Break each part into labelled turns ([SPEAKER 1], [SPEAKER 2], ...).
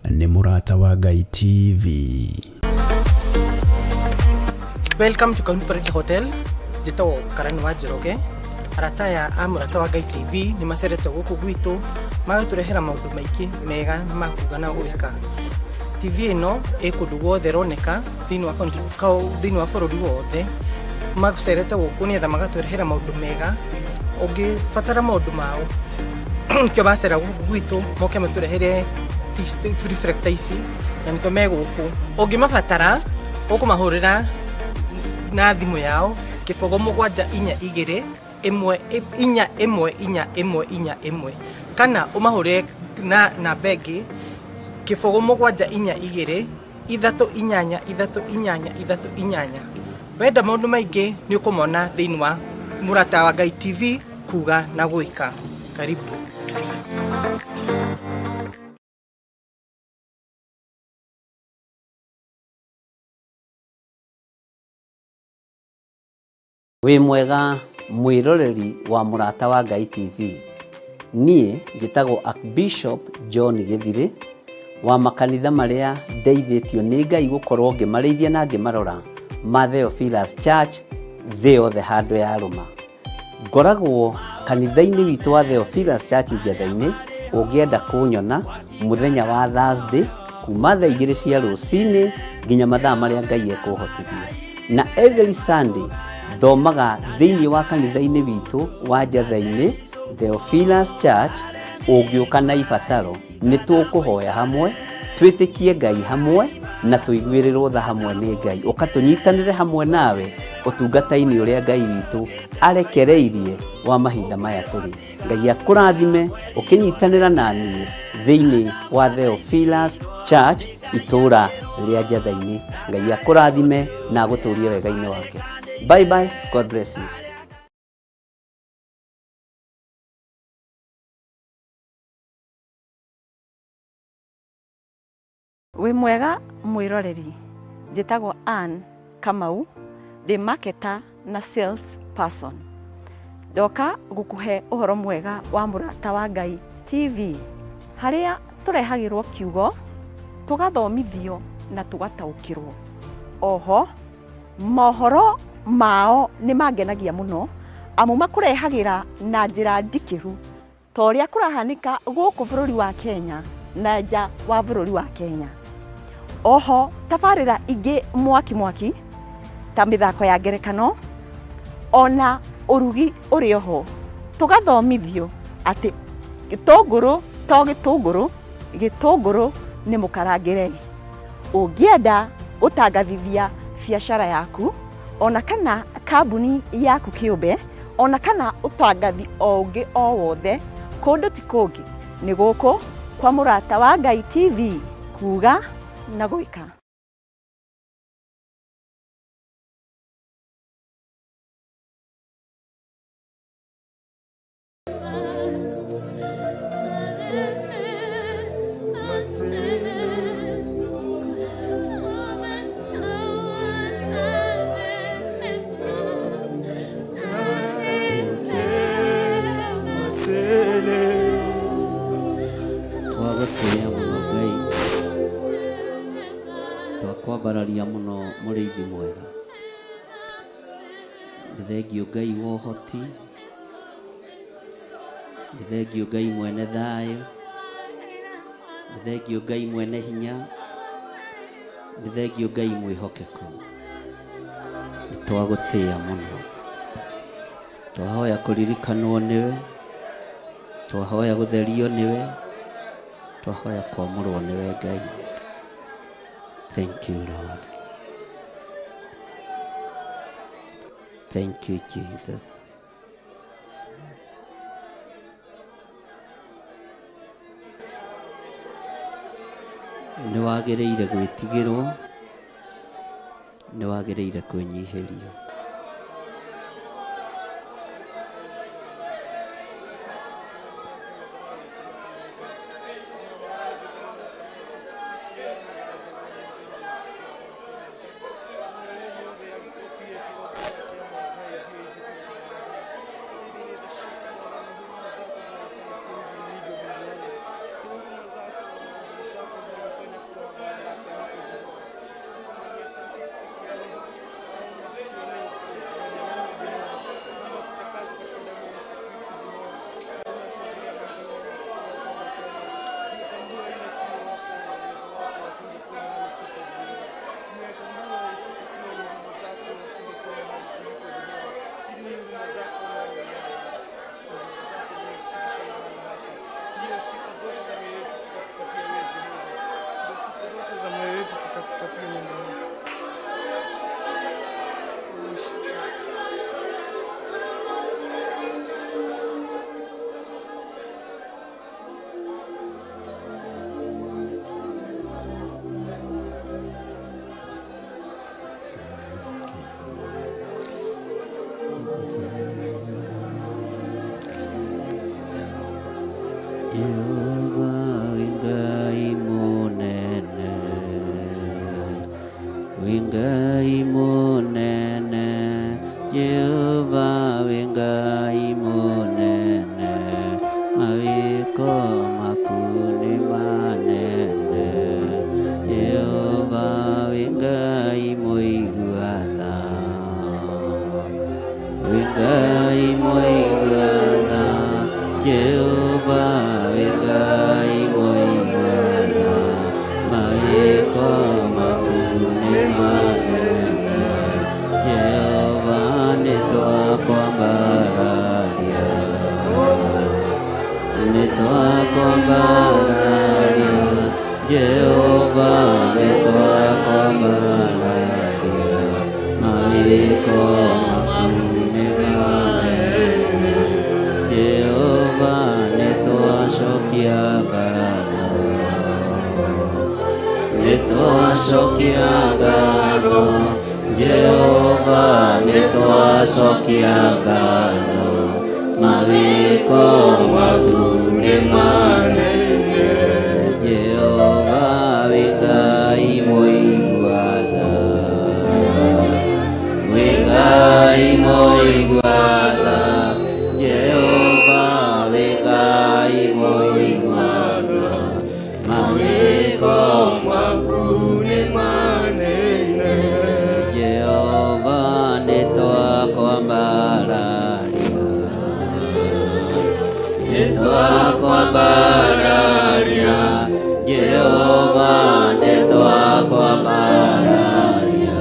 [SPEAKER 1] Nĩ Mũrata wa Ngai TV.
[SPEAKER 2] Welcome to Kaunti Parade Hotel. Njĩtagwo Karani wa Njoroge. Arata aya a Mũrata wa Ngai TV nĩ macerete gũkũ gwitũ magatũrehera maũndũ maingĩ mega ma kuga na gwĩka. TV ĩno ĩ kũndũ guothe ĩroneka thĩinĩ wa kaunti thĩinĩ wa bũrũri wothe. Macerete gũkũ nĩgetha magatũrehera maũndũ mega. Ũngĩbatara maũndũ mao nĩkĩo macera gũkũ gwitũ moke matũrehere reflector ici na nĩkĩo me gũkũ. Ũngĩmabatara ũkũmahũrĩra na thimũ yao kĩbũgũ mũgwanja inya igĩrĩ ĩmwe inya ĩmwe inya ĩmwe inya ĩmwe kana ũmahũrĩre na namba ĩngĩ kĩbũgũ mũgwanja inya igĩrĩ ithatũ inyanya ithatũ inyanya ithatũ inyanya. Wenda maũndũ maingĩ nĩ ũkũmona thĩinĩ wa Mũrata wa Ngai TV kuga na gwĩka. Karibu.
[SPEAKER 3] Wĩ mwega mwĩroreri wa Mũrata wa Ngai TV. Niĩ njĩtagwo Archbishop John Gĩthirĩ wa makanitha marĩa ndeithĩtio nĩ Ngai gũkorwo ngĩmarĩithia na ngĩmarora ma Theophilus Church thĩ yothe handũ yarũma. Ngoragwo kanitha-inĩ witũ wa Theophilus Church Njetha-inĩ, ũngĩenda kũnyona mũthenya wa Thursday kuma thaa igĩrĩ cia rũcinĩ nginya mathaa marĩa Ngai ekũhotithia. Na every Sunday thomaga thĩinĩ wa kanitha-inĩ witũ wa Njetha-inĩ Theophilus Church, ũngĩũka na ibataro Nĩ tũkũhoya hamwe, twĩtĩkie Ngai hamwe, na tũiguĩrĩrwo tha hamwe nĩ Ngai. Ũka tũnyitanĩre hamwe nawe ũtungata-inĩ ũrĩa Ngai witũ arekereirie wa mahinda maya tũrĩ. Ngai akũrathime ũkĩnyitanĩra na niĩ thĩinĩ wa Theophilus Church itũũra rĩa Njatha-inĩ. Ngai akũrathime na agũtũrie wega-inĩ wake. Bye bye, God bless you.
[SPEAKER 4] Wĩ mwega mwĩroreri, njĩtagwo Ann Kamau, ndĩ marketer na sales person. Ndoka gũkũhe ũhoro mwega wa Mũrata wa Ngai TV, harĩa tũrehagĩrwo kiugo, tũgathomithio na tũgataũkĩrwo. Oho, mohoro mao nĩ mangenagia mũno, amu makũrehagĩra na njĩra ndikĩru Ta ũrĩa kũrahanĩka gũkũ bũrũri wa Kenya na nja wa bũrũri wa Kenya. Oho tabarĩra ingĩ mwaki mwaki ta mĩthako ya ngerekano ona ũrugi ũrĩ oho. Tũgathomithio atĩ gĩtũngũrũ to gĩtũngũrũ, gĩtũngũrũ nĩ mũkarangĩre. Ũngĩenda gũtangathithia biacara yaku ona kana kambuni yaku kĩũmbe, ona kana ũtangathi o ũngĩ o wothe, kũndũ ti kũngĩ nĩ gũkũ kwa Mũrata wa Ngai TV, kuga na gwĩka.
[SPEAKER 3] Twagũtĩĩa mũno Ngai, twakwambararia mũno mũrĩithi mwega. Nĩ thengiũ Ngai wa ũhoti, nĩ thengiũ Ngai mwene thayũ, nĩ thengiũ Ngai mwene hinya, nĩ thengiũ Ngai mwĩhokeku. Nĩ twagũtĩĩa mũno. Twahoya kũririkanwo nĩwe, twahoya gũtherio nĩwe, twahoya kwamũrwo nĩwe Ngai. Thank you Lord. Thank you Jesus. Nĩ wagĩrĩire gwĩtigĩrwo, nĩ wagĩrĩire kwĩnyihĩrio. Jehova nĩtwakwambararia mawĩko maku nĩ manene. Jehova nĩtwacokia ngatho, nĩtwacokia ngatho, Jehova nĩtwacokia ngatho, mawĩko maku nĩ manene. Jehova wĩ Ngai mũigua tha, wĩ Ngai mũigua tha, Jehova wĩ Ngai mũigua tha, mawĩko
[SPEAKER 5] maku nĩ manene.
[SPEAKER 3] Jehova nĩtwakwambararia, nĩtwakwambararia, Jehova nĩtwakwambararia,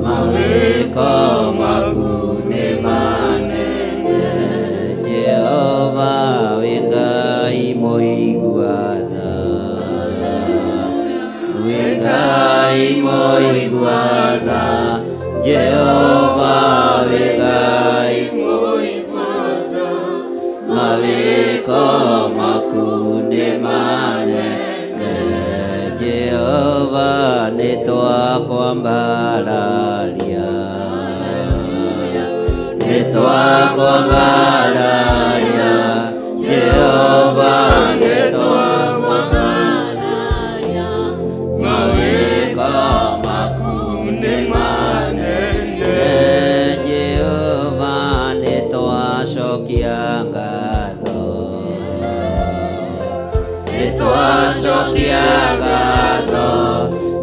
[SPEAKER 3] mawĩko maku nĩ manene. Jehova wĩ Ngai mũigua tha, wĩ Ngai mũigua tha, Jehova wĩ Ngai
[SPEAKER 5] Mũigua tha,
[SPEAKER 3] mawĩko maku nĩ manene. Jehova nĩtwakwambararia, nĩtwakwambararia, Jehova nĩtwakwambararia,
[SPEAKER 5] mawĩko maku nĩ manene.
[SPEAKER 3] Jehova nĩtwacokia ngatho, nĩtwacokia ngatho,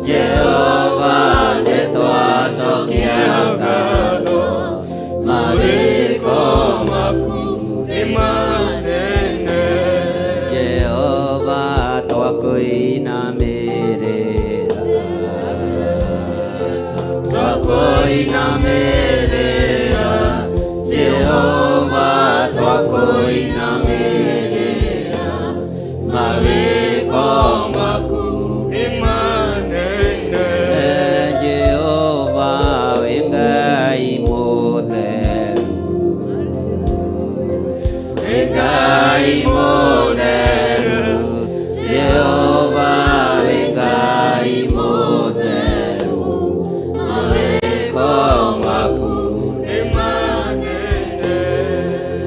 [SPEAKER 3] Jehova nĩtwacokia ngatho, mawĩko
[SPEAKER 5] maku nĩ manene.
[SPEAKER 3] Jehova twakũinamĩrĩra, twakũinamĩrĩra, Jehova twakũinamĩrĩra, mawĩko
[SPEAKER 5] maku nĩ manene.
[SPEAKER 3] Jehova wĩ Ngai mũtheru, wĩ Ngai mũtheru, Jehova wĩ Ngai mũtheru, mawĩko maku
[SPEAKER 5] nĩ manene.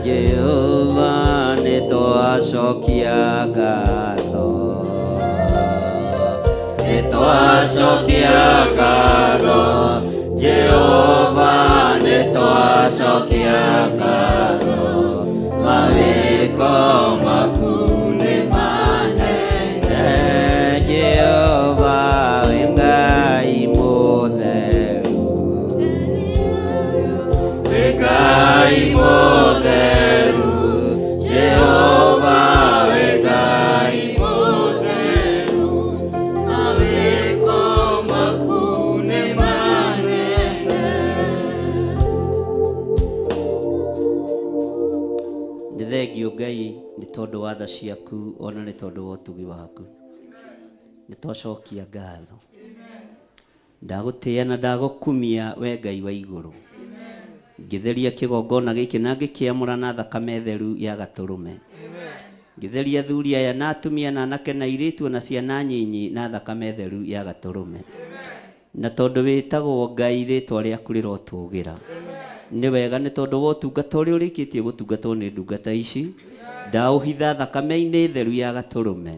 [SPEAKER 3] Jehova nĩtwacokia ngatho, nĩtwacokia ngatho, Jehova nĩtwacokia ngatho, mawĩko maku nĩ manene. Jehova wĩ Ngai mũtheru, wĩ Ngai mũtheru, Jehova wĩ Ngai
[SPEAKER 5] Mũtheru, mawĩko maku nĩ manene.
[SPEAKER 3] Nĩ thengio Ngai nĩ tondũ wa tha ciaku ona nĩ tondũ wa ũtugi waku. Nĩ twacokia ngatho. Ndagũtĩĩa na ndagũkumia we Ngai wa igũrũ. Ngĩtheria kĩgongona gĩkĩ na ngĩkĩamũra na thakame theru ya gatũrũme. Ngĩtheria athuri aya na atumia na anake na airĩtu ona ciana nyinyi na thakame theru ya gatũrũme. Na tondũ wĩtagwo Ngai rĩtwa rĩaku rĩrotũgĩra. Nĩ wega nĩ tondũ wa ũtungata ũrĩa ũrĩkĩtie gũtungatwo nĩ ndungata ici, ndaũhitha thakame-inĩ theru ya gatũrũme.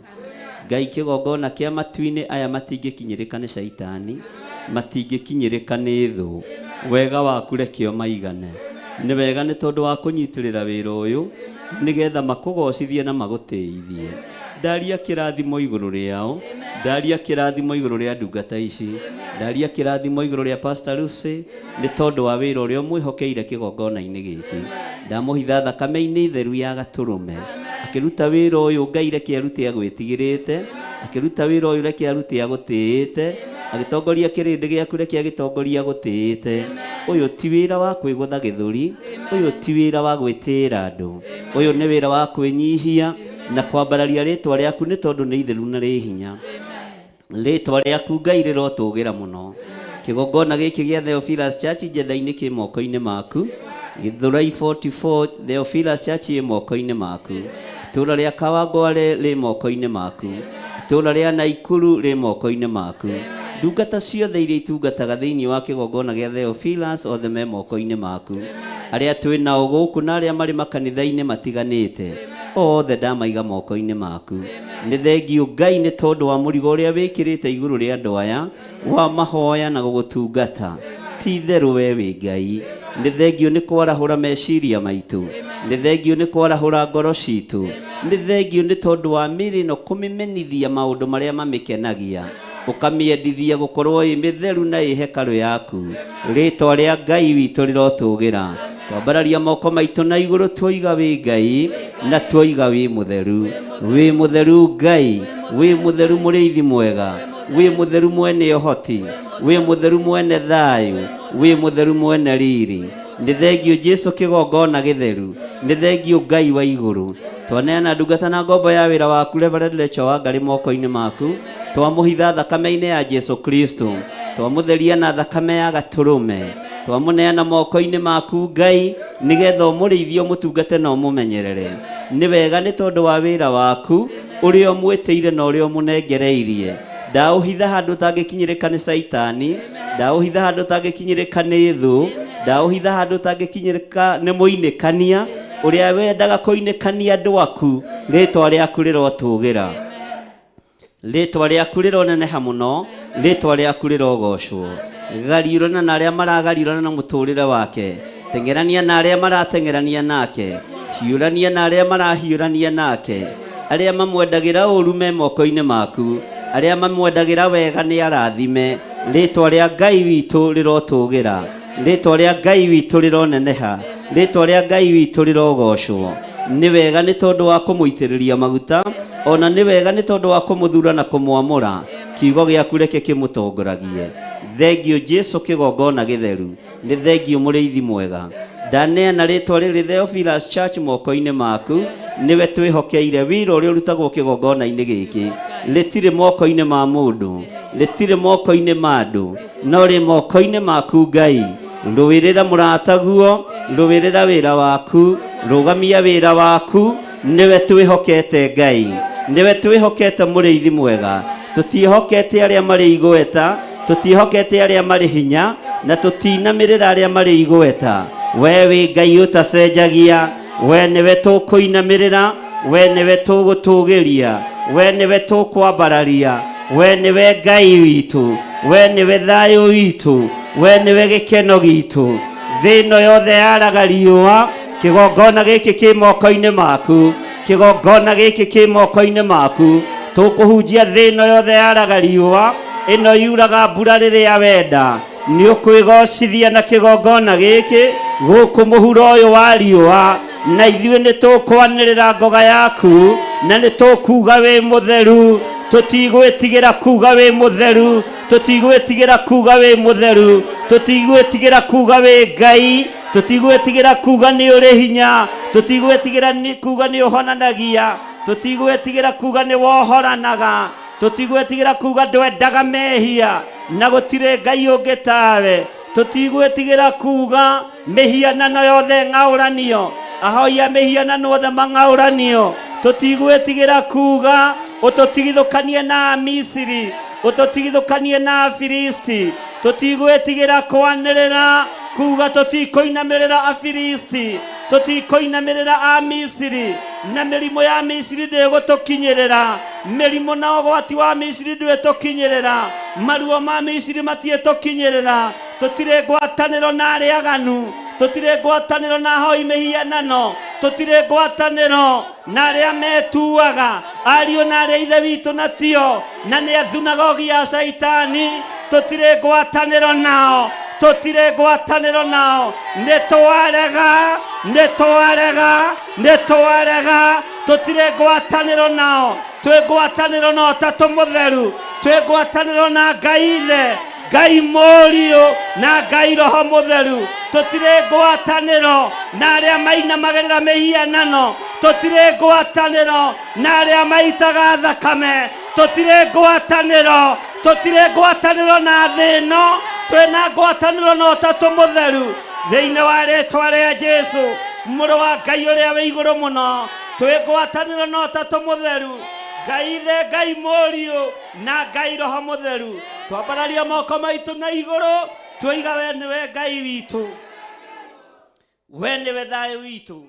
[SPEAKER 3] Ngai kĩgongona kĩa matu-inĩ aya matingĩkinyĩrĩka nĩ caitani, matingĩkinyĩrĩka nĩ thũ. Wega waku reke ũmaigane. Nĩ wega nĩ tondũ wa kũnyitĩrĩra wĩra ũyũ, nĩgetha makũgocithie na magũtĩithie. Ndaria kĩrathimo igũrũ rĩao, ndaria kĩrathimo igũrũ rĩa ndungata ici, ndaria kĩrathimo igũrũ rĩa Pastor Lucy, nĩ tondũ wa wĩra ũrĩa ũmwĩhokeire kĩgongona-inĩ gĩkĩ. Ndamũhitha thakame-inĩ theru ya gatũrũme. Akĩruta wĩra ũyũ Ngai reke arute agwĩtigĩrĩte, akĩruta wĩra ũyũ reke arute agũtĩĩte, agĩtongoria kĩrĩndĩ gĩaku reke agĩtongoria agũtĩĩte. Ũyũ ti wĩra wa kwĩgũtha gĩthũri, ũyũ ti wĩra wa gwĩtĩĩra andũ, ũyũ nĩ wĩra wa kwĩnyihia na kwambararia rĩtwa rĩaku nĩ tondũ nĩ itheru na rĩ hinya. Rĩtwa rĩaku Ngai rĩrotũgĩra mũno. Kĩgongona gĩkĩ gĩa Theophilus Church Njetha-inĩ kĩ moko-inĩ maku. Gĩthũrai 44 Theophilus Church ĩ moko-inĩ maku. Itũũra rĩa Kawangware rĩ moko-inĩ maku. Itũũra rĩa Naikuru rĩ moko-inĩ maku. Ndungata ciothe iria itungataga thĩinĩ wa kĩgongona gĩa Theophilus othe me moko-inĩ maku. Arĩa twĩ nao gũkũ na arĩa marĩ makanitha-inĩ matiganĩte, othe ndamaiga moko-inĩ maku. Nĩ thengiũ Ngai nĩ tondũ wa mũrigo ũrĩa wĩkĩrĩte igũrũ rĩa andũ aya wa mahoya na gũgũtungata. Ti itherũ we wĩ Ngai. Nĩ thengiũ nĩ kwarahũra meciria maitũ. Nĩ thengiũ nĩ kwarahũra ngoro citũ. Nĩ thengiũ nĩ tondũ wa mĩĩrĩ ĩno kũmĩmenithia maũndũ marĩa mamĩkenagia. Ũkamĩendithia gũkorwo ĩ mĩtheru na ĩ hekarũ yaku. Rĩtwa rĩa Ngai witũ rĩrotũgĩra. Twambararia moko maitũ na igũrũ tuoiga wĩ Ngai na tuoiga wĩ mũtheru. Wĩ mũtheru Ngai, wĩ mũtheru mũrĩithi mwega, wĩ mũtheru mwene ũhoti, wĩ mũtheru mwene thayũ, wĩ mũtheru mwene riri. Nĩ thengiũ Jesu kĩgongona gĩtheru, nĩ thengiũ Ngai wa igũrũ. Twaneana ndungata na ngombo ya wĩra waku Reverend Rachel Wangari moko-inĩ maku. Twamũhitha thakame-inĩ ya Jesu Kristo. Twamũtheria na thakame ya gatũrũme. Twamũneana moko-inĩ maku Ngai, nĩgetha ũmũrĩithie, ũmũtungate na ũmũmenyerere. Nĩ wega nĩ tondũ wa wĩra waku ũrĩa ũmwĩtĩire na ũrĩa ũmũnengereirie. Ndaũhitha handũ ũtangĩkinyĩrĩka nĩ Caitani, ndaũhitha handũ ũtangĩkinyĩrĩka nĩ thũ, ndaũhitha handũ ũtangĩkinyĩrĩka nĩ mũinĩkania ũrĩa wendaga kũinĩkania andũ aku, rĩtwa rĩaku rĩrotũgĩra. Rĩtwa rĩaku rĩroneneha mũno, rĩtwa rĩaku rĩrogocwo. Gariũrana na arĩa maragariũrana na mũtũrĩre wake, teng'erania na arĩa marateng'erania nake, hiũrania na arĩa marahiũrania nake. Arĩa mamwendagĩra ũru me moko-inĩ maku, arĩa mamwendagĩra wega nĩ arathime. Rĩtwa rĩa Ngai witũ rĩrotũgĩra, rĩtwa rĩa Ngai witũ rĩroneneha, rĩtwa rĩa Ngai witũ rĩrogocwo. Nĩ wega nĩ tondũ wa kũmũitĩrĩria maguta, o na nĩ wega nĩ tondũ wa kũmũthura na kũmwamũra. Kiugo gĩaku reke kĩmũtongoragie. Thengiũ Jesu kĩgongona gĩtheru. Nĩ thengiũ mũrĩithi mwega. Ndaneana rĩtwa rĩrĩ Theophilus Church moko-inĩ maku, nĩwe twĩhokeire wĩra ũrĩa ũrutagwo kĩgongona-inĩ gĩkĩ. Rĩtirĩ moko-inĩ ma mũndũ, rĩtirĩ moko-inĩ ma andũ, no rĩ moko-inĩ maku Ngai. Rũĩrĩra mũrataguo, rũĩrĩra wĩra waku, rũgamia wĩra waku, nĩwe twĩhokete Ngai, nĩwe twĩhokete mũrĩithi mwega. Tũtiĩhokete arĩa marĩ igweta, tũtiĩhokete arĩa marĩ hinya, na tũtinamĩrĩra arĩa marĩ igweta. We wĩ Ngai ũtacenjagia, we nĩwe tũkũinamĩrĩra, we nĩwe tũgũtũgĩria, we nĩwe tũkwambararia, we nĩwe Ngai witũ, we nĩwe thayũ witũ, we nĩwe gĩkeno gitũ. Thĩ ĩno yothe yaraga riũa, kĩgongona gĩkĩ kĩ moko-inĩ maku, kĩgongona gĩkĩ kĩ moko-inĩ maku. Tũkũhunjia thĩ ĩno yothe yaraga riũa, ĩno yuraga mbura rĩrĩa wenda. Nĩ ũkwĩgocithia na kĩgongona gĩkĩ gũkũ mũhuro ũyũ wa riũa, na ithuĩ nĩ tũkwanĩrĩra ngoga yaku, na nĩ tũkuga wĩ mũtheru. Tũtigwĩtigĩra kuga wĩ mũtheru, tũtigwĩtigĩra kuga wĩ mũtheru, tũtigwĩtigĩra kuga wĩ Ngai, tũtigwĩtigĩra kuga nĩ ũrĩ hinya, tũtigwĩtigĩra kuga nĩ ũhonanagia, tũtigwĩtigĩra kuga nĩ wohoranaga, tũtigwĩtigĩra kuga ndwendaga mehia na gũtirĩ Ngai ũngĩ tawe, tũtigwĩtigĩra kuga mĩhianano yothe ng'aũranio, ahoi a mĩhianano othe mang'aũranio, tũtigwĩtigĩra kuga ũtũtigithũkanie na Amisiri, ũtũtigithũkanie na Afilisti, tũtigwĩtigĩra kwanĩrĩra kuga tũtikũinamĩrĩra Afilisti, tũtikũinamĩrĩra Amisiri, na mĩrimũ ya Misiri ndĩgũtũkinyĩrĩra, mĩrimũ na ũgwati wa Misiri ndwĩtũkinyĩrĩra, maruo ma Misiri matiĩtũkinyĩrĩra, tũtirĩ ngwatanĩro na arĩa aganu, tũtirĩ ngwatanĩro na ahoi mĩhianano, tũtirĩ ngwatanĩro na arĩa metuaga ariũ na arĩa ithe witũ na tio, na nĩ athunagogi ya Caitani, tũtirĩ ngwatanĩro nao, tũtirĩ ngwatanĩro nao, nĩ twarega, nĩ twarega, nĩ twarega, tũtirĩ ngwatanĩro nao, twĩ ngwatanĩro na Ũtatũ Mũtheru, twĩ ngwatanĩro na Ngai Ithe, Ngai Mũriũ na Ngai Roho Mũtheru, tũtirĩ ngwatanĩro na arĩa mainamagĩrĩra mĩhianano, tũtirĩ ngwatanĩro na arĩa maitaga thakame,
[SPEAKER 6] Tũtirĩ ngwatanĩro, tũtirĩ ngwatanĩro na thĩ ĩno, twĩna ngwatanĩro na Ũtatũ Mũtheru. Thĩinĩ wa rĩtwa rĩa Jesu, Mũrũ wa Ngai ũrĩa wĩ igũrũ mũno, twĩ ngwatanĩro na Ũtatũ Mũtheru, Ngai Ithe, Ngai Mũriũ na Ngai Roho Mũtheru. Twambararia moko maitũ na igũrũ, twoiga we nĩwe Ngai witũ, we nĩwe thayũ witũ,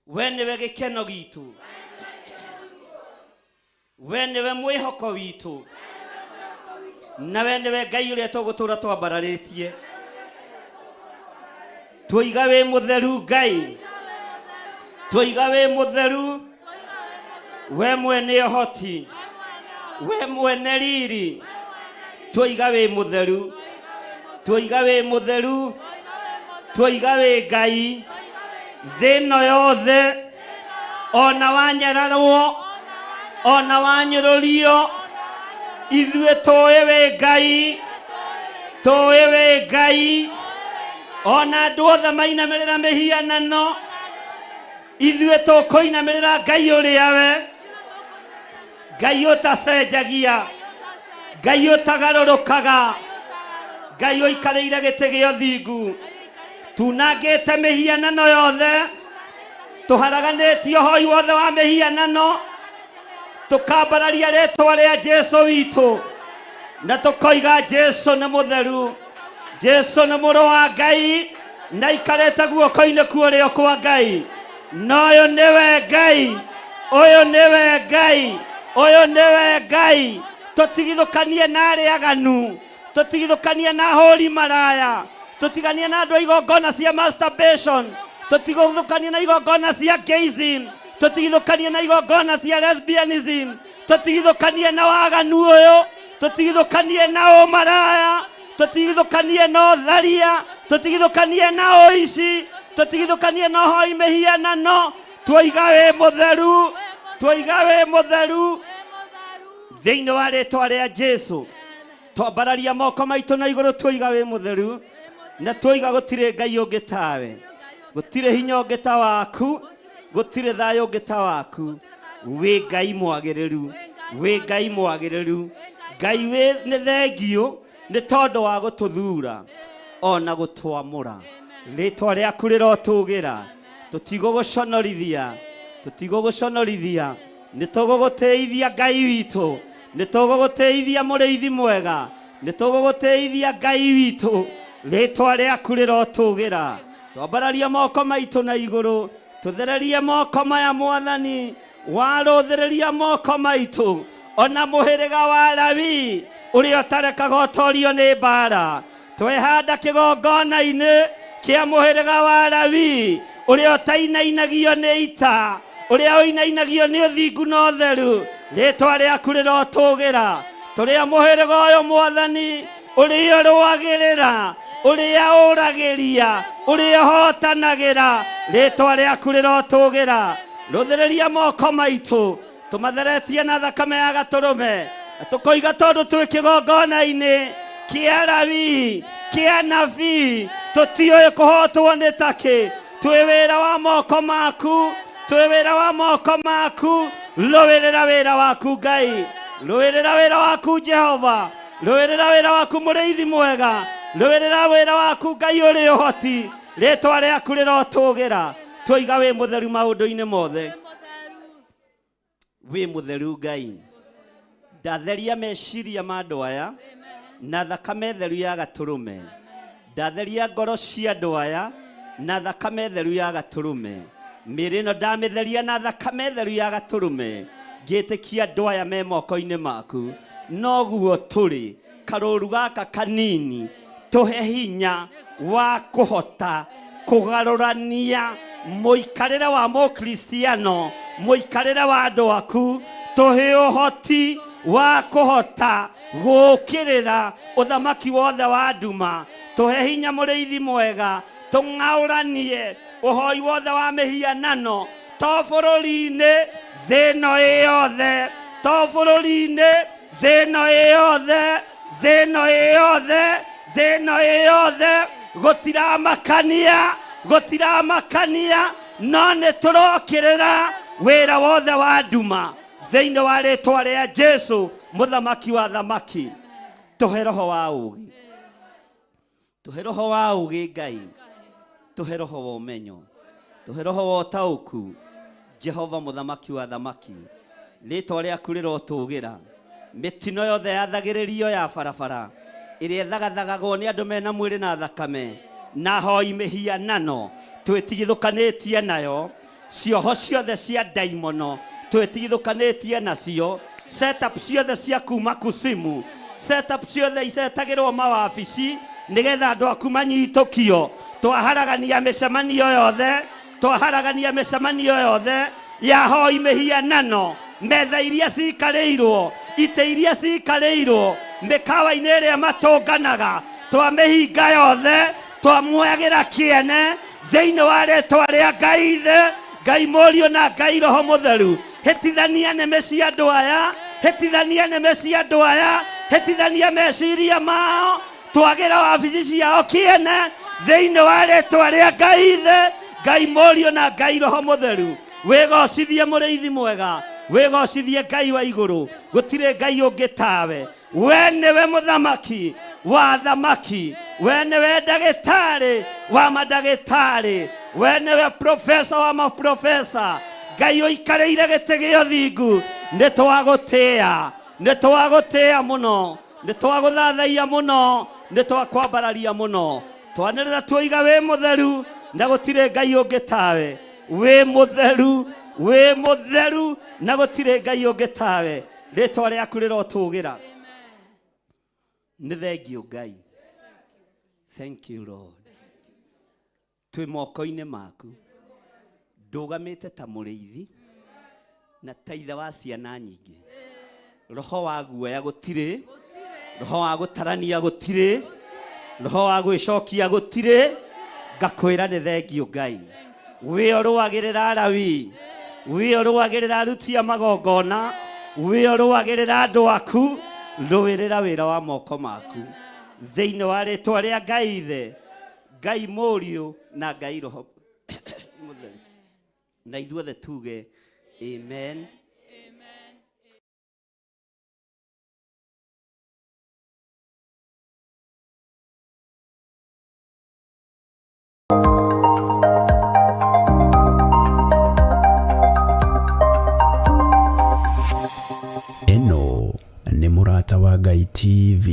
[SPEAKER 6] we nĩwe gĩkeno gitũ, we nĩwe mwĩhoko witũ, na we nĩwe Ngai ũrĩa tũgũtũra twambararĩtie. Twoiga wĩ mũtheru Ngai, twoiga wĩ mũtheru, we mwene ũhoti, we mwene riri, twoiga wĩ mũtheru, twoiga wĩ mũtheru, twoiga wĩ Ngai. Thĩ ĩno yothe, ona wanyararwo, ona wanyũrũrio, ithuĩ tũĩ wĩ Ngai, tũĩ wĩ Ngai. Ona andũ othe mainamĩrĩra mĩhianano, ithuĩ tũkũinamĩrĩra Ngai ũrĩa we Ngai ũtacenjagia, Ngai ũtagarũrũkaga, Ngai ũikarĩire gĩtĩ gĩa ũthingu. Tunangĩte mĩhianano yothe, tũharaganĩtie ũhoi wothe wa mĩhianano, tũkambararia rĩtwa rĩa Jesu witũ, na tũkoiga Jesu nĩ mũtheru, Jesu nĩ mũrũ wa Ngai, na aikarĩte guoko-inĩ kwa ũrĩo kwa Ngai. Na ũyũ nĩwe Ngai, ũyũ nĩwe Ngai, ũyũ nĩwe Ngai. Tũtigithũkanie na arĩa aganu, tũtigithũkanie na ahũri maraya, tũtiganie na andũ a igongona cia masturbation, tũtigithũkanie na igongona cia gayism, tũtigithũkanie na igongona cia lesbianism, tũtigithũkanie na waganu ũyũ, tũtigithũkanie na ũmaraya, tũtigithũkanie na ũtharia, tũtigithũkanie na ũici, tũtigithũkanie na ũhoi mĩhianano. Twoiga wĩ mũtheru, twoiga wĩ mũtheru. Thĩinĩ wa rĩtwa rĩa Jesu, twambararia moko maitũ na igũrũ, twoiga wĩ mũtheru, na twoiga gũtirĩ Ngai ũngĩ tawe, gũtirĩ hinya ũngĩ ta waku, gũtirĩ thayũ ũngĩ ta waku. Wĩ Ngai mwagĩrĩru, wĩ Ngai mwagĩrĩru. Ngai wĩ nĩ thengiũ nĩ tondũ wa gũtũthura ona gũtwamũra. Rĩtwa rĩaku rĩrotũgĩra. Tũtigũgũconorithia, tũtigũgũconorithia, nĩ tũgũgũtĩithia Ngai witũ, nĩ tũgũgũtĩithia mũrĩithi mwega, nĩ tũgũgũtĩithia Ngai witũ. Rĩtwa rĩaku rĩrotũgĩra. Twambararia moko maitũ na igũrũ, tũthererie moko maya Mwathani, warũthĩrĩria moko maitũ, ona mũhĩrĩga wa Lawi ũrĩa ũtarekaga ũtorio nĩ mbara. Twehanda kĩgongona-inĩ kĩa mũhĩrĩga wa Lawi ũrĩa ũtainainagio nĩ ita, ũrĩa ũinainagio nĩ ũthingu na ũtheru. Rĩtwa rĩaku rĩrotũgĩra. Tũrĩa mũhĩrĩga ũyũ Mwathani, ũrĩa ũrũagĩrĩra, ũrĩa ũragĩria, ũrĩa ũhotanagĩra. Rĩtwa rĩaku rĩrotũgĩra. Rũthĩrĩria moko maitũ, tũmatheretie na thakame ya gatũrũme, na tũkoiga tondũ twĩ kĩgongona-inĩ kĩa Lawi, kĩa nabii, tũtiũĩ kũhotwo nĩ takĩ. Twĩ wĩra wa moko maku, twĩ wĩra wa moko maku. Rũĩrĩra wĩra waku Ngai, rũĩrĩra wĩra waku Jehova, rũĩrĩra wĩra waku mũrĩithi mwega, rũĩrĩra wĩra waku Ngai ũrĩ ũhoti. Rĩtwa rĩaku rĩrotũgĩra. Twoiga wĩ mũtheru maũndũ-inĩ mothe, wĩ mũtheru Ngai. Ndatheria meciria ma andũ aya na thakame theru ya gatũrũme. Ndatheria ngoro cia andũ aya na thakame theru ya gatũrũme. Mĩĩrĩ ĩno ndamĩtheria na thakame theru ya gatũrũme, ngĩtĩkia andũ aya me moko-inĩ maku. Noguo tũrĩ karũru gaka kanini, tũhe hinya wa kũhota kũgarũrania mũikarĩre wa mũkristiano, mũikarĩre wa andũ aku. Tũhe ũhoti wa kũhota gũũkĩrĩra ũthamaki wothe wa nduma. Tũhe hinya mũrĩithi mwega, tũng'aũranie ũhoi wothe wa mĩhianano, to bũrũri-inĩ, thĩ ĩno ĩ yothe, to bũrũri-inĩ, thĩ ĩno ĩ yothe, thĩ ĩno ĩ yothe, thĩ ĩno ĩ yothe. Gũtiramakania, gũtiramakania, no nĩ tũrokĩrĩra wĩra wothe wa nduma. Thĩinĩ wa rĩtwa rĩa Jesu mũthamaki wa thamaki, tũhe roho wa ũũgĩ, tũhe roho wa ũũgĩ Ngai, tũhe roho wa ũmenyo, tũhe roho wa ũtaũku. Jehova mũthamaki wa thamaki, rĩtwa rĩaku rĩrotũgĩra. Mĩtino yothe yathagĩrĩrio ya barabara ĩrĩa ĩthagathagagwo nĩ andũ mena mwĩrĩ na thakame na hoi mĩhianano, twĩtigithũkanĩtie nayo. Cioho ciothe cia ndaimono twĩtigithũkanĩtie nacio. Setup ciothe cia kuma kusimu, setup ciothe icetagĩrwo mawabici nĩgetha andũ aku manyitũkio, twaharagania mĩcemanio yothe, twaharagania mĩcemanio yothe ya hoi mĩhianano, metha iria cikarĩirwo, itĩ iria cikarĩirwo mĩkawa-inĩ ĩrĩa matũnganaga, twamĩhinga yothe, twamuoyagĩra kĩene thĩinĩ wa rĩtwa rĩa Ngai Ithe, Ngai Mũriũ na Ngai Roho Mũtheru. Hĩtithania nĩmĩ cia andũ aya, hĩtithania nĩmĩ cia andũ aya, hĩtithania meciria mao, twagĩra wabici ciao kĩene thĩinĩ wa rĩtwa rĩa Ngai Ithe, Ngai Mũriũ na Ngai Roho Mũtheru. Wĩgocithie mũrĩithi mwega, wĩgocithie Ngai wa igũrũ, gũtirĩ Ngai ũngĩ tawe. We nĩwe mũthamaki wa thamaki, we nĩwe ndagĩtarĩ wa mandagĩtarĩ, we nĩwe profesa wa maprofesa. Ngai ũikarĩire gĩtĩ gĩa ũthingu, nĩ twagũtĩĩa, nĩ twagũtĩĩa mũno, nĩ twagũthathaiya mũno, nĩ twakwambararia mũno. Twanĩrĩra tuoiga wĩ mũtheru na gũtirĩ Ngai ũngĩ tawe. Wĩ mũtheru, wĩ mũtheru na gũtirĩ Ngai ũngĩ tawe. Rĩtwa rĩaku rĩrotũgĩra. Nĩ thengiũ Ngai. Thank you Lord. Twĩ moko-inĩ maku, ndũgamĩte ta mũrĩithi na ta ithe wa ciana nyingĩ. Roho wa guoya gũtirĩ, roho wa gũtarania gũtirĩ, roho wa gwĩcokia gũtirĩ. Ngakwĩra nĩ thengiũ Ngai. Wĩ ũrũagĩrĩra Alawi, wĩ ũrũagĩrĩra aruti a magongona, wĩ ũrũagĩrĩra andũ aku, rũĩrĩra wĩra wa moko maku thĩinĩ wa rĩtwa rĩa Ngai Ithe, Ngai Mũriũ na Ngai Roho Mũtheru. Na ithuothe tuge amen.
[SPEAKER 1] Ĩno nĩ Mũrata wa Ngai TV.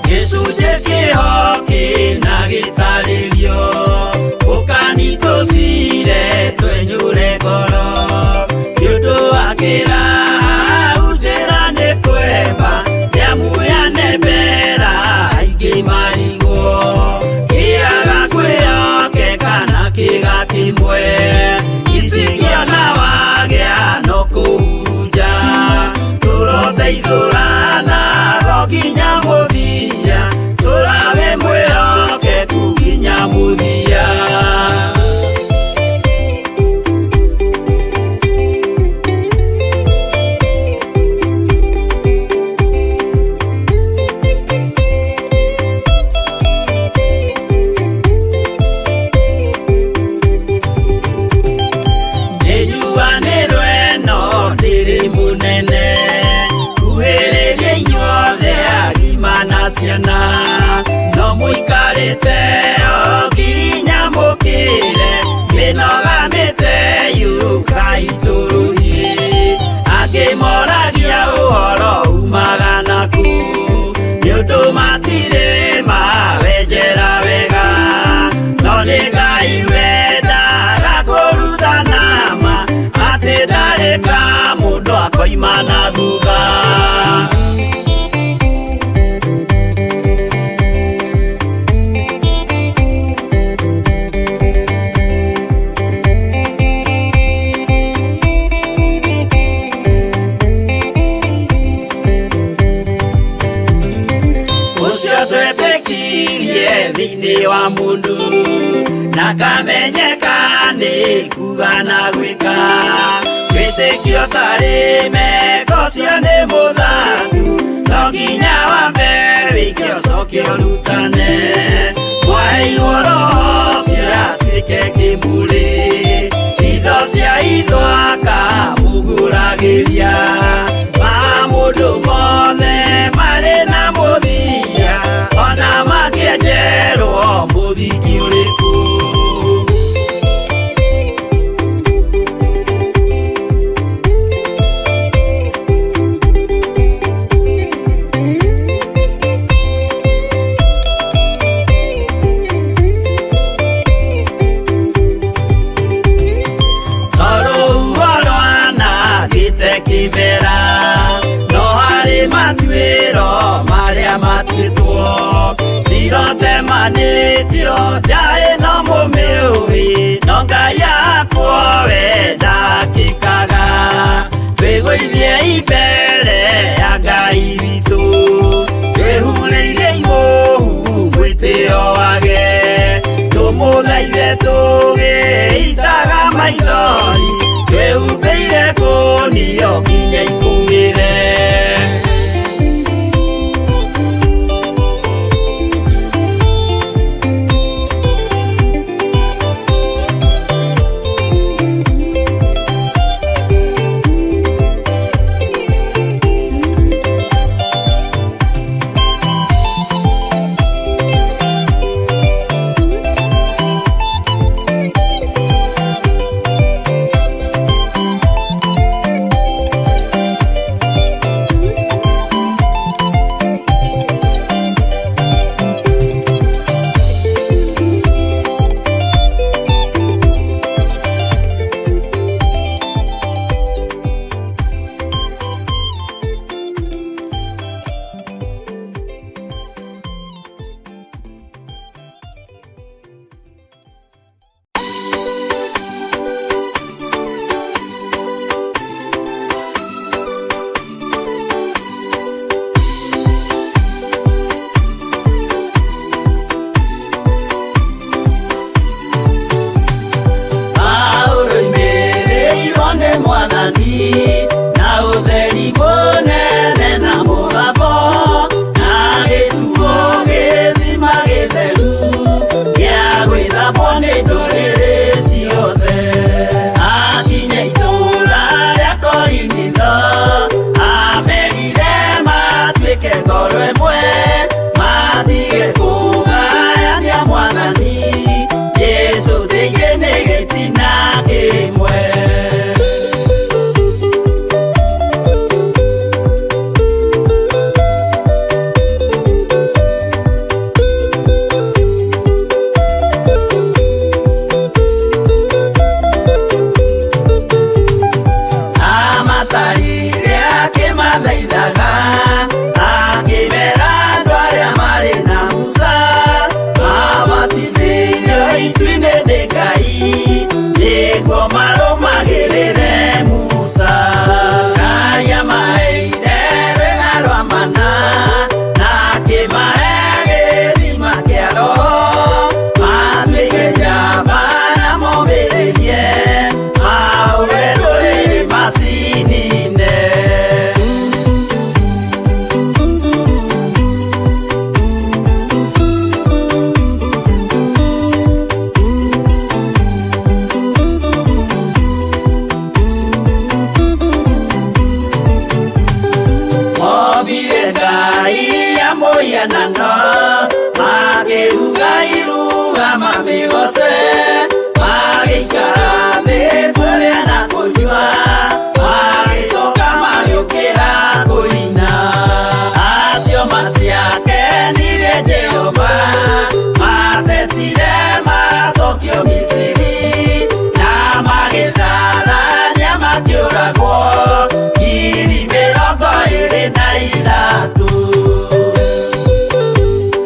[SPEAKER 5] Gĩcunjĩ kĩho kĩna gĩtarĩrio, ũkani tũcire twenyũre ngoro, nĩ ũndũ wa kĩraha njĩra nĩ kwemba, nĩamu yanembera aingĩ marigwo, kĩaga kwĩhokeka na kĩga kĩmwe, icingĩona wagĩa no kũhunja, tũroteithũrana go nginya mũthia, tũrawe mwĩhokeku nginya mũthia. Nĩnjuanĩrwo ĩno ndĩrĩ mũnene, kuhĩrĩria inyuothe agima na ciana, no mũikarĩte o nginya mũkĩre, mĩnoga mĩte yũkai tũrũthiĩ, angĩ moragia ũhoro umaga naku, nĩ ũndũ matirĩ mawenjera wega, no nĩ Ngai wendaga kũrutana ma, atĩ ndarĩ ka mũndũ akoima na thutha. Ũcio twetĩkirie thĩinĩ wa mũndũ, na kamenyeka Nĩ kuga na gwĩka wĩtĩkio tarĩ meko cio nĩ mũthaku no nginya wambe wĩke ũcoke ũrutane mwaheirwo roho ũcio atuĩke kĩmũrĩ itho cia itho akamũgũragĩria ma mũndũ mothe marĩ na mũthia ona makĩenjerwo mũthingi ũrĩkũ. Tondũ rwanangĩte kĩmera no harĩ matuĩro marĩa matuĩtwo cirotemanĩtio njaĩ no mũmĩũĩ no Ngai akwo we ndakĩkaga twĩgũithie imbere ya Ngai witũ twĩhurĩire imũhu mwĩtĩo wage tũmũthaithe tũgĩitaga maithori twĩhumbĩire kũnio nginya ikũmĩre. Paulo imĩrĩirwo nĩ Mwathani na ũtheri mũnene na mũgambo na gĩtuo gĩthima gĩtheru gĩa gwĩthambwo nĩ ndũrĩrĩ ciothe. Akinya itũũra rĩa Korinitho amerire matuĩke ngoro ĩmwe matige kũgayania Mwathani Jesũ thĩinĩ nĩ gĩtina kĩmwe. Amatarire akĩmathaithaga akĩmera andũ arĩa marĩ na Musa mabatithĩirio itu-inĩ nĩ Ngai nĩguo marũmagĩrĩre Musa. Ngai amaheire rwĩga rwa mana na akĩmahe gĩthima kĩa roho matuĩke njamba na momĩrĩrie mahũre ndũrĩrĩ macinine. Ombire Ngai ya mũhianano makĩruga iruga mamĩgoce magĩikara thĩ kũrĩa na kũnyua magĩcoka magĩũkĩra kũina. Acio matiakenirie Jehova matetire macokio Misiri na magĩtharania makĩũragwo 23,000.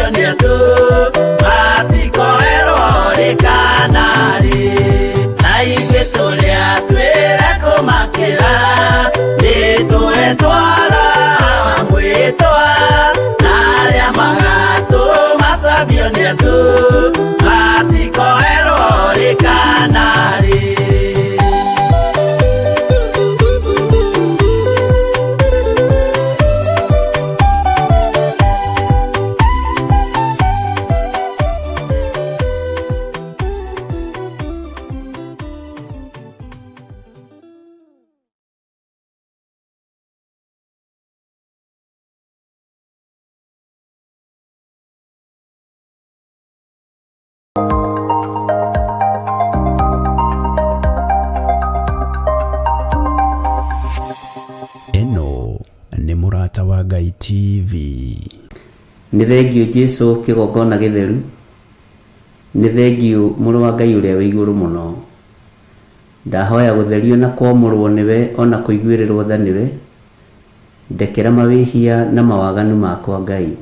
[SPEAKER 5] macambio nĩ andũ matikoerwo rĩ kana rĩ na ithuĩ tũrĩa twĩre kũmakĩra nĩ twetwara mwĩtwa na arĩa magatũmacambio nĩ andũ matikoerwo rĩ kana rĩ.
[SPEAKER 1] Ĩno nĩ Mũrata wa Ngai TV.
[SPEAKER 3] Nĩ thengiũ Jesu kĩgongona gĩtheru, nĩ thengiũ mũrũ wa Ngai ũrĩa wĩ igũrũ mũno. Ndahoya gũtherio na kwamũrwo nĩwe ona kũiguĩrĩrwo tha nĩwe, ndekera mawĩhia na mawaganu makwa Ngai.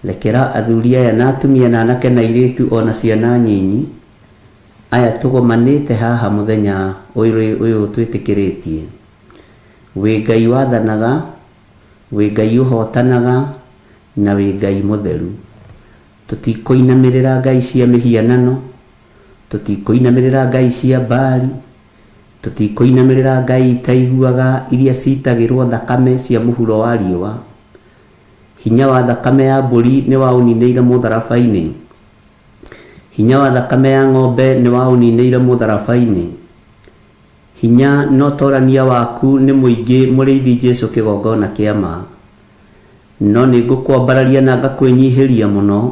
[SPEAKER 3] Rekera athuri aya na atumia na anake na airĩtu ona ciana nyinyi, aya tũgomanĩte haha mũthenya ũyũ twĩtĩkĩrĩtie. Wĩ Ngai wathanaga, wĩ Ngai ũhotanaga, na wĩ Ngai mũtheru. Tũtikũinamĩrĩra ngai cia mĩhianano, tũtikũinamĩrĩra ngai cia Baali, tũtikũinamĩrĩra ngai itaiguaga iria citagĩrwo thakame cia mũhuro wa riũa. Hinya wa thakame ya mbũri nĩ waũninĩire mũtharaba-inĩ. Hinya wa thakame ya ng'ombe nĩ waũninĩire mũtharaba-inĩ. Hinya na ũtorania waku nĩ mũingĩ mũrĩithi Jesu kĩgongona kĩa ma. No nĩ ngũkwambararia na ngakwĩnyihĩria mũno.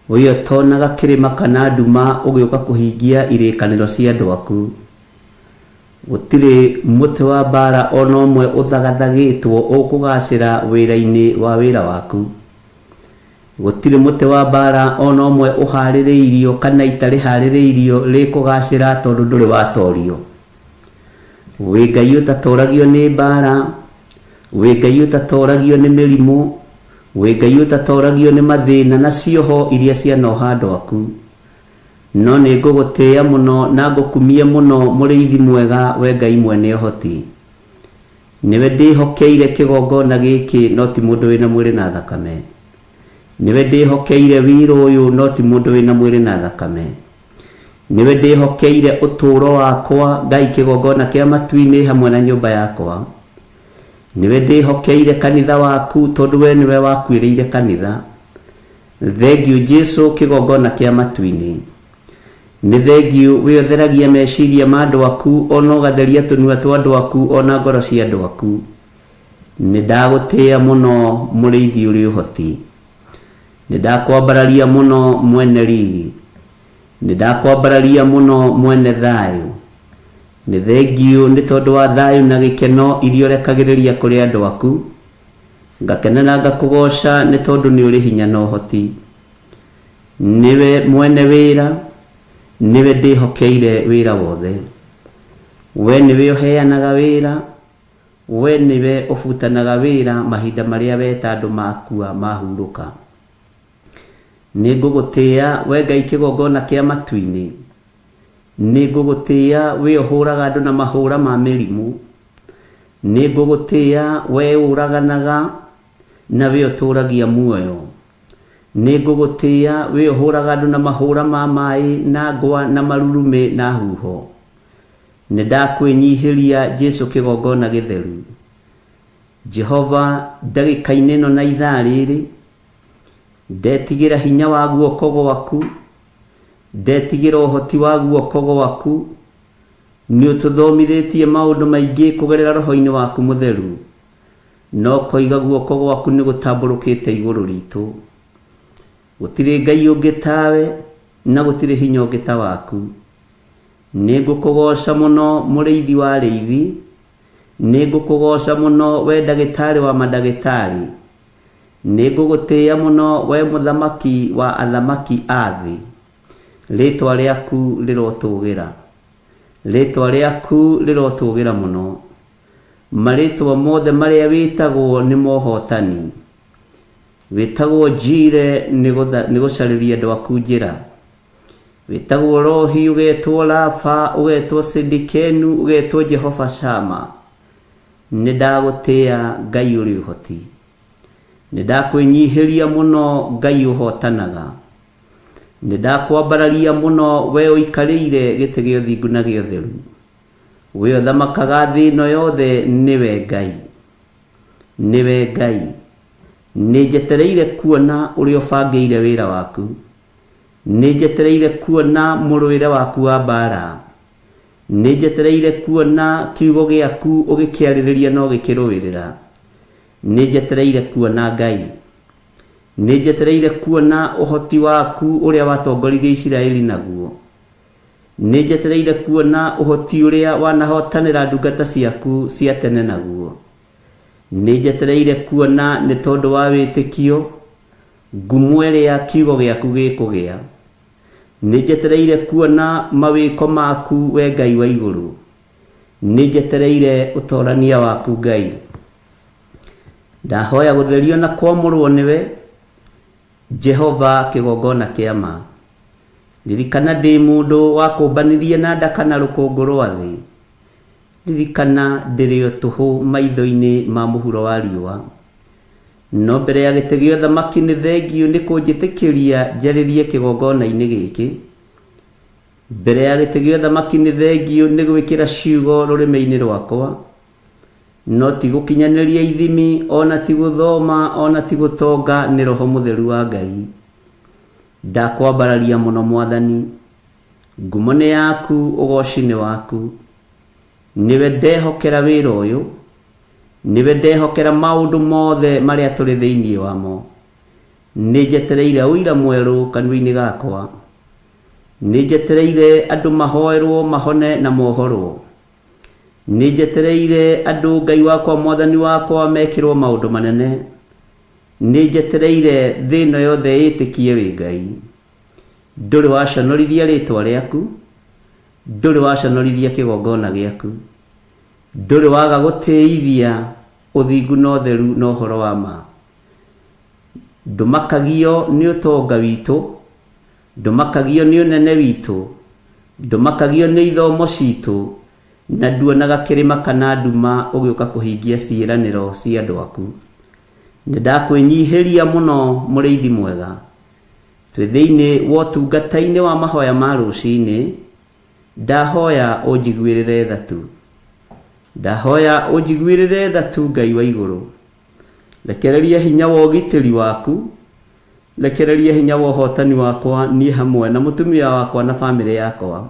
[SPEAKER 3] We ũtonaga kĩrĩma kana nduma ũgĩũka kũhingia irĩkanĩro cia andũ aku. Gũtirĩ mũtĩ wa mbara ona ũmwe ũthagathagĩtwo ũkũgacĩra wĩra-inĩ wa wĩra waku. Gũtirĩ mũtĩ wa mbara ona ũmwe ũharĩrĩirio kana ita rĩharĩrĩirio rĩkũgacĩra tondũ ndũrĩ watorio. Wĩ Ngai ũtatoragio nĩ mbara, wĩ Ngai ũtatoragio nĩ mĩrimũ, wĩ Ngai ũtatoragio nĩ mathĩna na cioho iria cianoha andũ aku. No nĩ ngũgũtĩĩa mũno na ngũkumie mũno mũrĩithi mwega we Ngai mwene ũhoti. Nĩwe ndĩhokeire kĩgongona gĩkĩ no ti mũndũ wĩna mwĩrĩ na thakame. Nĩwe ndĩhokeire wĩra ũyũ no ti mũndũ wĩna mwĩrĩ na thakame. Nĩwe ndĩhokeire ũtũũro wakwa Ngai kĩgongona kĩa matu-inĩ hamwe na nyũmba yakwa. Nĩwe ndĩhokeire kanitha waku tondũ we nĩwe wakuĩrĩire kanitha. Thengiũ Jesu kĩgongona kĩa matu-inĩ. Nĩ thengiũ we ũtheragia meciria ma andũ aku ona ũgatheria tũnua twa andũ aku ona ngoro cia andũ aku. Nĩ ndagũtĩĩa mũno mũrĩithi ũrĩ ũhoti. Nĩ ndakwambararia mũno mwene riri. Nĩ ndakwambararia mũno mwene thayũ. Nĩ thengiũ nĩ tondũ wa thayũ na gĩkeno iria ũrekagĩrĩria kũrĩ andũ aku. Ngakena na ngakũgoca nĩ tondũ nĩ ũrĩ hinya na ũhoti. Nĩwe mwene wĩra, nĩwe ndĩhokeire wĩra wothe. We nĩwe ũheanaga wĩra, we nĩwe ũbutanaga wĩra mahinda marĩa weta andũ makua mahurũka. Nĩ ngũgũtĩĩa we Ngai kĩgongona kĩa matu-inĩ. Nĩ ngũgũtĩĩa we ũhũraga andũ na mahũra ma mĩrimũ. Nĩ ngũgũtĩĩa we ũraganaga na we ũtũragia muoyo. Nĩ ngũgũtĩĩa we ũhũraga andũ na mahũra ma maĩ na ngwa na marurumĩ na huho. Nĩ ndakwĩnyihĩria Jesu kĩgongona gĩtheru. Jehova ndagĩka-inĩ ĩno na ithaa rĩrĩ, ndetigĩra hinya wa guoko gwaku, ndetigĩra ũhoti wa guoko gwaku. Nĩ ũtũthomithĩtie maũndũ maingĩ kũgerera roho-inĩ waku mũtheru. No koiga guoko gwaku nĩ gũtambũrũkĩte igũrũ ritũ. Gũtirĩ Ngai ũngĩ tawe na gũtirĩ hinya ũngĩ ta waku. Nĩ ngũkũgoca mũno mũrĩithi wa arĩithi. Nĩ ngũkũgoca mũno we ndagĩtarĩ wa mandagĩtarĩ. Nĩ ngũgũtĩĩa mũno we mũthamaki wa athamaki a thĩ. Rĩtwa rĩaku rĩrotũgĩra. Rĩtwa rĩaku rĩrotũgĩra mũno. Marĩtwa mothe marĩa wĩtagwo nĩ mohotani. Wĩtagwo Njire nĩ gũcarĩria andũ aku njĩra. Wĩtagwo Rohi, ũgetwo Rafa, ũgetwo Sidikenu, ũgetwo Jehova Shama. Nĩ ndagũtĩa Ngai ũrĩ ũhoti. Nĩ ndakwĩnyihĩria mũno Ngai ũhotanaga. Nĩ ndakwambararia mũno we ũikarĩire gĩtĩ gĩa ũthingu na gĩa ũtheru. We ũthamakaga thĩ ĩno yothe nĩwe Ngai. Nĩwe Ngai. Nĩ njetereire kuona ũrĩa ũbangĩire wĩra waku. Nĩ njetereire kuona mũrũĩre waku wa mbara. Nĩ njetereire kuona kiugo gĩaku ũgĩkĩarĩrĩria na ũgĩkĩrũĩrĩra. Nĩ njetereire kuona Ngai. Nĩ njetereire kuona ũhoti waku ũrĩa watongoririe Isiraeli naguo. Nĩ njetereire kuona ũhoti ũrĩa wanahotanĩra ndungata ciaku cia tene naguo. Nĩ njetereire kuona nĩ tondũ wa wĩtĩkio ngumo ĩrĩa kiugo gĩaku gĩkũgĩa. Nĩ njetereire kuona mawĩko maku we Ngai wa igũrũ. Nĩ njetereire ũtorania waku Ngai. Ndahoya gũtherio na kwamũrwo nĩwe Jehova kĩgongona kĩa ma. Ririkana ndĩ mũndũ wakũmbanirie na ndaka na rũkũngũ rwa thĩ. Ririkana ndĩrĩ o tũhũ maitho-inĩ ma mũhuro wa riũa. No mbere ya gĩtĩ gĩa ũthamaki nĩ thengiũ nĩ kũnjĩtĩkĩria njarĩrie kĩgongona-inĩ gĩkĩ. Mbere ya gĩtĩ gĩa ũthamaki nĩ thengiũ nĩ gwĩkĩra ciugo rũrĩmĩ-inĩ rwakwa. No ti gũkinyanĩria ithimi, ona ti gũthoma, ona ti gũtonga, nĩ Roho Mũtheru wa Ngai. Ndakwambararia mũno Mwathani. Ngumo nĩ yaku, ũgoci nĩ waku. Nĩwe ndehokera wĩra ũyũ. Nĩwe ndehokera maũndũ mothe marĩa tũrĩ thĩinĩ wamo. Nĩ njetereire ũira mwerũ kanua-inĩ gakwa. Nĩ njetereire andũ mahoerwo mahone na mohorwo. Nĩ njetereire andũ Ngai wakwa Mwathani wakwa mekĩrwo maũndũ manene. Nĩ njetereire thĩ ĩno yothe ĩtĩkie wĩ Ngai. Ndũrĩ waconorithia rĩtwa rĩaku. Ndũrĩ waconorithia kĩgongona gĩaku. Ndũrĩ waga gũtĩithia ũthingu na ũtheru na ũhoro wa ma. Ndũmakagio nĩ ũtonga witũ. Ndũmakagio nĩ ũnene witũ. Ndũmakagio nĩ ithomo citũ. Na nduonaga kĩrĩma kana nduma ũgĩũka kũhingia ciĩranĩro cia andũ aku. Nĩ ndakwĩnyihĩria mũno mũrĩithi mwega. Twĩ thĩinĩ wa ũtungata-inĩ wa mahoya ma rũcinĩ. Ndahoya ũnjiguĩrĩre tha tu. Ndahoya ũnjiguĩrĩre tha tu Ngai wa igũrũ. Rekereria hinya wa ũgitĩri waku. Rekereria hinya wa ũhotani wakwa niĩ hamwe na mũtumia wakwa na bamĩrĩ yakwa.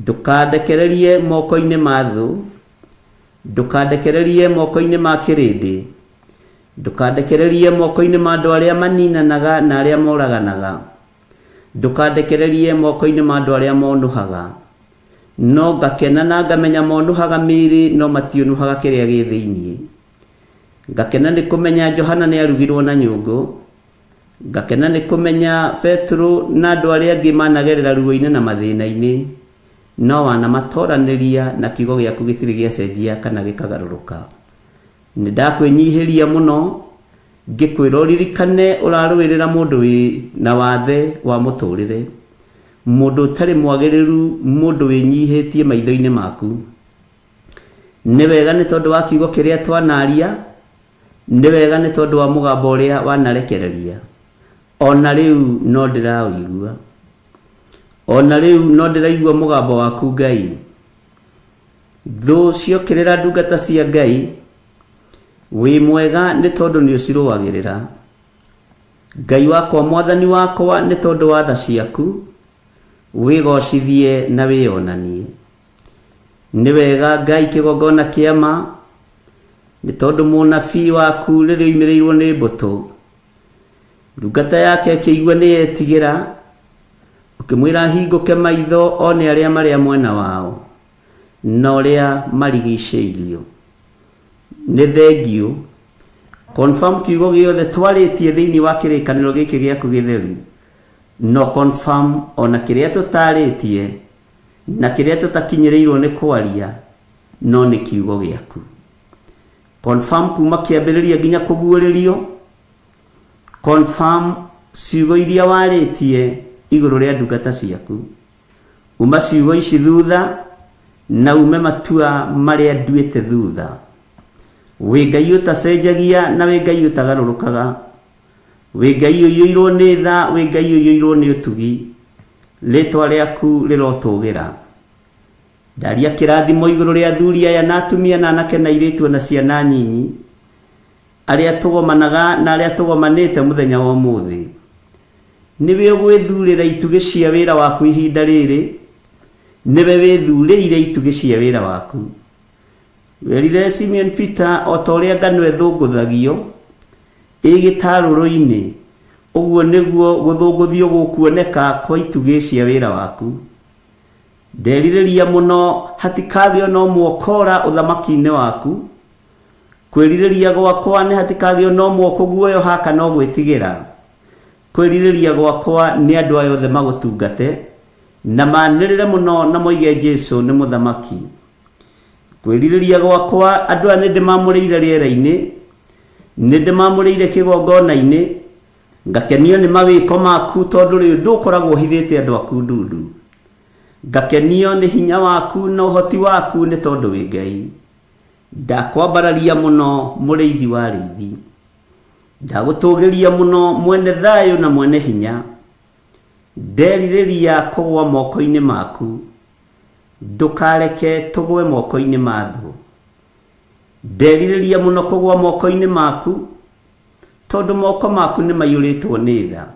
[SPEAKER 3] Ndũkandekererie moko-inĩ ma thũ. Ndũkandekererie moko-inĩ ma kĩrĩndĩ. Ndũkandekererie moko-inĩ ma andũ arĩa maninanaga na arĩa moraganaga. Ndũkandekererie moko-inĩ ma andũ arĩa monũhaga. No ngakena na ngamenya monũhaga mĩĩrĩ no matiũnũhaga kĩrĩa gĩ thĩinĩ. Ngakena nĩ kũmenya Johana nĩ arugirwo na nyũngũ. Ngakena nĩ kũmenya Petero na andũ arĩa angĩ managerera ruo-inĩ na mathĩna-inĩ. No wanamatoranĩria na kiugo gĩaku gĩtirĩ gĩacenjia kana gĩkagarũrũka. Nĩ ndakwĩnyihĩria mũno ngĩkwĩra ũririkane ũrarũĩrĩra mũndũ wĩ na wathe wa mũtũrĩre. Mũndũ ũtarĩ mwagĩrĩru, mũndũ wĩnyihĩtie maitho-inĩ maku. Nĩ wega nĩ tondũ wa kiugo kĩrĩa twanaria, nĩ wega nĩ tondũ wa mũgambo ũrĩa wanarekereria. Ona rĩu no ndĩraũigua. Ona rĩu no ndĩraigua mũgambo waku Ngai. Thũ ciokĩrĩra ndungata cia Ngai, wĩ mwega nĩ tondũ nĩ ũcirũagĩrĩra. Ngai wakwa Mwathani wakwa nĩ tondũ wa tha ciaku, wĩgocithie na wĩonanie. Nĩ wega Ngai kĩgongona kĩa ma, nĩ tondũ mũnabii waku rĩrĩa oimĩrĩirwo nĩ mbũtũ, ndungata yake ĩkĩigua nĩ yetigĩra, ũkĩmwĩra ahingũke maitho one arĩa marĩa mwena wao na ũrĩa marigicĩirio. Nĩ thengiũ. Confirm kiugo gĩothe twarĩtie thĩinĩ wa kĩrĩkanĩro gĩkĩ gĩaku gĩtheru. No confirm ona kĩrĩa tũtarĩtie na kĩrĩa tũtakinyĩrĩirwo nĩ kwaria no nĩ kiugo gĩaku. Confirm kuma kĩambĩrĩria nginya kũguũrĩrio. Confirm ciugo iria warĩtie igũrũ rĩa ndungata ciaku. Uma ciugo ici thutha na ume matua marĩa nduĩte thutha. Wĩ Ngai ũtacenjagia na wĩ Ngai ũtagarũrũkaga. Wĩ Ngai ũiyũirwo nĩ tha, wĩ Ngai ũiyũirwo nĩ ũtugi. Rĩtwa rĩaku rĩrotũgĩra. Ndaria kĩrathimo igũrũ rĩa athuri aya na atumia na anake na airĩtu na ciana nyinyi, arĩa tũgomanaga na arĩa tũgomanĩte mũthenya wa ũmũthĩ. Nĩwe ũgwĩthurĩra itugĩ cia wĩra waku ihinda rĩrĩ, nĩwe wĩthurĩire itugĩ cia wĩra waku. Werire Simeon Peter o ta ũrĩa ngano ĩthũngũthagio ĩ gĩtarũrũ-inĩ, ũguo nĩguo gũthũngũthio gũkuoneka kwa itugĩ cia wĩra waku. Nderirĩria mũno hatikagĩo na ũmwe ũkora ũthamaki-inĩ waku. Kwĩrirĩria gwakwa nĩ hatikagĩo na ũmwe ũkũguoyoha kana ũgwĩtigĩra. Kwĩrirĩria gwakwa nĩ andũ aya othe magũtungate na manĩrĩre mũno na moige Jesu nĩ mũthamaki. Kwĩrirĩria gwakwa andũ aya nĩ ndĩmamũrĩire rĩera-inĩ, nĩ ndĩmamũrĩire kĩgongona-inĩ, ngakenio nĩ mawĩko maku tondũ rĩu ndũkoragwo ũhithĩte andũ aku ndundu. Ngakenio nĩ hinya waku na ũhoti waku nĩ tondũ wĩ Ngai. Ndakwambararia mũno mũrĩithi wa arĩithi. Ndagũtũgĩria mũno mwene thayũ na mwene hinya. Nderirĩria kũgwa moko-inĩ maku. Ndũkareke tũgwe moko-inĩ ma thũ. Nderirĩria mũno kũgwa moko-inĩ maku, tondũ moko maku nĩ maiyũrĩtwo nĩ tha.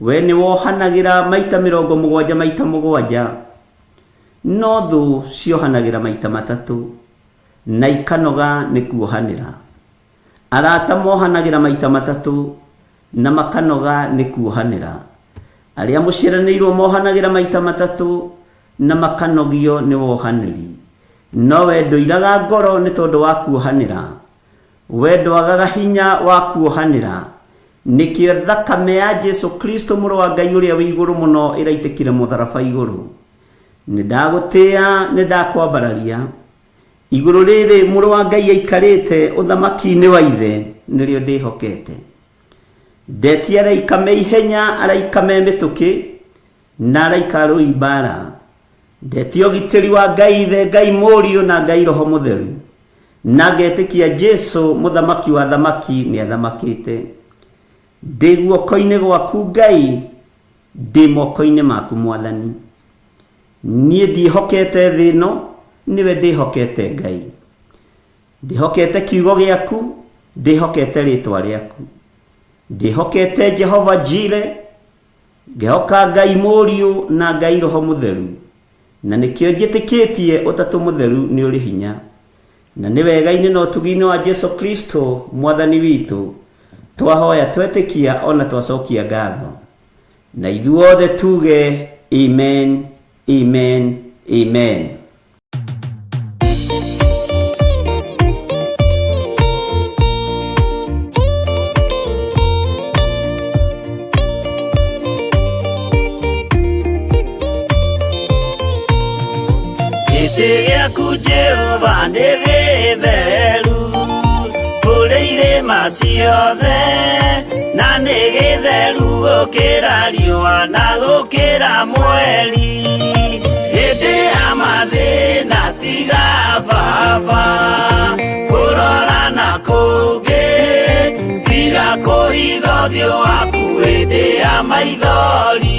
[SPEAKER 3] We nĩ wohanagĩra maita 70 maita 7, no thũ ciohanagĩra maita 3, na ikanoga nĩ kuohanĩra. Arata mohanagĩra maita 3, na makanoga nĩ kuohanĩra. Arĩa mũciaranĩirwo mohanagĩra maita 3, na makanogio nĩ wohanĩri. No we ndũiraga ngoro nĩ tondũ wa kuohanĩra. We ndwagaga hinya wa kuohanĩra. Nĩkĩo thakame ya Jesu Kristo mũrũ wa Ngai ũrĩa wĩ igũrũ mũno ĩraitĩkire mũtharaba igũrũ. Nĩ ndagũtĩĩa, nĩ ndakwambararia. Igũrũ rĩrĩ mũrũ wa Ngai aikarĩte ũthamaki-inĩ wa ithe nĩrĩo ndĩhokete. Ndetia araika me ihenya, araika me mĩtũkĩ, na araika arũi mbara. Ndetia ũgitĩri wa Ngai ithe, Ngai mũriũ na Ngai roho mũtheru. Na ngetĩkia Jesu mũthamaki wa thamaki nĩ athamakĩte. Ndĩ guoko-inĩ gwaku Ngai, ndĩ moko-inĩ maku Mwathani. Niĩ ndiĩhokete thĩ ĩno, nĩwe ndĩhokete Ngai. Ndĩhokete kiugo gĩaku, ndĩhokete rĩtwa rĩaku. Ndĩhokete Jehova Jire, ngehoka Ngai mũriũ na Ngai roho mũtheru. Na nĩkĩo njĩtĩkĩtie ũtatũ mũtheru nĩ ũrĩ hinya. Na nĩ wega-inĩ na ũtugi-inĩ wa Jesu Kristo Mwathani witũ, twahoya twetĩkia ona twacokia ngatho. Na ithuothe tuge amen, amen, amen.
[SPEAKER 5] Gĩtĩ gĩaku Jehova nĩ gĩtheru kũrĩ irĩma ciothe, na nĩ gĩtheru gũkĩra riũa na gũkĩra mweri. Hĩndĩ ya mathĩna tiga baba kũrora na kũngĩ, tiga kũhitha ũthiũ waku hĩndĩ ya maithori.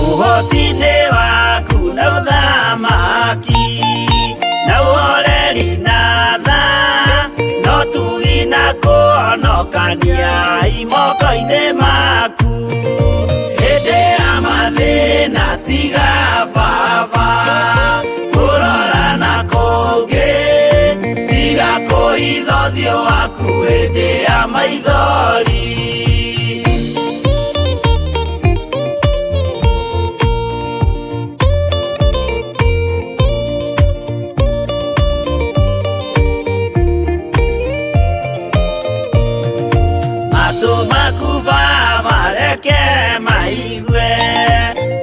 [SPEAKER 5] Ũhoti-inĩ waku na ũthamaki, na ũhoreri na tha, no tugi na kũhonokania moko-inĩ maku. Hĩndĩ ya mathĩna tiga baba kũrora na kũngĩ, tiga kũhitha ũthiũ waku hĩndĩ ya maithori. Matũ maku Baba reke maigue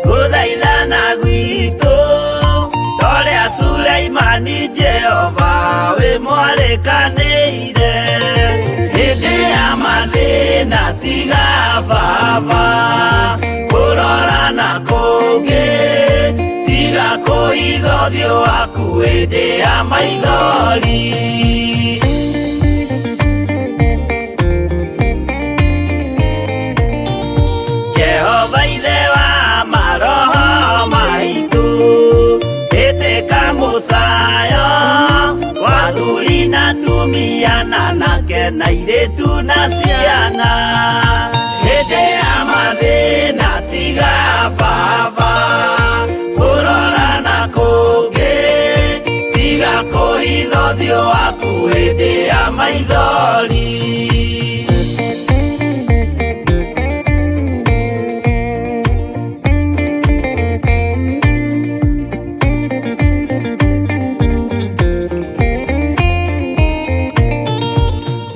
[SPEAKER 5] gũthaithana gwitũ, torĩa Suleimani Jehova Marĩkanĩire hĩndĩ ya mathĩna tiga baba kũrora na kũngĩ tiga kũhitha ũthiũ waku hĩndĩ ya maithori. Jehova ithe wa maroho maitũ ĩtĩka mũcayo wa athuri na atumia na anake na airĩtu na ciana hĩndĩ ya mathĩna tiga baba kũrora na kũngĩ tiga kũhitha ũthiũ waku hĩndĩ ya maithori.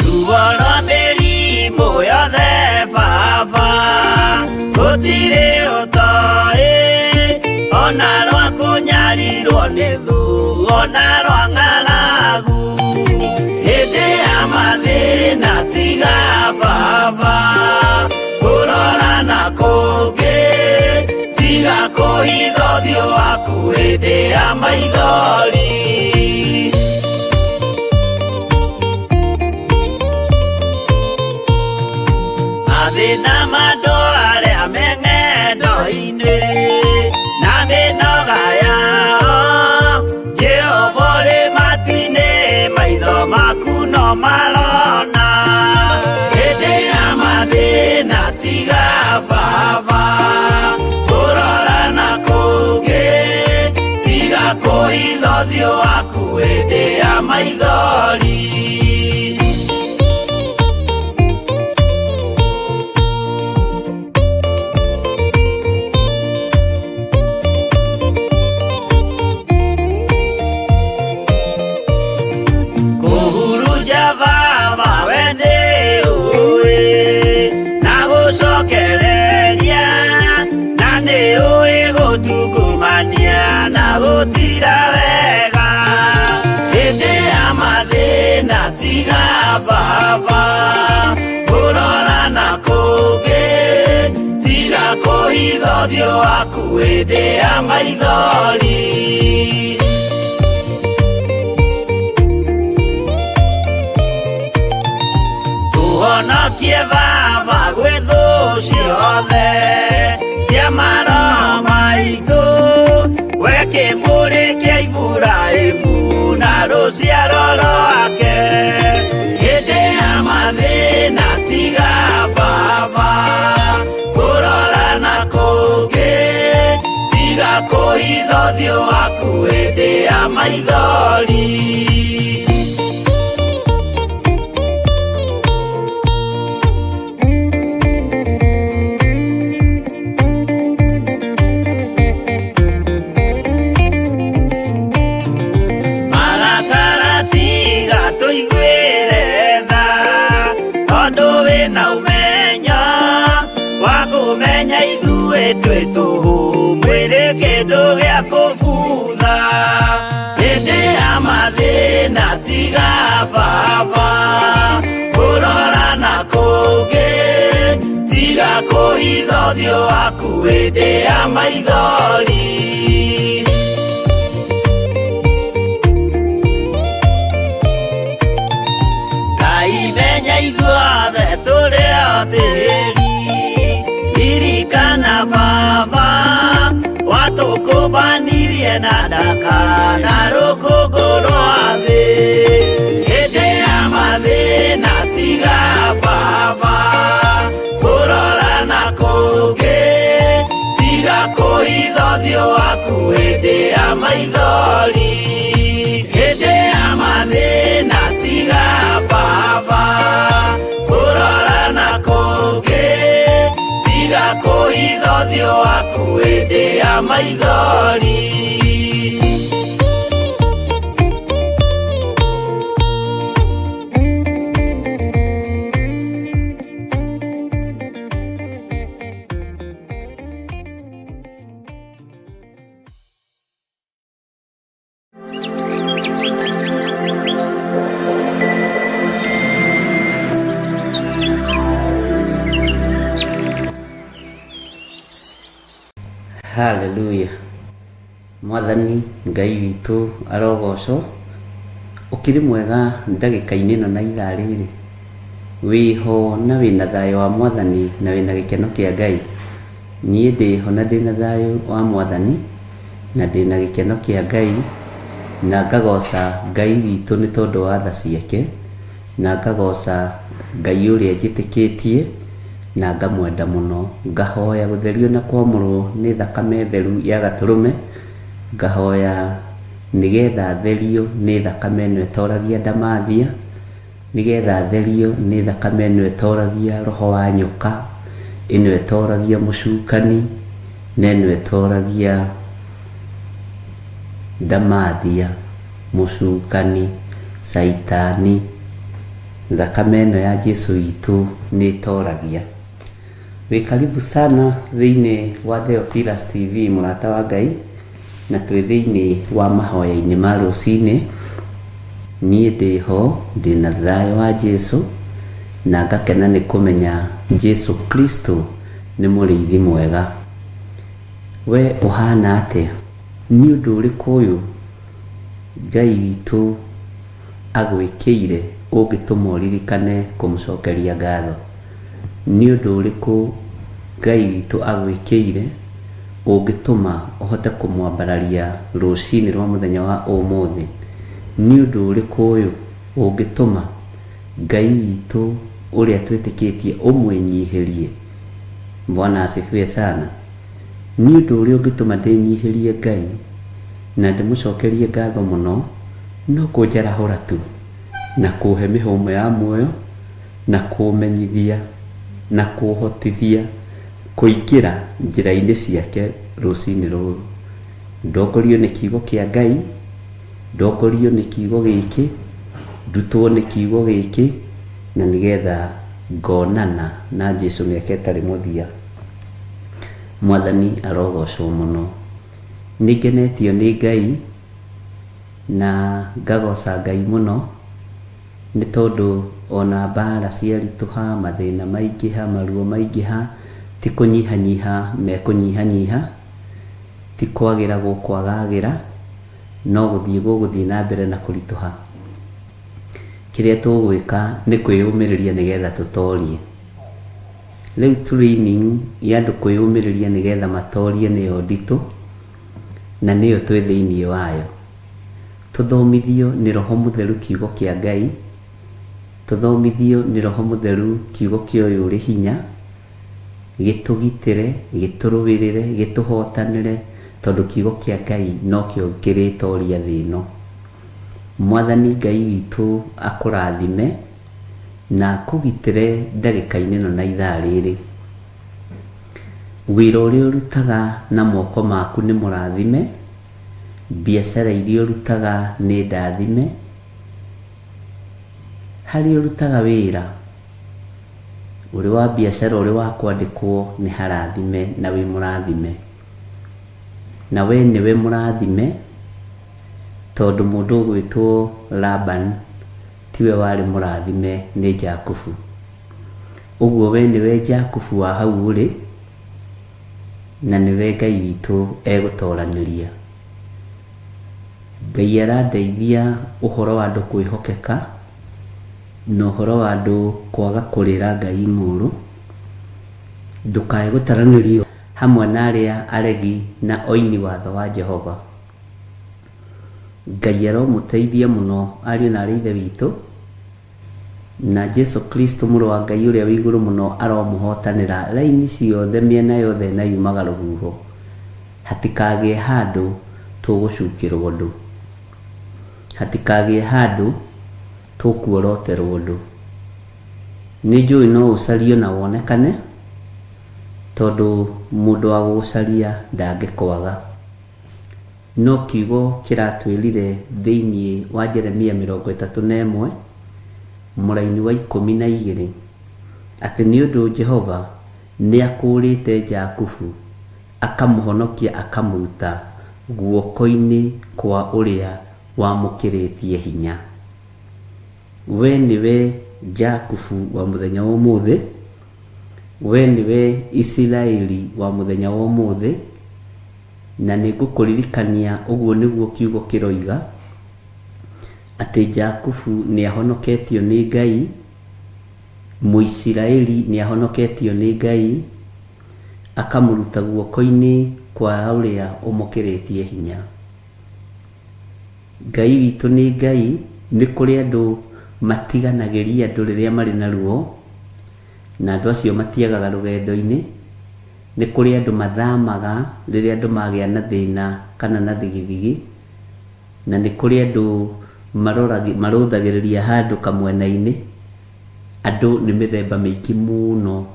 [SPEAKER 5] Ruo rwa mĩrimũ yothe baba gũtirĩ ũtoĩ ona rwa kũnyarirwo nĩ thũ ona rwa ng'aragu hĩndĩ ya mathĩna tiga baba kũrora na kũngĩ tiga kũhitha ũthiũ waku hĩndĩ ya maithori. Mathĩna ma andũ arĩa me ng'endo-inĩ na mĩnoga yao Jehova ũrĩ matu-inĩ maitho maku no marona hĩndĩ ya mathĩna tiga baba kũrora na kũngĩ tiga kũhitha ũthiũ waku hĩndĩ ya maithori. Kũhurunja baba we nĩ ũĩ na gũcokereria na nĩ ũĩ gũtungumania na gũtira wega hĩndĩ ya mathĩna tiga baba kũrora na kũngĩ tiga kũhitha ũthiũ waku hĩndĩ ya maithori. Tũhonokie baba gwĩ thũ ciothe cia maroho maitũ we kĩmũrĩ kĩa Iburahĩmu na rũciaro rwake hĩndĩ ya mathĩna tiga baba kũrora na kũngĩ tiga kũhitha ũthiũ waku hĩndĩ ya maithori. Marakara tiga tũiguĩre tha tondũ wĩna ũmenyo wa kũmenya ithuĩ twĩ tũhũ mwĩrĩ kĩndũ gĩa kũbutha hĩndĩ ya mathĩna tiga baba kũrora na kũngĩ tiga kũhitha ũthiũ waku hĩndĩ ya maithori. Ngai menya ithuothe tũrĩ o tĩri ririkana baba watũkũmbanirie na ndaka na rũkũngũ rwa thĩ hĩndĩ ya mathĩna tiga baba kũrora na kũngĩ tiga kũhitha ũthiũ waku hĩndĩ ya maithori. Hĩndĩ ya mathĩna tiga baba kũrora na kũngĩ tiga kũhitha ũthiũ waku hĩndĩ ya maithori.
[SPEAKER 3] Haleluya. Mwathani Ngai witũ arogocwo. Ũkĩrĩ mwega ndagĩka-inĩ ĩno na ithaa rĩrĩ? Wĩho na wĩna thayũ wa Mwathani na wĩna gĩkeno kĩa Ngai? Niĩ ndĩho na ndĩna thayũ wa Mwathani na ndĩna gĩkeno kĩa Ngai na ngagoca Ngai witũ nĩ tondũ wa tha ciake na ngagoca Ngai ũrĩa njĩtĩkĩtie na ngamwenda mũno. Ngahoya gũtherio na kwamũrwo nĩ thakame theru ya Gatũrũme, ngahoya nĩgetha therio nĩ thakame ĩno ĩtoragia ndamathia, nĩgetha therio nĩ thakame ĩno ĩtoragia roho wa nyoka, ĩno ĩtoragia mũcukani, na ĩno ĩtoragia ndamathia, mũcukani, caitani. Thakame ĩno ya Jesu witũ nĩ ĩtoragia. Wĩ karibu sana thĩinĩ wa Theophilus TV mũrata wa Ngai, na twĩ thĩinĩ wa mahoya-inĩ ma rũcinĩ. Niĩ ndĩho ndĩna thayũ wa Jesu na ngakena nĩ kũmenya Jesu Kristo nĩ mũrĩithi mwega. We ũhana atĩa? Nĩ ũndũ ũrĩkũ ũyũ Ngai witũ agwĩkĩire ũngĩtũma ũririkane kũmũcokeria ngatho? Nĩ ũndũ ũrĩkũ Ngai witũ agwĩkĩire ũngĩtũma ũhote kũmwambararia rũcinĩ rwa mũthenya wa ũmũthĩ? Nĩ ũndũ ũrĩkũ ũyũ ũngĩtũma Ngai witũ ũrĩa twĩtĩkĩtie ũmwĩnyihĩrie? Bwana asifiwe sana. Nĩ ũndũ ũrĩa ũngĩtũma ndĩnyihĩrie Ngai na ndĩmũcokerie ngatho mũno no kũnjarahũra tu na kũhe mĩhũmũ ya muoyo na kũmenyithia na kũhotithia kũingĩra njĩra-inĩ ciake rũcinĩ rũrũ. Ndongorio nĩ kiugo kĩa Ngai, ndongorio nĩ kiugo gĩkĩ, ndutwo nĩ kiugo gĩkĩ, na nĩgetha ngonana na Jesu mĩaka ĩtarĩ mũthia. Mwathani arogocwo mũno. Nĩ ngenetio nĩ Ngai na ngagoca Ngai mũno nĩ tondũ ona mbara ciaritũha, mathĩna maingĩha, maruo maingĩha, ti kũnyihanyiha mekũnyihanyiha, ti kwagĩra gũkwagagĩra, no gũthiĩ gũgũthiĩ na mbere na kũritũha. Kĩrĩa tũgwĩka nĩ kwĩyũmĩrĩria nĩgetha tũtorie. Rĩu training ya andũ kwĩyũmĩrĩria nĩgetha matorie nĩyo nditũ na nĩyo twĩ thĩinĩ wayo. Tũthomithio nĩ Roho Mũtheru kiugo kĩa Ngai, tũthomithio nĩ Roho Mũtheru kiugo kĩa ũyũ ũrĩ hinya, gĩtũgitĩre, gĩtũrũĩrĩre, gĩtũhotanĩre, tondũ kiugo kĩa Ngai nokĩo kĩrĩtoria thĩ ĩno. Mwathani Ngai witũ akũrathime na akũgitĩre ndagĩka-inĩ ĩno na ithaa rĩrĩ. Wĩra ũrĩa ũrutaga na moko maku nĩ mũrathime, biacara iria ũrutaga nĩ ndathime, harĩa ũrutaga wĩra ũrĩ wa biacara ũrĩ wa kwandĩkwo nĩ harathime na wĩ mũrathime. Na we nĩwe mũrathime tondũ mũndũ ũgwĩtwo Laban tiwe warĩ mũrathime nĩ Jakubu. Ũguo we nĩwe Jakubu wa hau ũrĩ na nĩwe Ngai witũ egũtoranĩria. Ngai arandeithia ũhoro wa andũ kwĩhokeka na ũhoro wa andũ kwaga kũrĩra Ngai ng'ũrũ. Ndũkae gũtaranĩrio hamwe na arĩa aregi na oini watho wa Jehova. Ngai aromũteithia mũno ariũ na aarĩ a Ithe witũ, na Jesu Kristo mũrũ wa Ngai ũrĩa wĩ igũrũ mũno aromũhotanĩra raini ciothe mĩena yothe na yumaga rũhuho. Hatikagĩe handũ tũgũcukĩrwo ũndũ. Hatikagĩe handũ tũkuoroterwo ũndũ. Nĩ njũĩ no ũcario na wonekane, tondũ mũndũ wa gũgũcaria ndangĩkwaga. No kiugo kĩratwĩrire thĩinĩ wa Jeremia 31 mũraini wa 12 atĩ nĩ ũndũ Jehova nĩakũũrĩte Jakubu, akamũhonokia akamũruta guoko-inĩ kwa ũrĩa wamũkĩrĩtie hinya. We nĩwe Jakubu wa mũthenya wa ũmũthĩ, we nĩwe Isiraeli wa mũthenya wa ũmũthĩ. Na nĩ ngũkũririkania ũguo nĩguo kiugo kĩroiga, atĩ Jakubu nĩ ahonoketio nĩ Ngai, Mũisiraeli nĩ ahonoketio nĩ Ngai, akamũruta guoko-inĩ kwa ũrĩa ũmũkĩrĩtie hinya. Ngai witũ nĩ Ngai, nĩ kũrĩ andũ matiganagĩria andũ rĩrĩa marĩ na ruo, na andũ acio matiagaga rũgendo-inĩ. Nĩ kũrĩ andũ mathamaga rĩrĩa andũ magĩa na thĩna kana na thigithigi, na nĩ kũrĩ andũ marũthagĩrĩria handũ kamwena-inĩ. Andũ nĩ mĩthemba mĩingĩ mũno,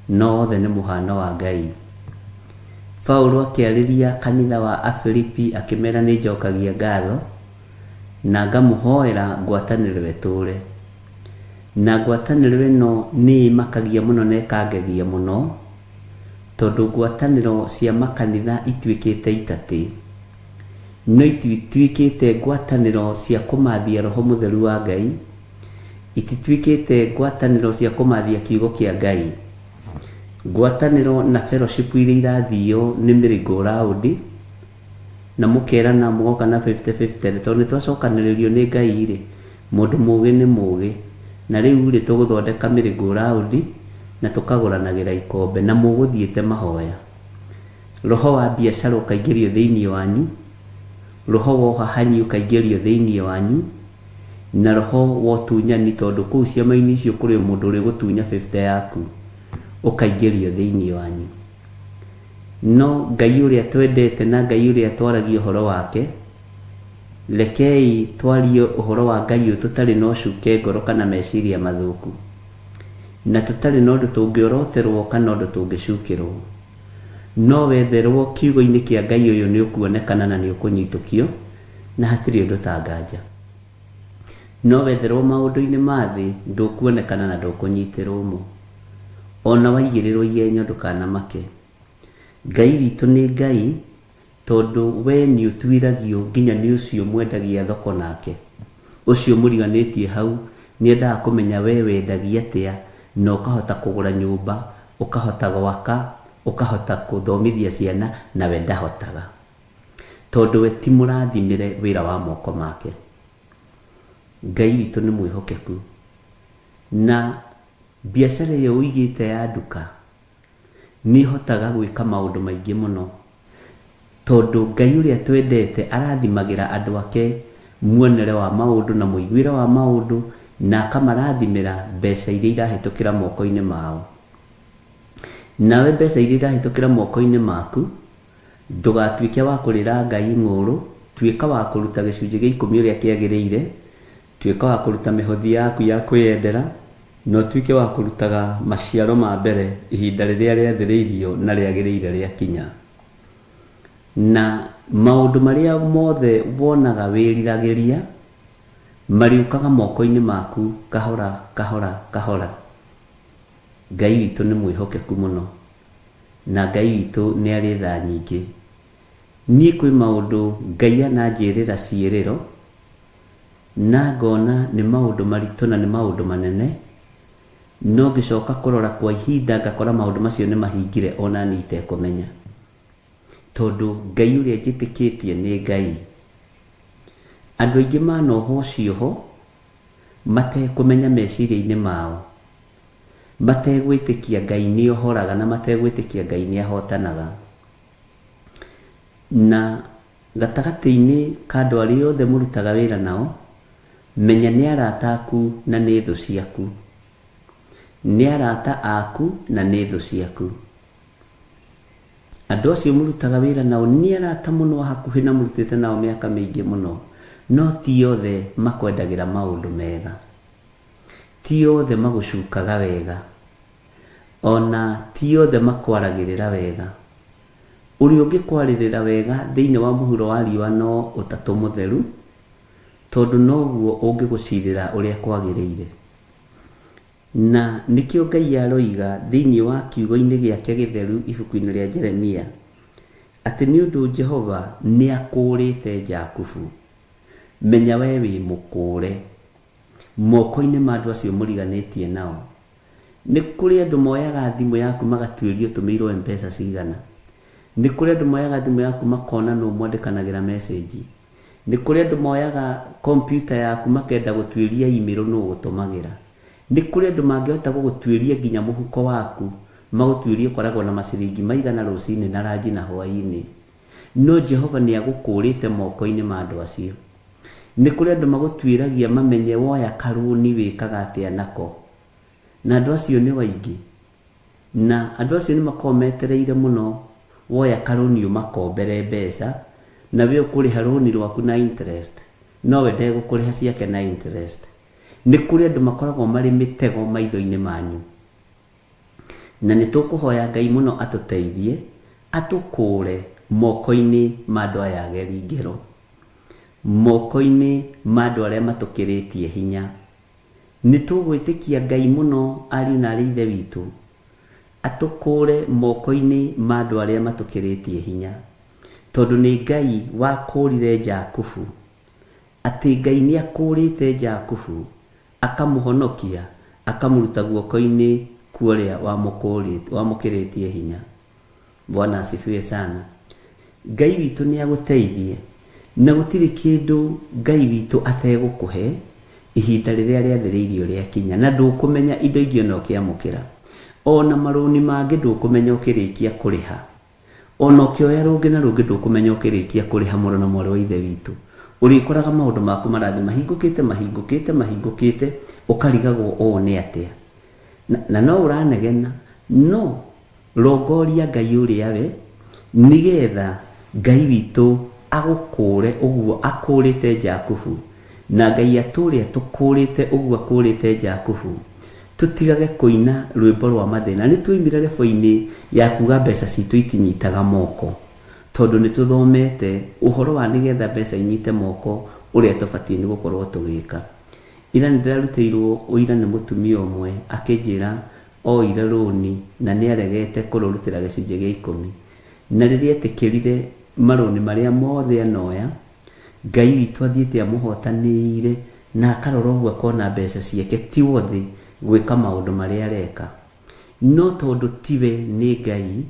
[SPEAKER 3] no othe nĩ mũhano wa Ngai. Paulo akĩarĩria kanitha wa Afilipi akĩmera nĩ njokagia ngatho na ngamũhoera ngwatanĩro ĩtũũre. Na ngwatanĩro ĩno nĩ ĩmakagia mũno na ĩkangegia mũno, tondũ ngwatanĩro cia makanitha ituĩkĩte itatĩ. No itituĩkĩte ngwatanĩro cia kũmathia Roho Mũtheru wa Ngai, itituĩkĩte ngwatanĩro cia kũmathia kiugo kĩa Ngai. Ngwatanĩro na fellowship iria irathio nĩ merry-go-round, na mũkerana mũgoka na 50-50, tondũ nĩ twacokanĩrĩrio nĩ Ngai rĩ, mũndũ mũgĩ nĩ mũgĩ, na rĩu rĩ tũgũthondeka merry-go-round na tũkagũranagĩra ikombe na mũgũthiĩte mahoya. Roho wa biacara ũkaingĩrio thĩinĩ wanyu, roho wa ũhahanyi ũkaingĩrio thĩinĩ wanyu, na roho wa ũtunyani, tondũ kũu ciama-inĩ icio kũrĩ o mũndũ ũrĩgũtunya 50 yaku, ũkaingĩrio thĩinĩ wanyu. No Ngai ũrĩa twendete na Ngai ũrĩa twaragia ũhoro wake, rekei twarie ũhoro wa Ngai ũyũ tũtarĩ na ũcuke ngoro kana meciria mathũku, na tũtarĩ na ũndũ tũngĩoroterwo kana ũndũ tũngĩcukĩrwo. No wetherwo kiugo-inĩ kĩa Ngai ũyũ nĩ ũkuonekana na nĩ ũkũnyitũkio, na hatirĩ ũndũ ta nganja. No wetherwo maũndũ-inĩ ma thĩ ndũkuonekana na ndũkũnyitĩrwo mo. Ona waigĩrĩrwo igenyo ndũkanamake. Ngai witũ nĩ Ngai, tondũ we nĩ ũtuĩragio nginya nĩ ũcio mwendagia thoko nake. Ũcio mũriganĩtie hau nĩ endaga kũmenya we wendagia atĩa na ũkahota kũgũra nyũmba, ũkahota gwaka, ũkahota kũthomithia ciana na we ndahotaga. Tondũ we ti mũrathimĩre wĩra wa moko make. Ngai witũ nĩ mwĩhokeku. Na biacara ĩyo ũigĩte ya nduka nĩ ĩhotaga gwĩka maũndũ maingĩ mũno. Tondũ Ngai ũrĩa twendete arathimagĩra andũ ake muonere wa maũndũ na mũiguĩre wa maũndũ, na akamarathimĩra mbeca iria irahĩtũkĩra moko-inĩ mao. Nawe mbeca iria irahĩtũkĩra moko-inĩ maku, ndũgatuĩke wa kũrĩra Ngai ng'ũũrũ, tuĩka wa kũruta gĩcunjĩ gĩa ikũmi ũrĩa kĩagĩrĩire, tuĩka wa kũruta mĩhothi yaku ya kwĩyendera, na ũtuĩke wa kũrutaga maciaro ma mbere ihinda rĩrĩa rĩathĩrĩirio na rĩagĩrĩire rĩakinya. Na maũndũ marĩa mothe wonaga wĩriragĩria, marĩũkaga moko-inĩ maku kahora kahora kahora. Ngai witũ nĩ mwĩhokeku mũno, na Ngai witũ nĩ arĩ tha nyingĩ. Niĩ kwĩ maũndũ Ngai ananjĩrĩra ciĩrĩro, na ngona nĩ maũndũ maritũ na nĩ maũndũ manene, no ngĩcoka kũrora kwa ihinda ngakora maũndũ macio nĩ mahingire ona niĩ itekũmenya. Tondũ Ngai ũrĩa njĩtĩkĩtie nĩ Ngai. Andũ aingĩ manohwo cioho matekũmenya meciria-inĩ mao, mategwĩtĩkia Ngai nĩ ohoraga na mategwĩtĩkia Ngai nĩ ahotanaga. Na gatagatĩ-inĩ ka andũ arĩa othe mũrutaga wĩra nao, menya nĩ arata aku na nĩ thũ ciaku. Nĩ arata aku na nĩ thũ ciaku. Andũ acio mũrutaga wĩra nao nĩ arata mũno a hakuhĩ na mũrutĩte nao mĩaka mĩingĩ mũno, no ti othe makwendagĩra maũndũ mega. Ti othe magũcukaga wega. Ona ti othe makwaragĩrĩra wega. Ũrĩa ũngĩkwarĩrĩra wega thĩinĩ wa mũhuro wa riũa no Ũtatũ Mũtheru, tondũ noguo ũngĩgũcirĩra ũrĩa kwagĩrĩire. Na nĩkĩo Ngai aroiga thĩinĩ wa kiugo-inĩ gĩake gĩtheru ibuku-inĩ rĩa Jeremia, atĩ nĩ ũndũ Jehova nĩakũũrĩte Jakubu, menya wee wĩ mũkũũre moko-inĩ ma andũ acio mũriganĩtie nao. Nĩ kũrĩ andũ moyaga thimũ yaku magatuĩria ũtũmĩirwo M-Pesa cigana. Nĩ kũrĩ andũ moyaga thimũ yaku makona nũ mwandĩkanagĩra message. Nĩ kũrĩ andũ moyaga kompiuta yaku makenda gũtuĩria email nũ ũgũtũmagĩra. Nĩ kũrĩ andũ mangĩhota gũgũtuĩria nginya mũhuko waku, magũtuĩrie ũkoragwo na maciringi maigana rũcinĩ na ranji na hwaĩ-inĩ. No Jehova nĩ agũkũũrĩte moko-inĩ ma andũ acio. Nĩ kũrĩ andũ magũtuĩragia mamenye woya karũni wĩkaga atĩa nako. Na andũ acio nĩ aingĩ. Na andũ acio nĩ makoragwo metereire mũno woya karũni ũmakombere mbeca, na we ũkũrĩha rũni rwaku na interest, no we ndegũkũrĩha ciake na interest. Nĩ kũrĩ andũ makoragwo marĩ mĩtego maitho-inĩ manyu. Na nĩ tũkũhoya Ngai mũno atũteithie, atũkũũre moko-inĩ ma andũ aya ageri ngero, moko-inĩ ma andũ arĩa matũkĩrĩtie hinya. Nĩ tũgwĩtĩkia Ngai mũno ariũ na aarĩ a Ithe witũ, atũkũũre moko-inĩ ma andũ arĩa matũkĩrĩtie hinya. Tondũ nĩ Ngai wakũũrire Jakubu, atĩ Ngai nĩ akũũrĩte Jakubu, akamũhonokia, akamũruta guoko-inĩ kwa ũrĩa wamũkĩrĩtie hinya. Bwana asifiwe sana. Ngai witũ nĩ agũteithie, na gũtirĩ kĩndũ Ngai witũ ategũkũhe ihinda rĩrĩa rĩathĩrĩirio rĩakinya, na ndũkũmenya indo ingĩ ona ũkĩamũkĩra. Ona marũni mangĩ ndũkũmenya ũkĩrĩkia kũrĩha. Ona ũkĩoya rũngĩ na rũngĩ ndũkũmenya ũkĩrĩkia kũrĩha, mũrũ na mwarĩ wa Ithe witũ. Ũrĩkoraga maũndũ maku marathiĩ mahingũkĩte, mahingũkĩte, mahingũkĩte, ũkarigagwo ũũ nĩ atĩa. Na no ũranegena, no rongoria Ngai ũrĩa we, nĩgetha Ngai witũ agũkũũre ũguo akũũrĩte Jakubu, na Ngai atũũre atũkũũrĩte ũguo akũũrĩte Jakubu, tũtigage kũina rwĩmbo rwa mathĩna. Nĩ twoimire rebo-inĩ ya kuga mbeca citũ itinyitaga moko, tondũ nĩ tũthomete ũhoro wa nĩgetha mbeca inyite moko ũrĩa tũbatiĩ nĩ gũkorwo tũgĩka. Ira nĩ ndĩrarutĩirwo ũira nĩ mũtumia ũmwe akĩnjĩra oire rũni na nĩ aregete kũrũrutĩra gĩcunjĩ gĩa ikũmi. Na rĩrĩa etĩkĩrire marũni marĩa mothe anoya, Ngai witũ athiĩte amũhotanĩire na akarora ũguo akona mbeca ciake ti worthy gwĩka maũndũ marĩa areka. No tondũ tiwe nĩ Ngai,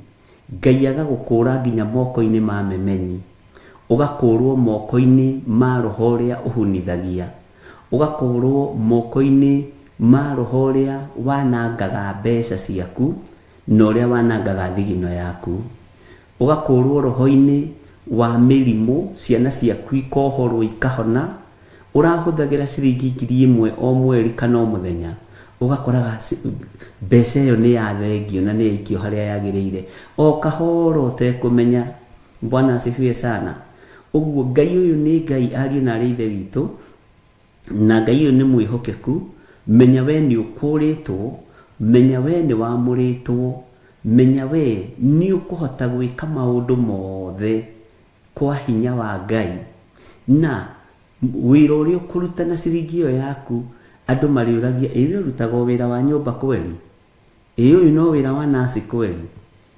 [SPEAKER 3] Ngai agagũkũũra nginya moko-inĩ ma memenyi, ũgakũũrwo moko-inĩ ma roho ũrĩa ũhunithagia, ũgakũũrwo moko-inĩ ma roho ũrĩa wanangaga mbeca ciaku na ũrĩa wanangaga thigino yaku, ũgakũũrwo roho-inĩ wa mĩrimũ, ciana ciaku ikohorwo ikahona, ũrahũthagĩra ciringi 1000 o mweri kana o mũthenya, ũgakoraga mbeca ĩyo nĩ yathengio na nĩ yaikio harĩa yagĩrĩire, o kahora ũtekũmenya. Bwana asifiwe sana. Ũguo Ngai ũyũ nĩ Ngai ariũ na aarĩ a Ithe witũ, na Ngai ũyũ nĩ mwĩhokeku. Menya we nĩ ũkũũrĩtwo, menya we nĩ wamũrĩtwo, menya we nĩ ũkũhota gwĩka maũndũ mothe kwa hinya wa Ngai. Na wĩra ũrĩa ũkũruta na ciringi ĩyo yaku, andũ marĩũragia, ĩ we ũrutaga o wĩra wa nyũmba kweli? Ĩ ũyũ no wĩra wa nurse kweli?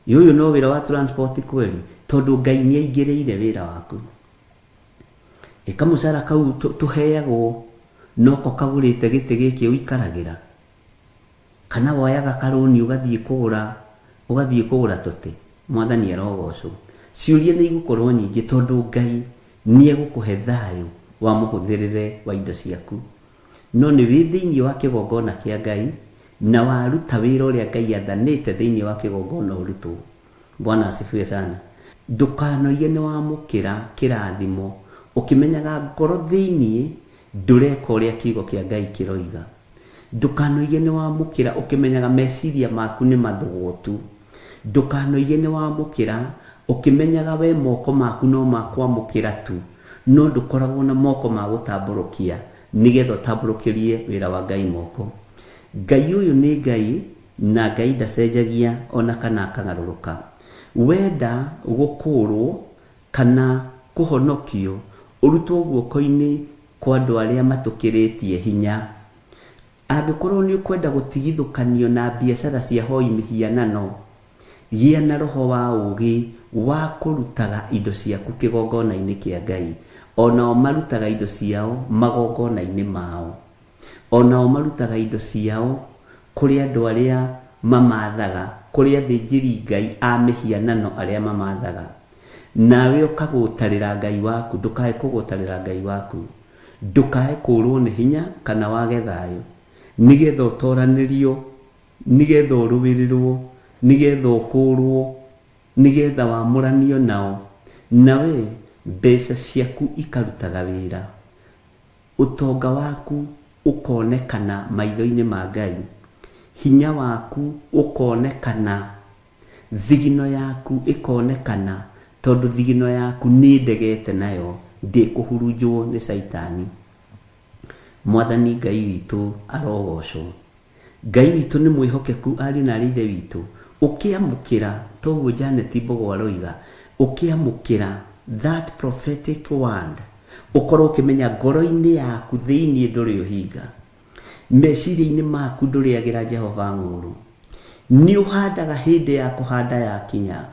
[SPEAKER 3] Ĩ ũyũ no wĩra wa transport kweli? Tondũ Ngai nĩ aingĩrĩire wĩra waku. Ĩ kamũcara kau tũheagwo noko kagũrĩte gĩtĩ gĩkĩ ũikaragĩra? Kana woyaga karũni ũgathiĩ kũgũra, ũgathiĩ kũgũra tũtĩ? Mwathani arogocwo. Ciũria nĩ igũkorwo nyingĩ tondũ Ngai nĩ egũkũhe thayũ wa mũhũthĩrĩre wa indo ciaku. No nĩ wĩ thĩinĩ wa kĩgongona kĩa Ngai na waruta wĩra ũrĩa Ngai athanĩte thĩinĩ wa kĩgongona ũrutwo. Bwana asifiwe sana. Ndũkanoige nĩ wamũkĩra kĩrathimo ũkĩmenyaga ngoro thĩinĩ ndũreka ũrĩa kiugo kĩa Ngai kĩroiga. Ndũkanoige nĩ wamũkĩra ũkĩmenyaga meciria maku nĩ mathũgũtu. Ndũkanoige nĩ wamũkĩra ũkĩmenyaga we moko maku no ma kwamũkĩra tu, no ndũkoragwo na moko ma gũtambũrũkia nĩgetha ũtambũrũkĩrie wĩra wa Ngai moko. Ngai ũyũ nĩ Ngai na Ngai ndacenjagia ona kana akagarũrũka. Wenda gũkũũrwo kana kũhonokio, ũrutwo guoko-inĩ kwa andũ arĩa matũkĩrĩtie hinya. Angĩkorwo nĩ ũkwenda gũtigithũkanio na biacara cia hoi mĩhianano, gĩa na roho wa ũũgĩ wa kũrutaga indo ciaku kĩgongona-inĩ kĩa Ngai. O nao marutaga indo ciao magongona-inĩ mao. O nao marutaga indo ciao kũrĩ andũ arĩa mamathaga, kũrĩ athĩnjĩri Ngai a mĩhianano arĩa mamathaga. Nawe ũkagũtarĩra Ngai waku, ndũkae kũgũtarĩra Ngai waku. Ndũkae kũũrwo nĩ hinya kana wage thayũ, nĩgetha ũtoranĩrio, nĩgetha ũrũĩrĩrwo, nĩgetha ũkũũrwo, nĩgetha wamũranio nao. Nawe mbeca ciaku ikarutaga wĩra, ũtonga waku ũkonekana maitho-inĩ ma Ngai, hinya waku ũkonekana, thigino yaku ĩkonekana, tondũ thigino yaku nĩ ndegete nayo, ndĩkũhurunjwo nĩ Caitani. Mwathani Ngai witũ arogocwo. Ngai witũ nĩ mwĩhokeku ariũ na aarĩ a Ithe witũ. Ũkĩamũkĩra, toguo Janet Mbogo aroiga, ũkĩamũkĩra that prophetic word, ũkorwo ũkĩmenya ngoro-inĩ yaku thĩiniĩ ndũrĩ ũhinga. Meciria-inĩ maku ndũrĩagĩra Jehova ng'ũũrũ. Nĩ ũhandaga hĩndĩ ya kũhanda yakinya.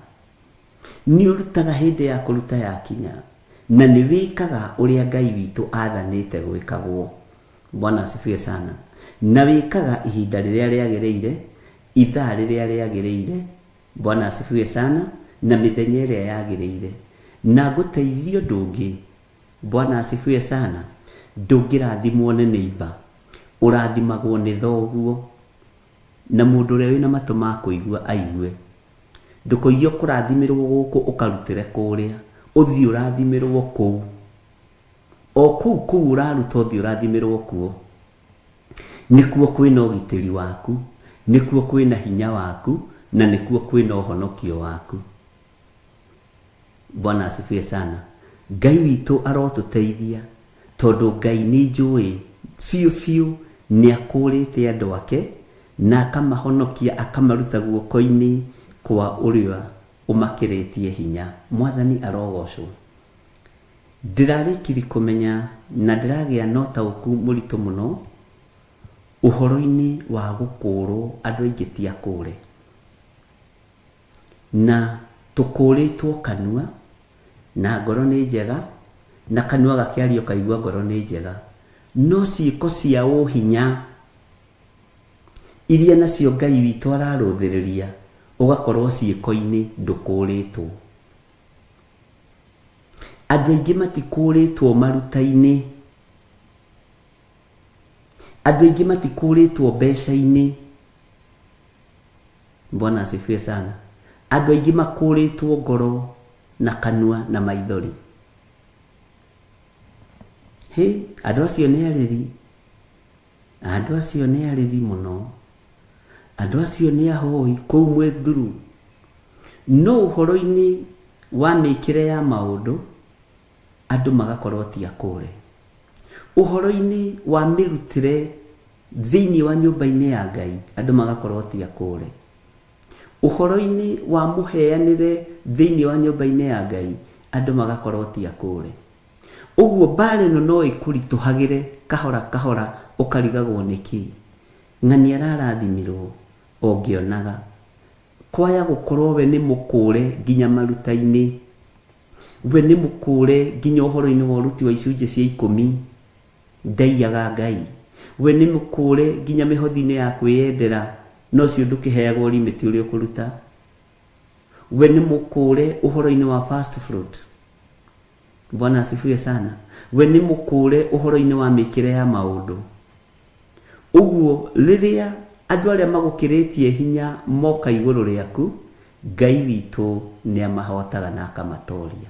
[SPEAKER 3] Nĩ ũrutaga hĩndĩ ya kũruta yakinya. Na nĩ wĩkaga ũrĩa Ngai witũ athanĩte gwĩkagwo. Bwana asifiwe sana. Na wĩkaga ihinda rĩrĩa rĩagĩrĩire, ithaa rĩrĩa rĩagĩrĩire, Bwana asifiwe sana, na mĩthenya ĩrĩa yagĩrĩire. Na ngũteithie ũndũ ũngĩ, Bwana asifiwe sana, ndũngĩrathimwo nĩ neighbor, ũrathimagwo nĩ thoguo. Na mũndũ ũrĩa wĩna matũ ma kũigua aigue. Ndũkoige ũkũrathimĩrwo gũkũ ũkarutĩre kũrĩa, ũthiĩ ũrathimĩrwo kũu. O kũu kũu ũraruta ũthiĩ ũrathimĩrwo kuo. Nĩkuo kwĩna ũgitĩri waku, nĩkuo kwĩna hinya waku, na nĩkuo kwĩna ũhonokio waku. Bwana asifiwe sana. Ngai witũ arotũteithia, tondũ Ngai nĩ njũĩ biũ biũ nĩ akũrĩte andũ ake na akamahonokia akamaruta guoko-inĩ kwa ũrĩa ũmakĩrĩtie hinya. Mwathani arogocwo. Ndĩrarĩkiri kũmenya na ndĩragĩa na ũtaũku mũritũ mũno ũhoro-inĩ wa gũkũũrwo. Andũ aingĩ ti akũũre, na tũkũũrĩtwo kanua na ngoro nĩ njega, na kanua gakĩaria ũkaigua ngoro nĩ njega, no ciĩko cia ũhinya iria nacio Ngai witũ ararũthĩrĩria, ũgakorwo ciĩko-inĩ ndũkũũrĩtwo. Andũ aingĩ matikũũrĩtwo maruta-inĩ, andũ aingĩ matikũũrĩtwo mbeca-inĩ. Bwana asifiwe sana. Andũ aingĩ makũũrĩtwo ngoro na kanua na maithori. Hĩ, andũ acio nĩ arĩri, andũ acio nĩ arĩri mũno, andũ acio nĩ ahoi kũu mwĩthuru. No ũhoro-inĩ wa mĩkĩre ya maũndũ, andũ magakorwo ti akũũre. Ũhoro-inĩ wa mĩrutĩre thĩinĩ wa nyũmba-inĩ ya Ngai, andũ magakorwo ti akũũre. Ũhoro-inĩ wa mũheanĩre thĩinĩ wa nyũmba-inĩ ya Ngai, andũ magakorwo ti akũũre. Ũguo mbara ĩno no ĩkũritũhagĩre kahora kahora, ũkarigagwo nĩkĩ. Ng'ania ararathimirwo o ngĩonaga. Kwaya gũkorwo we nĩ mũkũũre nginya maruta-inĩ. We nĩ mũkũũre nginya ũhoro-inĩ wa ũruti wa icunjĩ cia ikũmi. Ndaiyaga Ngai. We nĩ mũkũũre nginya mĩhothi-inĩ ya kwĩyendera, na ũcio ndũkĩheagwo limit ũrĩa ũkũruta. We nĩ mũkũũre ũhoro-inĩ wa first fruit. Bwana asifiwe sana. We nĩ mũkũũre ũhoro-inĩ wa mĩkĩre ya maũndũ. Ũguo rĩrĩa andũ arĩa magũkĩrĩtie hinya moka igũrũ rĩaku, Ngai witũ nĩ amahotaga na akamatoria.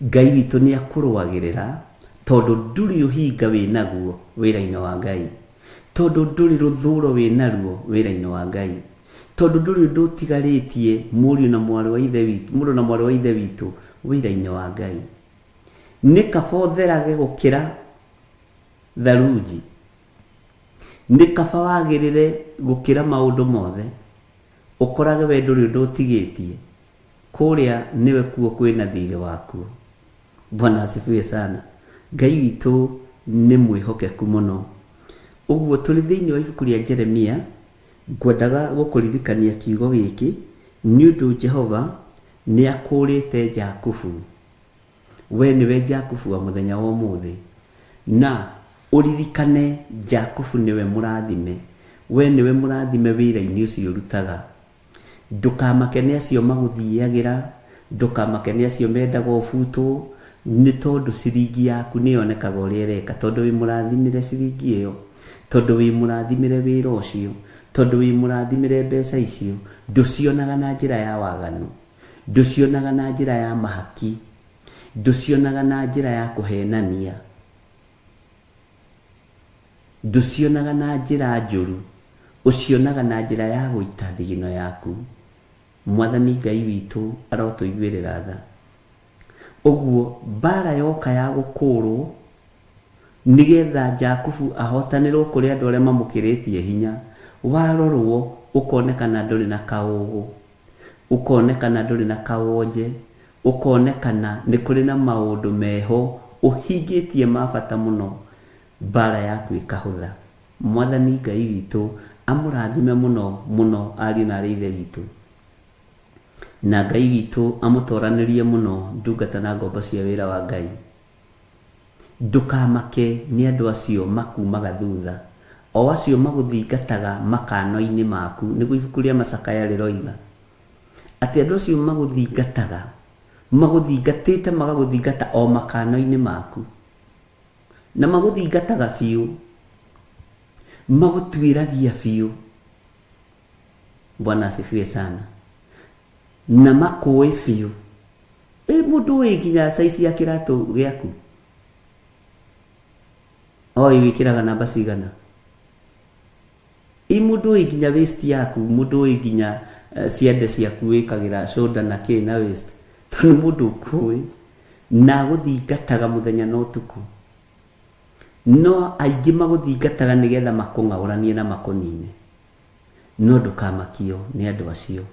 [SPEAKER 3] Ngai witũ nĩ akũrũagĩrĩra, tondũ ndũrĩ ũhinga wĩ naguo wĩra-inĩ wa Ngai, tondũ ndũrĩ rũthũro wĩ naruo wĩra-inĩ wa Ngai, tondũ ndũrĩ ũndũ ũtigarĩtie mũriũ na mwarĩ wa Ithe witũ, mũrũ na mwarĩ wa Ithe witũ wĩra-inĩ wa Ngai. Nĩ kaba ũtherage gũkĩra tharunji, nĩ kaba wagĩrĩre gũkĩra maũndũ mothe, ũkorage we ndũrĩ ũndũ ũtigĩtie, kũrĩa nĩwe kuo kwĩna thirĩ wakuo. Bwana asifiwe sana. Ngai witũ nĩ mwĩhokeku mũno. Ũguo tũrĩ thĩinĩ wa ibuku rĩa Jeremia, ngwendaga gũkũririkania kiugo gĩkĩ, nĩ ũndũ Jehova nĩ akũũrĩte Jakubu. We nĩwe Jakubu wa mũthenya wa ũmũthĩ. Na ũririkane Jakubu nĩwe mũrathime. We nĩwe mũrathime wĩra-inĩ ũcio ũrutaga. Ndũkamake nĩ acio magũthiagĩra, ndũkamake nĩ acio mendaga ũbutwo, nĩ tondũ ciringi yaku nĩ yonekaga ũrĩa ĩreka, tondũ wĩ mũrathimĩre ciringi ĩyo, tondũ wĩ mũrathimĩre wĩra ũcio, tondũ wĩ mũrathimĩre mbeca icio, ndũcionaga na njĩra ya waganu, ndũcionaga na njĩra ya mahaki, ndũcionaga na njĩra ya kũhenania, ndũcionaga na njĩra njũru, ũcionaga na njĩra ya gũita thigino yaku. Mwathani Ngai witũ arotũiguĩrĩra tha. Ũguo mbara yoka ya gũkũrwo nĩgetha Jakubu ahotanĩrwo kũrĩ andũ arĩa mamũkĩrĩtie hinya, warorwo ũkonekana ndũrĩ na kaũgũ, ũkonekana ndũrĩ na kawonje, ũkonekana nĩ kũrĩ na maũndũ meho ũhingĩtie ma bata mũno, mbara yaku ĩkahũtha. Mwathani Ngai witũ amũrathime mũno mũno ariũ na aarĩ a Ithe witũ. Na Ngai witũ amũtoranĩrie mũno ndungata na ngombo cia wĩra wa Ngai. Ndũkamake nĩ andũ acio makumaga thutha, o acio magũthingataga makano-inĩ maku, nĩguo ibuku rĩa Macakaya rĩroiga. Atĩ andũ acio magũthingataga, magũthingatĩte magagũthingata o makano-inĩ maku. Na magũthingataga biũ, magũtuĩragia biũ. Bwana asifiwe sana. Na makũĩ biũ. Ĩ mũndũ ũĩ nginya size ya kĩratũ gĩaku? Oĩ wĩkĩraga namba cigana? Ĩ mũndũ ũĩ nginya waist yaku, mũndũ ũĩ nginya ciande ciaku wĩkagĩra shoulder na kĩ na waist. Tondũ nĩ mũndũ ũkũĩ na agũthingataga mũthenya na ũtukũ. No aingĩ magũthingataga nĩgetha makũng'aũranie na makũnine. No ndũkamakio nĩ andũ acio.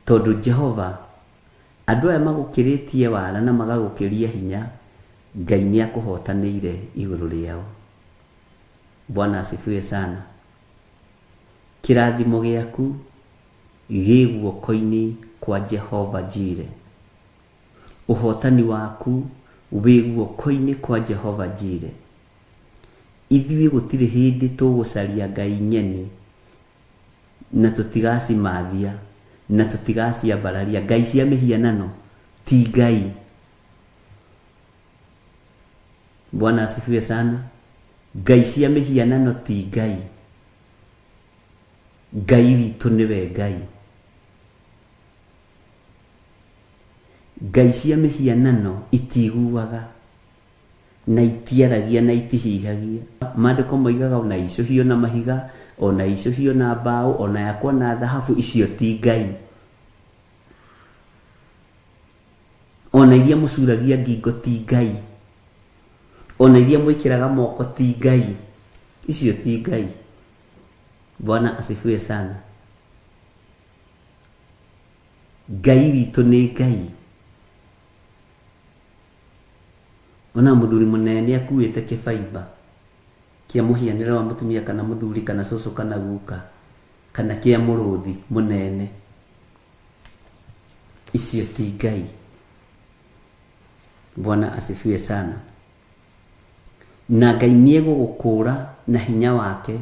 [SPEAKER 3] Tondũ Jehova, andũ aya magũkĩrĩtie wara na magagũkĩria hinya, Ngai nĩakũhotanĩire igũrũ rĩao. Bwana asifiwe sana. Kĩrathimo gĩaku gĩ guoko-inĩ kwa Jehova Jire. Ũhotani waku wĩ guoko-inĩ kwa Jehova Jire. Ithuĩ gũtirĩ hĩndĩ tũgũcaria ngai ng'eni na tũtigacimathia na tũtigaciambararia. Ngai cia mĩhianano ti ngai. Bwana asifiwe sana. Ngai cia mĩhianano ti ngai. Ngai witũ nĩwe Ngai. Ngai cia mĩhianano itiguaga na itiaragia na itihihagia. Maandĩko moigaga ona icũhio na mahiga, ona icũhio na mbaũ, ona yakwo na thahabu, icio ti ngai. Ona iria mũcuragia ngingo ti ngai. Ona iria mwĩkĩraga moko ti ngai. Icio ti ngai. Bwana asifiwe sana. Ngai witũ nĩ Ngai. Ona mũthuri mũnene nĩ akuĩte kĩbaimba kĩa mũhianĩre wa mũtumia kana mũthuri kana cũcũ kana guka kana kĩa mũrũthi mũnene. Icio ti Ngai. Bwana asifiwe sana. Na Ngai nĩ egũgũkũũra na hinya wake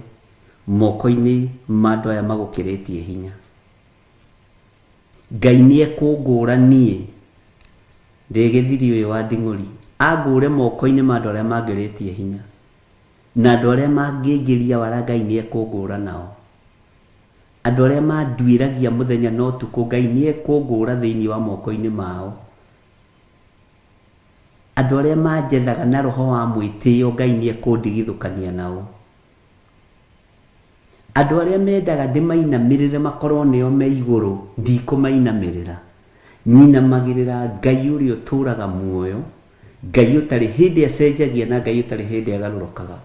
[SPEAKER 3] moko-inĩ ma andũ aya magũkĩrĩtie hinya. Ngai nĩ ekũngũũra niĩ ndĩ gĩthiri ũyũ wa nding'ũri, angũũre moko-inĩ ma andũ arĩa mangĩrĩtie hinya, na andũ arĩa mangĩngĩria wara Ngai nĩ ekũngũũra nao. Andũ arĩa manduĩragia mũthenya na ũtukũ Ngai nĩ ekũngũũra thĩinĩ wa moko-inĩ mao. Andũ arĩa manjethaga na roho wa mwĩtĩo Ngai nĩ ekũndigithũkania nao. Andũ arĩa mendaga ndĩmainamĩrĩre makorwo nĩo me igũrũ, ndikũmainamĩrĩra. Nyinamagĩrĩra Ngai ũrĩa ũtũũraga muoyo, Ngai ũtarĩ hĩndĩ acenjagia na Ngai ũtarĩ hĩndĩ agarũrũkaga.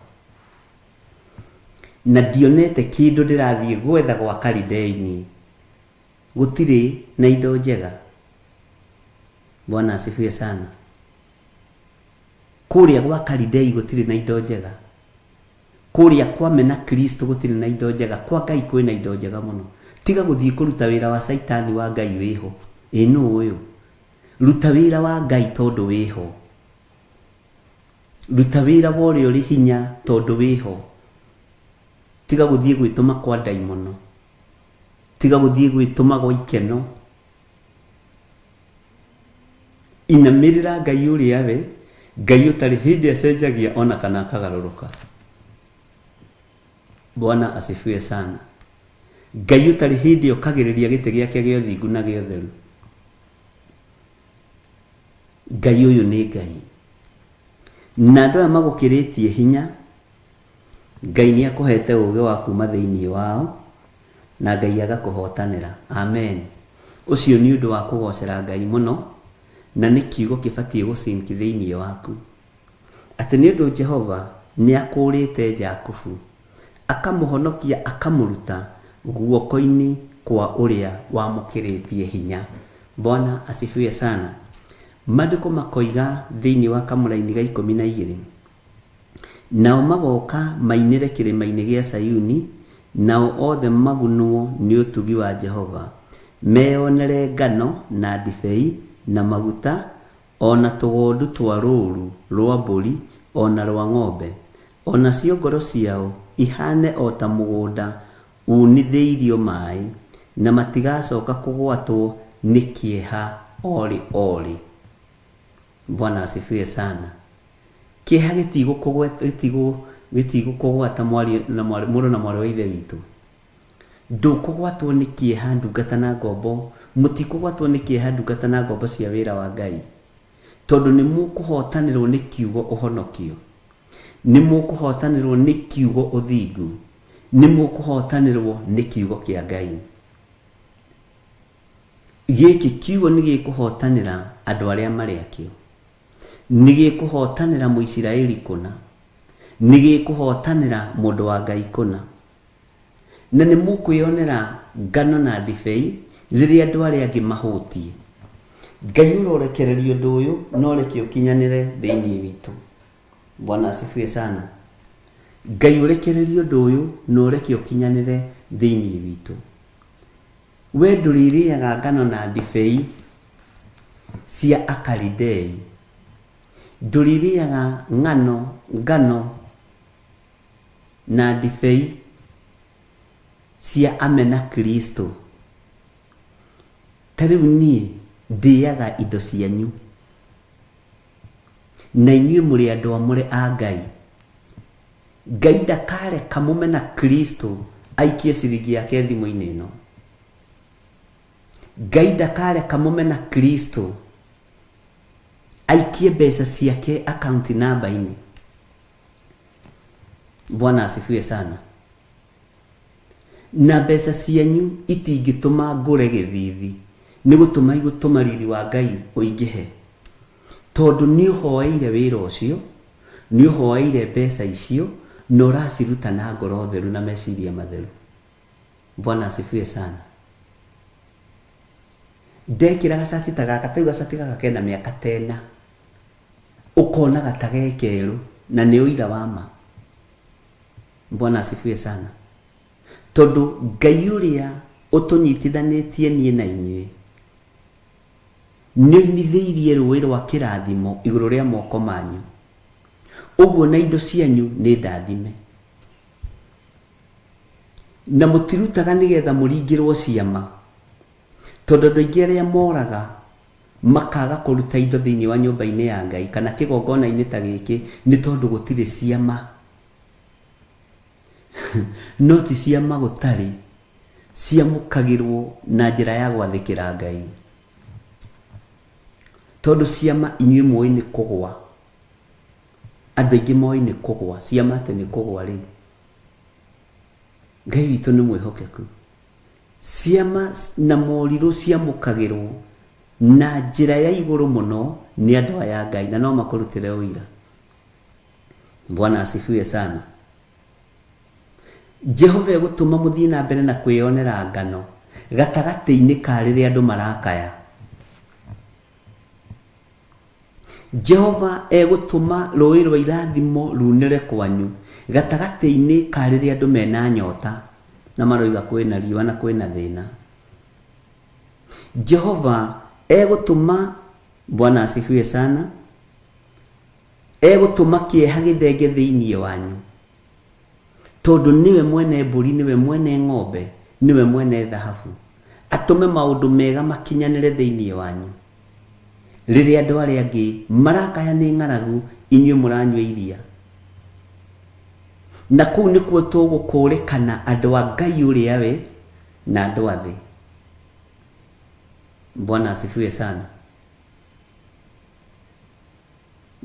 [SPEAKER 3] Na ndionete kĩndũ ndĩrathiĩ gwetha gwa Kalidei-inĩ. Gũtirĩ na indo njega. Bwana asifiwe sana. Kũrĩa gwa Kalidei gũtirĩ na indo njega. Kũrĩa kwa mena Kristo gũtirĩ na indo njega, kwa Ngai kwĩ na indo njega mũno. Tiga gũthiĩ kũruta wĩra wa Caitani wa Ngai wĩho. Ĩ nũ ũyũ? Ruta wĩra wa Ngai tondũ wĩho. Ruta wĩra wa ũrĩa ũrĩ hinya tondũ wĩho. Tiga gũthiĩ gwĩtũma kwa ndaimono. Tiga gũthiĩ gwĩtũma gwa ikeno. Inamĩrĩra Ngai ũrĩa we, Ngai ũtarĩ hĩndĩ acenjagia ona kana akagarũrũka. Bwana asifiwe sana. Ngai ũtarĩ hĩndĩ okagĩrĩria gĩtĩ gĩake gĩa ũthingu na gĩa ũtheru. Ngai ũyũ nĩ Ngai. Na andũ aya magũkĩrĩtie hinya, Ngai nĩ akũhete ũũgĩ wa kuma thĩinĩ wao, na Ngai agakũhotanĩra. Amen. Ũcio nĩ ũndũ wa kũgocera Ngai mũno, na nĩ kiugo kĩbatiĩ gũ sink thĩinĩ waku. Atĩ nĩ ũndũ Jehova nĩ akũũrĩte Jakubu, akamũhonokia akamũruta guoko-inĩ kwa ũrĩa wamũkĩrĩtie hinya. Bwana asifiwe sana. Maandĩko makoiga thĩinĩ wa kamũraini ga 12, nao magoka mainĩre kĩrĩma-inĩ gĩa Sayuni, nao othe magunwo nĩ ũtugi wa Jehova, meyonere ngano na ndibei na maguta, ona tũgondu twa rũũru rwa mbũri ona rwa ng'ombe, ona cio ngoro ciao ihane o ta mũgũnda unithĩirio maĩ, na matigacoka kũgwatwo nĩ kĩeha orĩ orĩ. Bwana asifiwe sana. Kĩeha gĩtigũkũgwata mũrũ na mwarĩ wa ithe witũ. Ndũkũgwatwo nĩ kĩeha ndungata na ngombo, mũtikũgwatwo nĩ kĩeha ndungata na ngombo cia wĩra wa Ngai, tondũ nĩ mũkũhotanĩrwo nĩ kiugo ũhonokio, nĩ mũkũhotanĩrwo nĩ kiugo ũthingu, nĩ mũkũhotanĩrwo nĩ kiugo kĩa Ngai. Gĩkĩ kiugo nĩ gĩkũhotanĩra andũ arĩa marĩ akĩo, nĩ gĩkũhotanĩra Mũisiraeli kũna, nĩ gĩkũhotanĩra mũndũ wa Ngai kũna. Na nĩ mũkwĩonera ngano na ndibei rĩrĩa andũ arĩa angĩ mahũtiĩ. Ngai ũrorekereria ũndũ ũyũ na ũreke ũkinyanĩre thĩinĩ witũ. Bwana asifiwe sana. Ngai ũrekererie ũndũ ũyũ na ũreke ũkinyanĩre thĩinĩ witũ. We ndũrĩrĩaga ngano na ndibei cia Akalidei, ndũrĩrĩaga ngano na ndibei cia amena Kristo. Ta rĩu niĩ ndĩaga indo cianyu, na inyuĩ mũrĩ andũ amũre a Ngai. Ngai ndakareka mũmena Kristo aikie ciringi yake thimũ-inĩ ĩno. Ngai ndakareka mũmena Kristo aikie mbeca ciake akaunti namba-inĩ. Bwana asifiwe sana. Na mbeca cianyu itingĩtũma ngũre gĩthithi, nĩ gũtũma igũtũma riri wa Ngai ũingĩhe, tondũ nĩ ũhoeire wĩra ũcio, nĩ ũhoeire mbeca icio, na ũraciruta na ngoro theru na meciria matheru. Bwana asifiwe sana. Ndekĩra gacati ta gaka, ta rĩu gacati gaka kena mĩaka tena, ũkonaga ta gekerũ, na nĩ ũira wa ma. Bwana asifiwe sana. Tondũ Ngai ũrĩa ũtũnyitithanĩtie niĩ na inyuĩ nĩ oinithĩirie rũĩ rwa kĩrathimo igũrũ rĩa moko manyu, ũguo na indo cianyu nĩ ndathime. Na mũtirutaga nĩgetha mũringĩrwo ciama, tondũ andũ aingĩ arĩa moraga makaga kũruta indo thĩinĩ wa nyũmba-inĩ ya Ngai kana kĩgongona-inĩ ta gĩkĩ nĩ tondũ gũtirĩ ciama. No ti ciama gũtarĩ, ciamũkagĩrwo na njĩra ya gwathĩkĩra Ngai. Tondũ ciama inyuĩ mũĩ nĩ kũgwa, andũ aingĩ moĩ nĩ kũgwa, ciama atĩ nĩ kũgwa rĩu. Ngai witũ nĩ mwĩhokeku. Ciama na morirũ ciamũkagĩrwo na njĩra ya igũrũ mũno nĩ andũ aya Ngai, na no makũrutĩre ũira. Bwana asifiwe sana. Jehova egũtũma mũthiĩ na mbere na kwĩyonera ngano gatagatĩ-inĩ ka rĩrĩa andũ marakaya. Jehova egũtũma rũĩ rwa irathimo runĩre kwanyu gatagatĩ-inĩ ka rĩrĩa andũ mena nyota na maroiga kwĩna riũa na kwĩna thĩna. Jehova egũtũma, Bwana asifiwe sana, egũtũma kĩeha gĩthenge thĩinĩ wanyu, Tondũ nĩwe mwene mbũri, nĩwe mwene ng'ombe, nĩwe mwene thahabu. Atũme maũndũ mega makinyanĩre thĩinĩ wanyu. Rĩrĩa andũ arĩa angĩ marakaya nĩ ng'aragu, inyuĩ mũranyua iria. Na kũu nĩkuo tũgũkũrĩkana andũ a Ngai ũrĩa we na andũ a thĩ. Bwana asifiwe sana.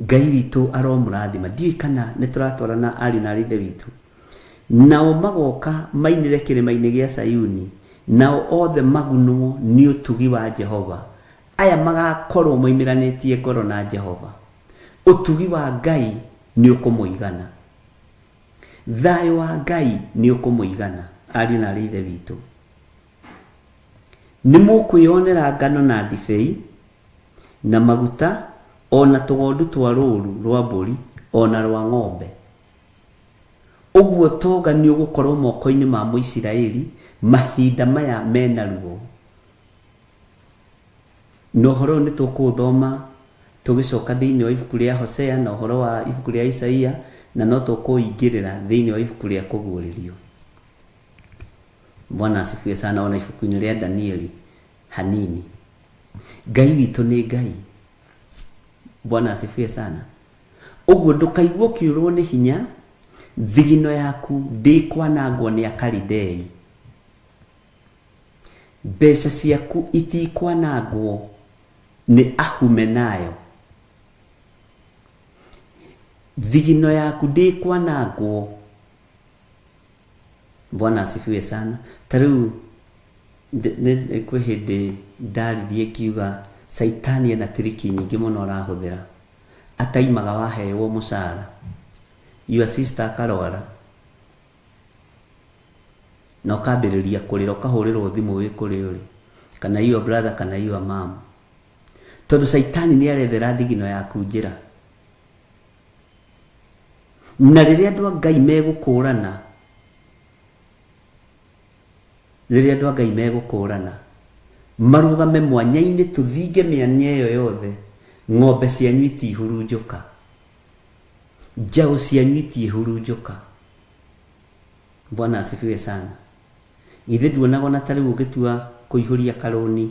[SPEAKER 3] Ngai witũ aromũrathima. Ndiũĩ kana nĩ tũratwarana ariũ na aarĩ a Ithe witũ. Nao magoka mainĩre kĩrĩma-inĩ gĩa Sayuni, nao othe magunwo nĩ ũtugi wa Jehova. Aya magakorwo moimĩranĩtie ngoro na Jehova. Ũtugi wa Ngai nĩ ũkũmũigana. Thayũ wa Ngai nĩ ũkũmũigana, ariũ na aarĩ a Ithe witũ. Nĩ mũkwĩonera ngano na ndibei, na maguta, o na tũgondu twa rũũru rwa mbũri, o na rwa ng'ombe. Ũguo ũtonga nĩ ũgũkorwo moko-inĩ ma Mũisiraeli mahinda maya me na ruo. Na ũhoro ũyũ nĩ tũkũũthoma tũgĩcoka thĩinĩ wa ibuku rĩa Hosea na ũhoro wa ibuku rĩa Isaia, na no tũkũũingĩrĩra thĩinĩ wa ibuku rĩa Kũguũrĩrio. Bwana asifiwe sana, ona ibuku-inĩ rĩa Danieli hanini. Ngai witũ nĩ Ngai. Bwana asifiwe sana. Ũguo ndũkaigua ũkĩũrwo nĩ hinya, thigino yaku ndĩkwanangwo nĩ Akalidei. Mbeca ciaku itikwanangwo nĩ Ahumenayo. Thigino yaku ndĩkwanangwo. Bwana asifiwe sana. Ta rĩu kwĩ hĩndĩ ndaririe ngiuga Caitani ena tiriki nyingĩ mũno arahũthĩra. Ataimaga waheo mũcara. Your sister akarwara. Na ũkambĩrĩria kũrĩra ũkahũrĩrwo thimũ wĩ kũrĩa ũrĩ. Kana your brother kana your mom. Tondũ Caitani nĩ arethera thigino yaku njĩra. Na rĩrĩa andũ a Ngai megũkũrana, rĩrĩa andũ a Ngai megũkũrana, marũgame mwanya-inĩ tũthinge mĩanya ĩyo yothe, ng'ombe cianyu itihurunjũka, njaũ cianyu itiihurunjũka. Bwana asifiwe sana. Githĩ nduonaga ona ta rĩu ũngĩtua kũihũria karũni,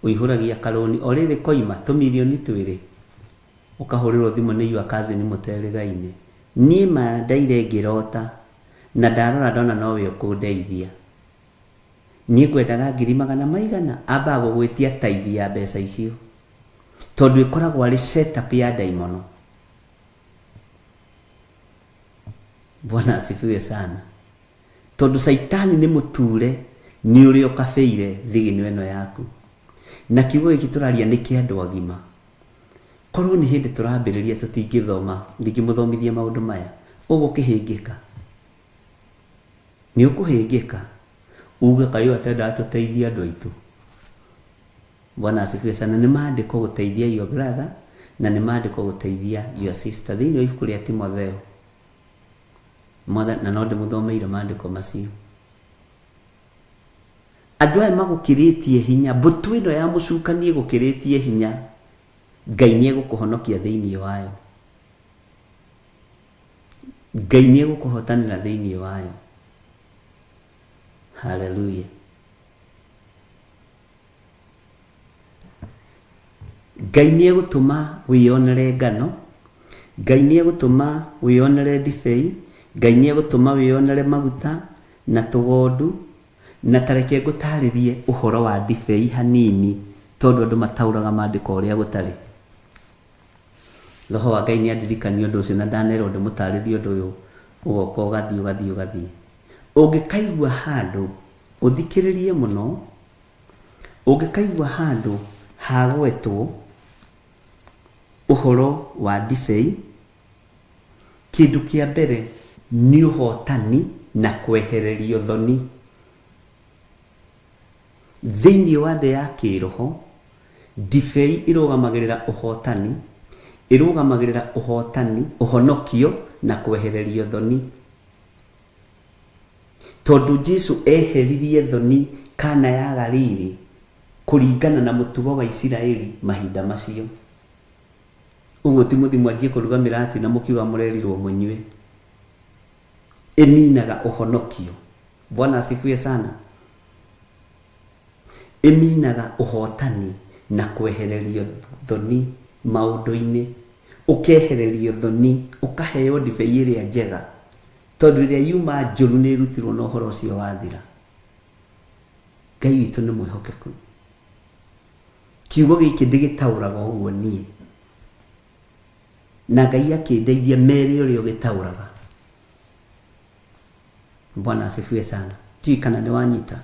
[SPEAKER 3] ũihũragia karũni o rĩrĩ koima tũmirioni twĩrĩ, ũkahũrĩrwo thimũ nĩ your cousin mũterĩgaine. Niĩ ma ndaire ngĩrota, na ndarora ndona nowe ũkũndeithia. Niĩ ngwendaga ngiri magana maigana? Ambaga gũgwĩtia tithe ya mbeca icio. Tondũ ĩkoragwo arĩ set up ya ndaimono. Bwana asifiwe sana. Tondũ Caitani nĩ mũture nĩ ũrĩa ũkabĩire thigino ĩno yaku. Na kiugo gĩkĩ tũraria nĩ kĩa andũ agima. Korwo nĩ hĩndĩ tũrambĩrĩria tũtingĩthoma, ndingĩmũthomithia maũndũ maya. Ũgũkĩhĩngĩka. Nĩ ũkũhĩngĩka. Uge kaĩ ũyũ atendaga tũteithie andũ aitũ. Bwana asifiwe sana. Nĩ maandĩko gũteithia your brother na nĩ maandĩko gũteithia your sister. Thĩinĩ wa ibuku rĩa Timotheo. Mwathani, na no ndĩmũthomeire maandĩko macio. Andũ aya magũkĩrĩtie hinya, mbũtũ ĩno ya mũcukani ĩgũkĩrĩtie hinya, Ngai nĩ egũkũhonokia thĩinĩ wayo. Ngai nĩ egũkũhotanĩra thĩinĩ wayo. Haleluya. Ngai nĩ egũtũma wĩyonere ngano, Ngai nĩ egũtũma wĩyonere ndibei, Ngai nĩ egũtũma wĩyonere maguta na tũgondu. Na ta reke ngũtaarĩrie ũhoro wa ndibei hanini, tondũ andũ mataũraga maandĩko ũrĩa gũtarĩ. Roho wa Ngai nĩ andirikania ũndũ ũcio na ndanerwo ndĩmũtaarĩrie ũndũ ũyũ ũgoka ũgathiĩ ũgathiĩ ũgathiĩ. Ũngĩkaigua handũ, ũthikĩrĩrie mũno, ũngĩkaigua handũ hagwetwo ũhoro wa ndibei, kĩndũ kĩa mbere nĩ ũhotani na kwehererio thoni. Thĩinĩ wa thĩ ya kĩĩroho, ndibei ĩrũgamagĩrĩra ũhotani, ĩrũgamagĩrĩra ũhotani, ũhonokio na kwehererio thoni. Tondũ Jesu eheririe thoni Kana ya Galili kũringana na mũtugo wa Isiraeli mahinda macio. Ũguo ti mũthiĩ mwanjie kũruga mĩrati na mũkiuga mũrerirwo mũnyue. Ĩminaga ũhonokio. Bwana asifiwe sana. Ĩminaga ũhotani na kwehererio thoni maũndũ-inĩ. Ũkehererio thoni, ũkaheo ndibei ĩrĩa njega, tondũ ĩrĩa yuma njũru nĩ ĩrutirwo na ũhoro ũcio wathira. Ngai witũ nĩ mwĩhokeku. Kiugo gĩkĩ ndĩgĩtaũraga ũguo niĩ, na Ngai akĩndeithia mere ũrĩa ũgĩtaũraga. Bwana asifiwe sana. Ndiũĩ kana nĩ wanyita.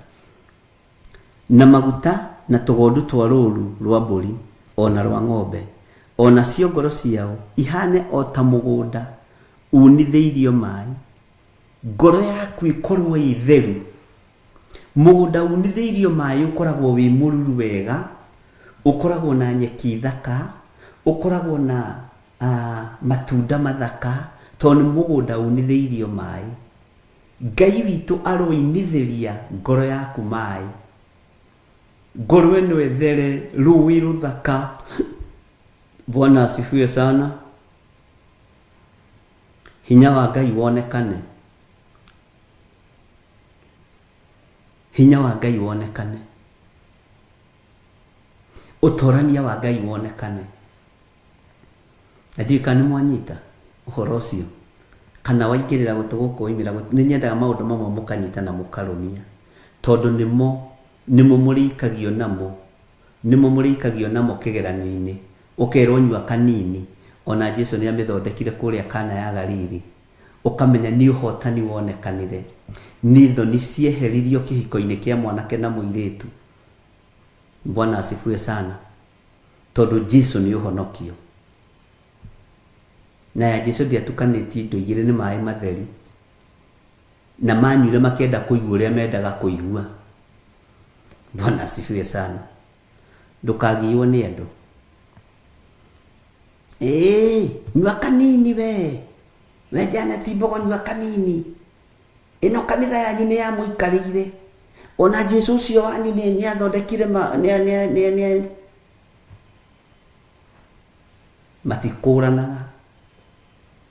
[SPEAKER 3] Na maguta na tũgondu twa rũũru rwa mbũri o na rwa ng'ombe, o nacio ngoro ciao ihaane o ta mũgũnda uunithĩirio maĩ. Ngoro yaku ĩkorwo ĩ theru. Mũgũnda uunithĩirio maĩ ũkoragwo wĩ mũruru wega, ũkoragwo na nyeki thaka, ũkoragwo na matunda mathaka, tondũ nĩ mũgũnda uunithĩirio maĩ. Ngai witũ aroinithĩria ngoro yaku maĩ. Ngoro ĩno ĩthere, rũĩ rũthaka. Bwana asifiwe sana. Hinya wa Ngai wonekane. Hinya wa Ngai wonekane. Ũtorania wa Ngai wonekane. Na ndiũĩ kana nĩ mwanyita ũhoro ũcio kana waingĩrĩra gũtũ gũkũ waimĩra gũtũ. Nĩ nyendaga maũndũ mamwe mũkanyita na mũkarũmia tondũ nĩmo nĩmo mũrĩikagio namo nĩmo mũrĩikagio namo kĩgeranio-inĩ ũkerwo nyua kanini ona Jesu nĩ amĩthondekire kũrĩa Kana ya Galili ũkamenya nĩ ũhotani wonekanire nĩ thoni cieheririo kĩhiko-inĩ kĩa mwanake na mũirĩtu. Bwana asifiwe sana. Tondũ Jesu nĩ ũhonokio. Na ya Jesu ndĩatukanĩtie indo igĩrĩ nĩ maĩ matheri. Na manyuire makĩenda kũigua ũrĩa mendaga kũigua. Bwana asifiwe sana. Ndũkagiywo nĩ andũ. Ĩĩ, nyua kanini we. We Janet Mbogo nyua kanini. Ĩno kanitha yanyu nĩ yamũikarĩire. Ona Jesu ũcio wanyu nĩ nĩ athondekire ma nĩ nĩ nĩ nĩ matikũranaga.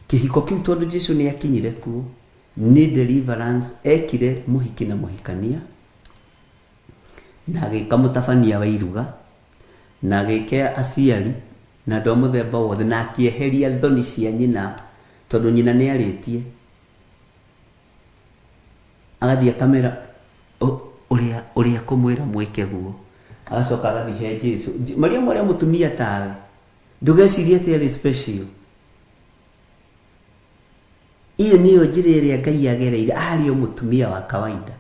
[SPEAKER 3] Kĩhiko kĩu tondũ Jesu nĩ akinyire kuo nĩ deliverance ekire mũhiki na mũhikania na agĩka mũtabania wa iruga na agĩka aciari na andũ a mũthemba wothe na akĩeheria thoni cia nyina tondũ nyina nĩ arĩtie. Agathiĩ akamera ũrĩa ũrĩa kũmwĩra mwĩke guo. Agacoka agathiĩ he Jesu. Mariamu arĩ o mũtumia tawe. Ndũgecirie atĩ arĩ special. Iyo nĩyo njĩra ĩrĩa Ngai agereire. Arĩ o mũtumia wa kawaida.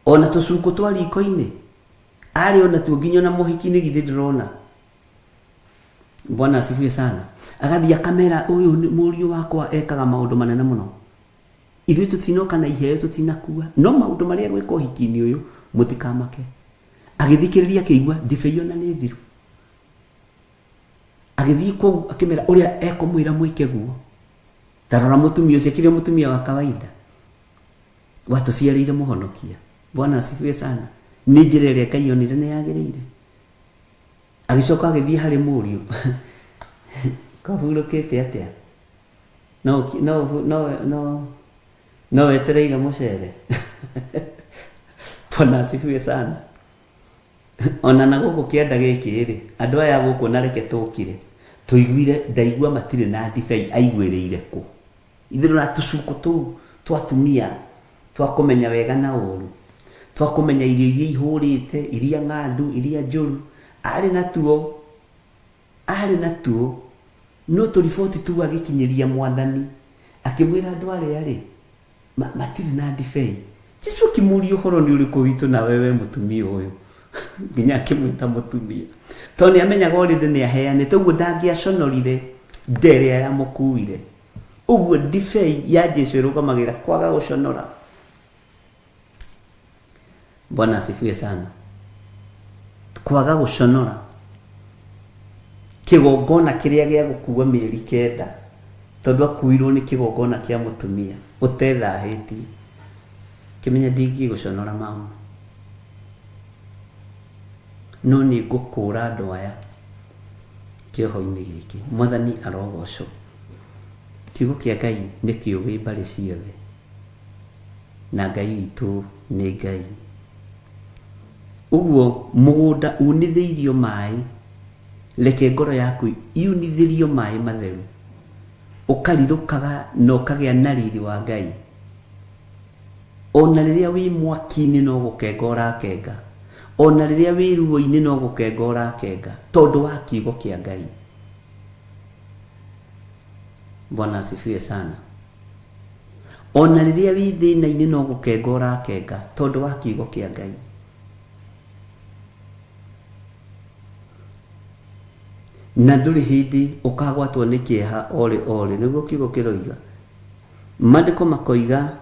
[SPEAKER 3] Ona tũcukũ twa riko-inĩ arĩ o natuo nginya ona mũhiki-inĩ githĩ ndũrona. Bwana asifiwe sana. Agathiĩ akamera ũyũ nĩ mũriũ wakwa ekaga maũndũ manene mũno. Ithuĩ tũtinoka na iheo tũtinakua, no maũndũ marĩa egwĩka ũhiki-inĩ ũyũ mũtikamake. Agĩthikĩrĩria akĩigua ndibei ona nĩ thiru. Agĩthiĩ kũu akĩmera ũrĩa ekũmwĩra mwĩke guo. Ta rora mũtumia ũcio, akĩrĩ o mũtumia wa kawaida watũciarĩire mũhonokia. Bwana asifiwe sana. Nĩ njĩra ĩrĩa Ngai onire nĩ yagĩrĩire. Agĩcoka agĩthiĩ harĩ mũriũ. Kahurũkĩte atĩa? No, no, no, no, no wetereire mũcere? Bwana asifiwe sana. Ona na gũkũ kĩanda gĩkĩ rĩ, andũ aya gũkũ na reke tũkire, tũiguire, ndaigua matirĩ na ndibei, aiguĩrĩire kũ? Ithuĩ na tũcuko tũu twa atumia twa kũmenya wega na ũru, twa kũmenya irio iria ihũrĩte, iria ng'andu, iria njũru, arĩ natuo, arĩ natuo, no tũriboti tũu agĩkinyĩria Mwathani, akĩmwĩra andũ arĩa-rĩ, matirĩ na ndibei. Jesu akĩmũria ũhoro nĩ ũrĩkũ witũ nawe we mũtumia ũyũ? Nginya akĩmwĩta mũtumia. Tondũ nĩ amenyaga already nĩ aheanĩte, ũguo ndangĩaconorire nda ĩrĩa yamũkuire. Ũguo ndibei ya Jesu ĩrũgamagĩrĩra kwaga gũconora. Bwana asifiwe sana. Kwaga gũconora. Kĩgongona kĩrĩa gĩa gũkua mĩeri kenda, tondũ akuirwo nĩ kĩgongona kĩa mũtumia ũtethahĩtie. Kĩmenya ndingĩgũconora mama. No nĩ ngũkũra andũ aya kĩoho-inĩ gĩkĩ. Mwathani arogocwo. Kiugo kĩa Ngai nĩ kĩũgĩ mbarĩ ciothe, na Ngai witũ nĩ Ngai. Ũguo mũgũnda unithĩirio maĩ, reke ngoro yaku yunithĩrio maĩ matheru, ũkarirũkaga na ũkagĩa na riri wa Ngai. Ona rĩrĩa wĩ mwaki-inĩ no gũkenga ũrakenga, ona rĩrĩa wĩ ruo-inĩ no gũkenga ũrakenga, tondũ wa kiugo kĩa Ngai. Bwana asifiwe sana. Ona rĩrĩa wĩ thĩna-inĩ no gũkenga ũrakenga tondũ wa kiugo kĩa Ngai. Na ndũrĩ hĩndĩ ũkagwatwo nĩ kĩeha orĩ orĩ, nĩguo kiugo kĩroiga. Maandĩko makoiga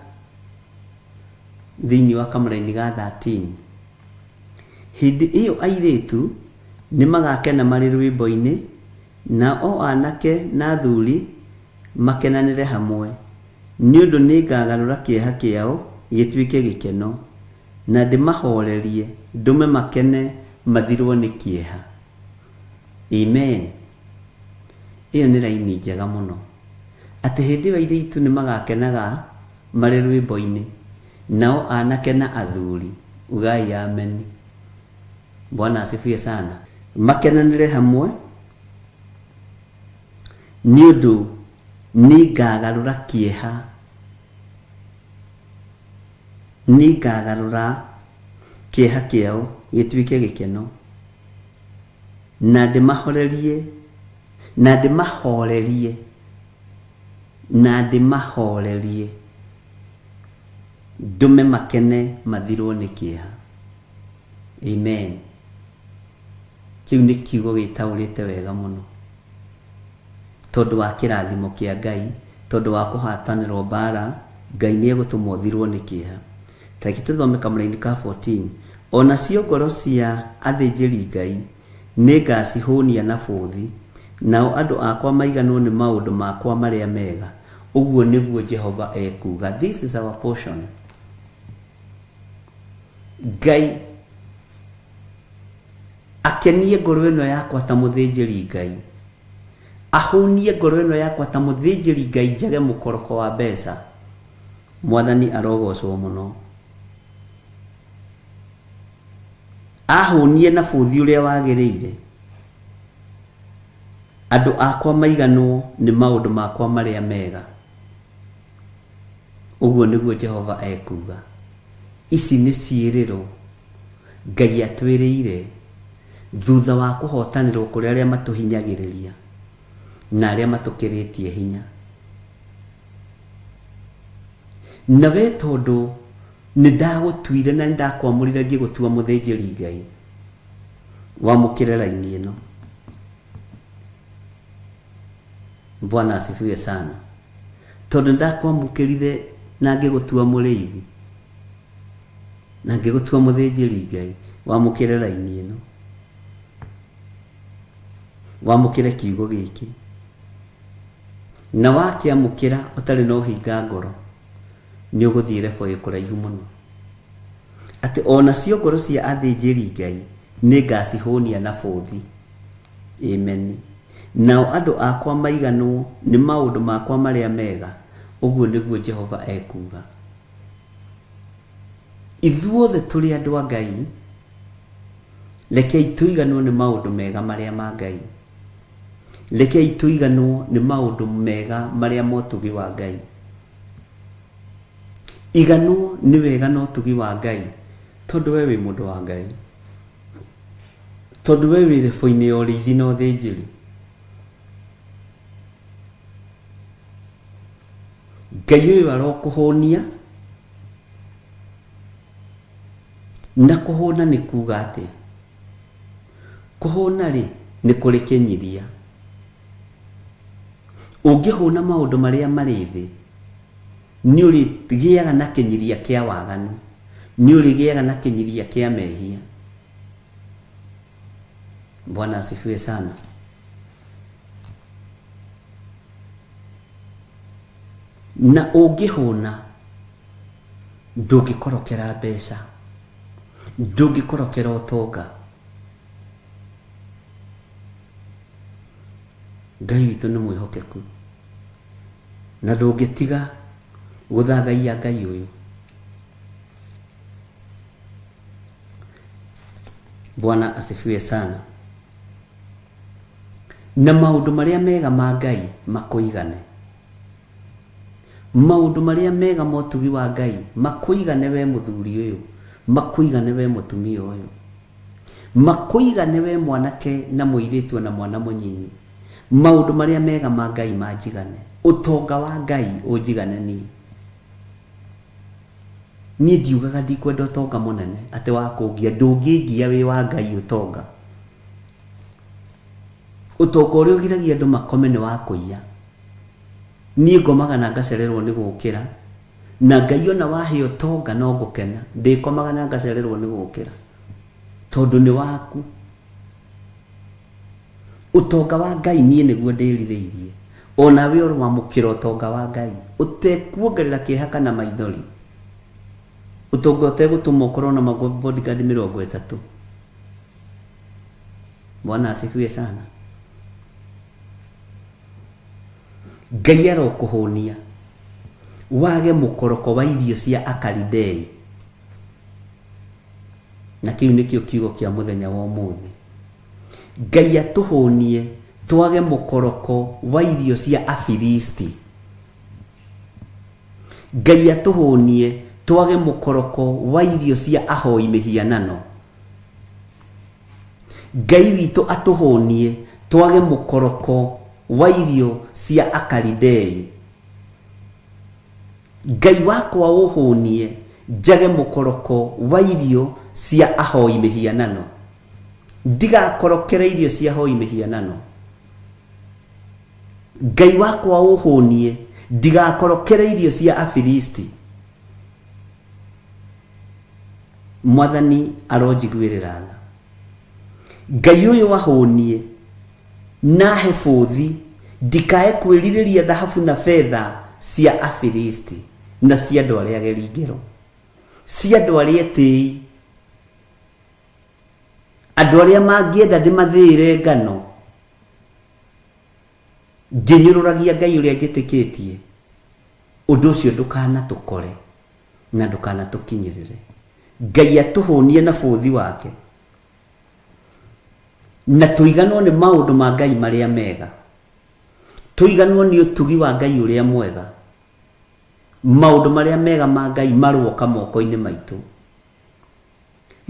[SPEAKER 3] thĩinĩ wa kamũraini ga 13, hĩndĩ ĩyo airĩtu nĩ magakena marĩ rwĩmbo-inĩ, nao anake na athuri makenanĩre hamwe, nĩ ũndũ nĩngagarũra kĩeha kĩao gĩtuĩke gĩkeno, na ndĩmahoorerie, ndũme makene mathirwo nĩ kĩeha. Amen. Ĩyo nĩ raini njega mũno. Atĩ hĩndĩ ĩyo airĩtu nĩ magakenaga marĩ rwĩmbo-inĩ, nao anake na athuri, ugai ameni. Bwana asifiwe sana. Makenanĩre hamwe, nĩ ũndũ nĩngagarũra kĩeha, nĩngagarũra kĩeha kĩao gĩtuĩke gĩkeno, na ndĩmahorerie, na ndĩmahorerie, na ndĩmahorerie, ndũme makene mathirwo nĩ kĩeha. Amen. Kĩu nĩ kiugo gĩtaũrĩte wega mũno, tondũ wa kĩrathimo kĩa Ngai, tondũ wa kũhatanĩrwo mbara, Ngai nĩ egũtũma ũthirwo nĩ kĩeha. Ta reke tũthome kamũraini ka 14. O nacio ngoro cia athĩnjĩri Ngai nĩngacihũnia na bũthi, nao andũ akwa maiganwo nĩ maũndũ makwa marĩa mega, ũguo nĩguo Jehova ekuuga. This is our portion. Ngai akenie ngoro ĩno yakwa ta mũthĩnjĩri Ngai, ahũnie ngoro ĩno yakwa ta mũthĩnjĩri Ngai, njage mũkoroko wa mbeca. Mwathani arogocwo mũno. Ahũnie na bũthi ũrĩa wagĩrĩire, andũ akwa maiganwo nĩ maũndũ makwa marĩa mega, ũguo nĩguo Jehova ekuuga. Ici nĩ ciĩrĩro Ngai atwĩrĩire thutha wa kũhotanĩrwo kũrĩ arĩa matũhinyagĩrĩria na arĩa matũkĩrĩtie hinya. Na we tondũ nĩ ndagũtuire na nĩ ndakwamũrire ngĩgũtua mũthĩnjĩri Ngai, wamũkĩre raini ĩno. Bwana asifiwe sana. Tondũ nĩ ndakwamũkĩrire na ngĩgũtua mũrĩithi na ngĩgũtua mũthĩnjĩri Ngai, wamũkĩre raini ĩno, wamũkĩre kiugo gĩkĩ, na wakĩamũkĩra ũtarĩ na ũhinga ngoro, nĩ ũgũthiĩ level ĩ kũraihu mũno, atĩ onacio ngoro cia athĩnjĩri Ngai nĩ ngacihũnia na bũthi. Amen. Nao andũ akwa maiganwo nĩ maũndũ makwa marĩa mega, ũguo nĩguo Jehova ekuuga. Ithuothe tũrĩ andũ a Ngai, rekei tũiganwo nĩ maũndũ mega marĩa ma Ngai. Rekei tũiganwo nĩ maũndũ mega marĩa ma ũtugi wa Ngai. Iganwo nĩ wega na ũtugi wa Ngai, tondũ we wĩ mũndũ wa Ngai, tondũ we wĩ rebo-inĩ ya ũrĩithi na ũthĩnjĩri. Ngai ũyũ arokũhũnia, na kũhũna nĩ kuga atĩa? Kũhũna rĩ, nĩ kũrĩ kĩnyiria. Ũngĩhũna maũndũ marĩa marĩ thĩ, nĩ ũrĩgĩaga na kĩnyiria kĩa waganu, nĩ ũrĩgĩaga na kĩnyiria kĩa mehia. Bwana asifiwe sana. Na ũngĩhũna, ndũngĩkorokera mbeca, ndũngĩkorokera ũtonga. Ngai witũ nĩ mwĩhokeku. Na ndũngĩtiga gũthathaiya Ngai ũyũ. Bwana asifiwe sana. Na maũndũ marĩa mega ma Ngai makũigane. Maũndũ marĩa mega ma ũtugi wa Ngai makũigane we mũthuri ũyũ, makũigane we mũtumia ũyũ, makũigane we mwanake na mũirĩtu ona mwana mũnyinyi. Maũndũ marĩa mega ma Ngai manjigane, ũtonga wa Ngai ũnjigane niĩ. Niĩ ndiugaga ndikwenda ũtonga mũnene atĩ wa kũngia, ndũngĩngia wĩ wa Ngai ũtonga. Ũtonga ũrĩa ũgiragia andũ makome nĩ wa kũiya. Niĩ ngomaga na ngacererwo nĩ gũkĩra, na Ngai ona wahe ũtonga no ngũkena, ndĩkomaga na ngacererwo nĩ gũkĩra, tondũ nĩ waku. Ũtonga wa Ngai niĩ nĩguo ndĩrirĩirie, o nawe ũroamũkĩra ũtonga wa Ngai, ũtekuongerera kĩeha kana maithori, ũtonga ũtegũtũma ũkorwo na mabodyguard 30. Bwana asifiwe sana. Ngai arokũhũnia wage mũkoroko wa irio cia Akalidei. Na kĩu nĩkĩo kiugo kĩa mũthenya wa ũmũthĩ. Ngai atũhũnie twage mũkoroko wa irio cia Afilisti. Ngai atũhũnie twage mũkoroko wa irio cia ahoi mĩhianano. Ngai witũ atũhũnie twage mũkoroko wa irio cia Akalidei. Ngai wakwa ũhũnie njage mũkoroko wa irio cia ahoi mĩhianano. Ndigakorokere irio cia ahoi mĩhianano. Ngai wakwa ũhũnie ndigakorokere irio cia Afilisti. Mwathani aronjiguĩrĩra tha. Ngai ũyũ ahũnie na ahe bũthi ndikae kwĩrirĩria thahabu na betha cia Afilisti na cia andũ arĩa ageri ngero, cia andũ arĩa etĩi, andũ arĩa mangĩenda ndĩmathĩĩre ngano ngĩnyũrũragia Ngai ũrĩa njĩtĩkĩtie. Ũndũ ũcio ndũkanatũkore na ndũkanatũkinyĩrĩre. Ngai atũhũnie na bũthi wake na tũiganwo nĩ maũndũ ma Ngai marĩa mega, tũiganwo nĩ ũtugi wa Ngai ũrĩa mwega. Maũndũ marĩa mega ma Ngai maroka moko-inĩ maitũ.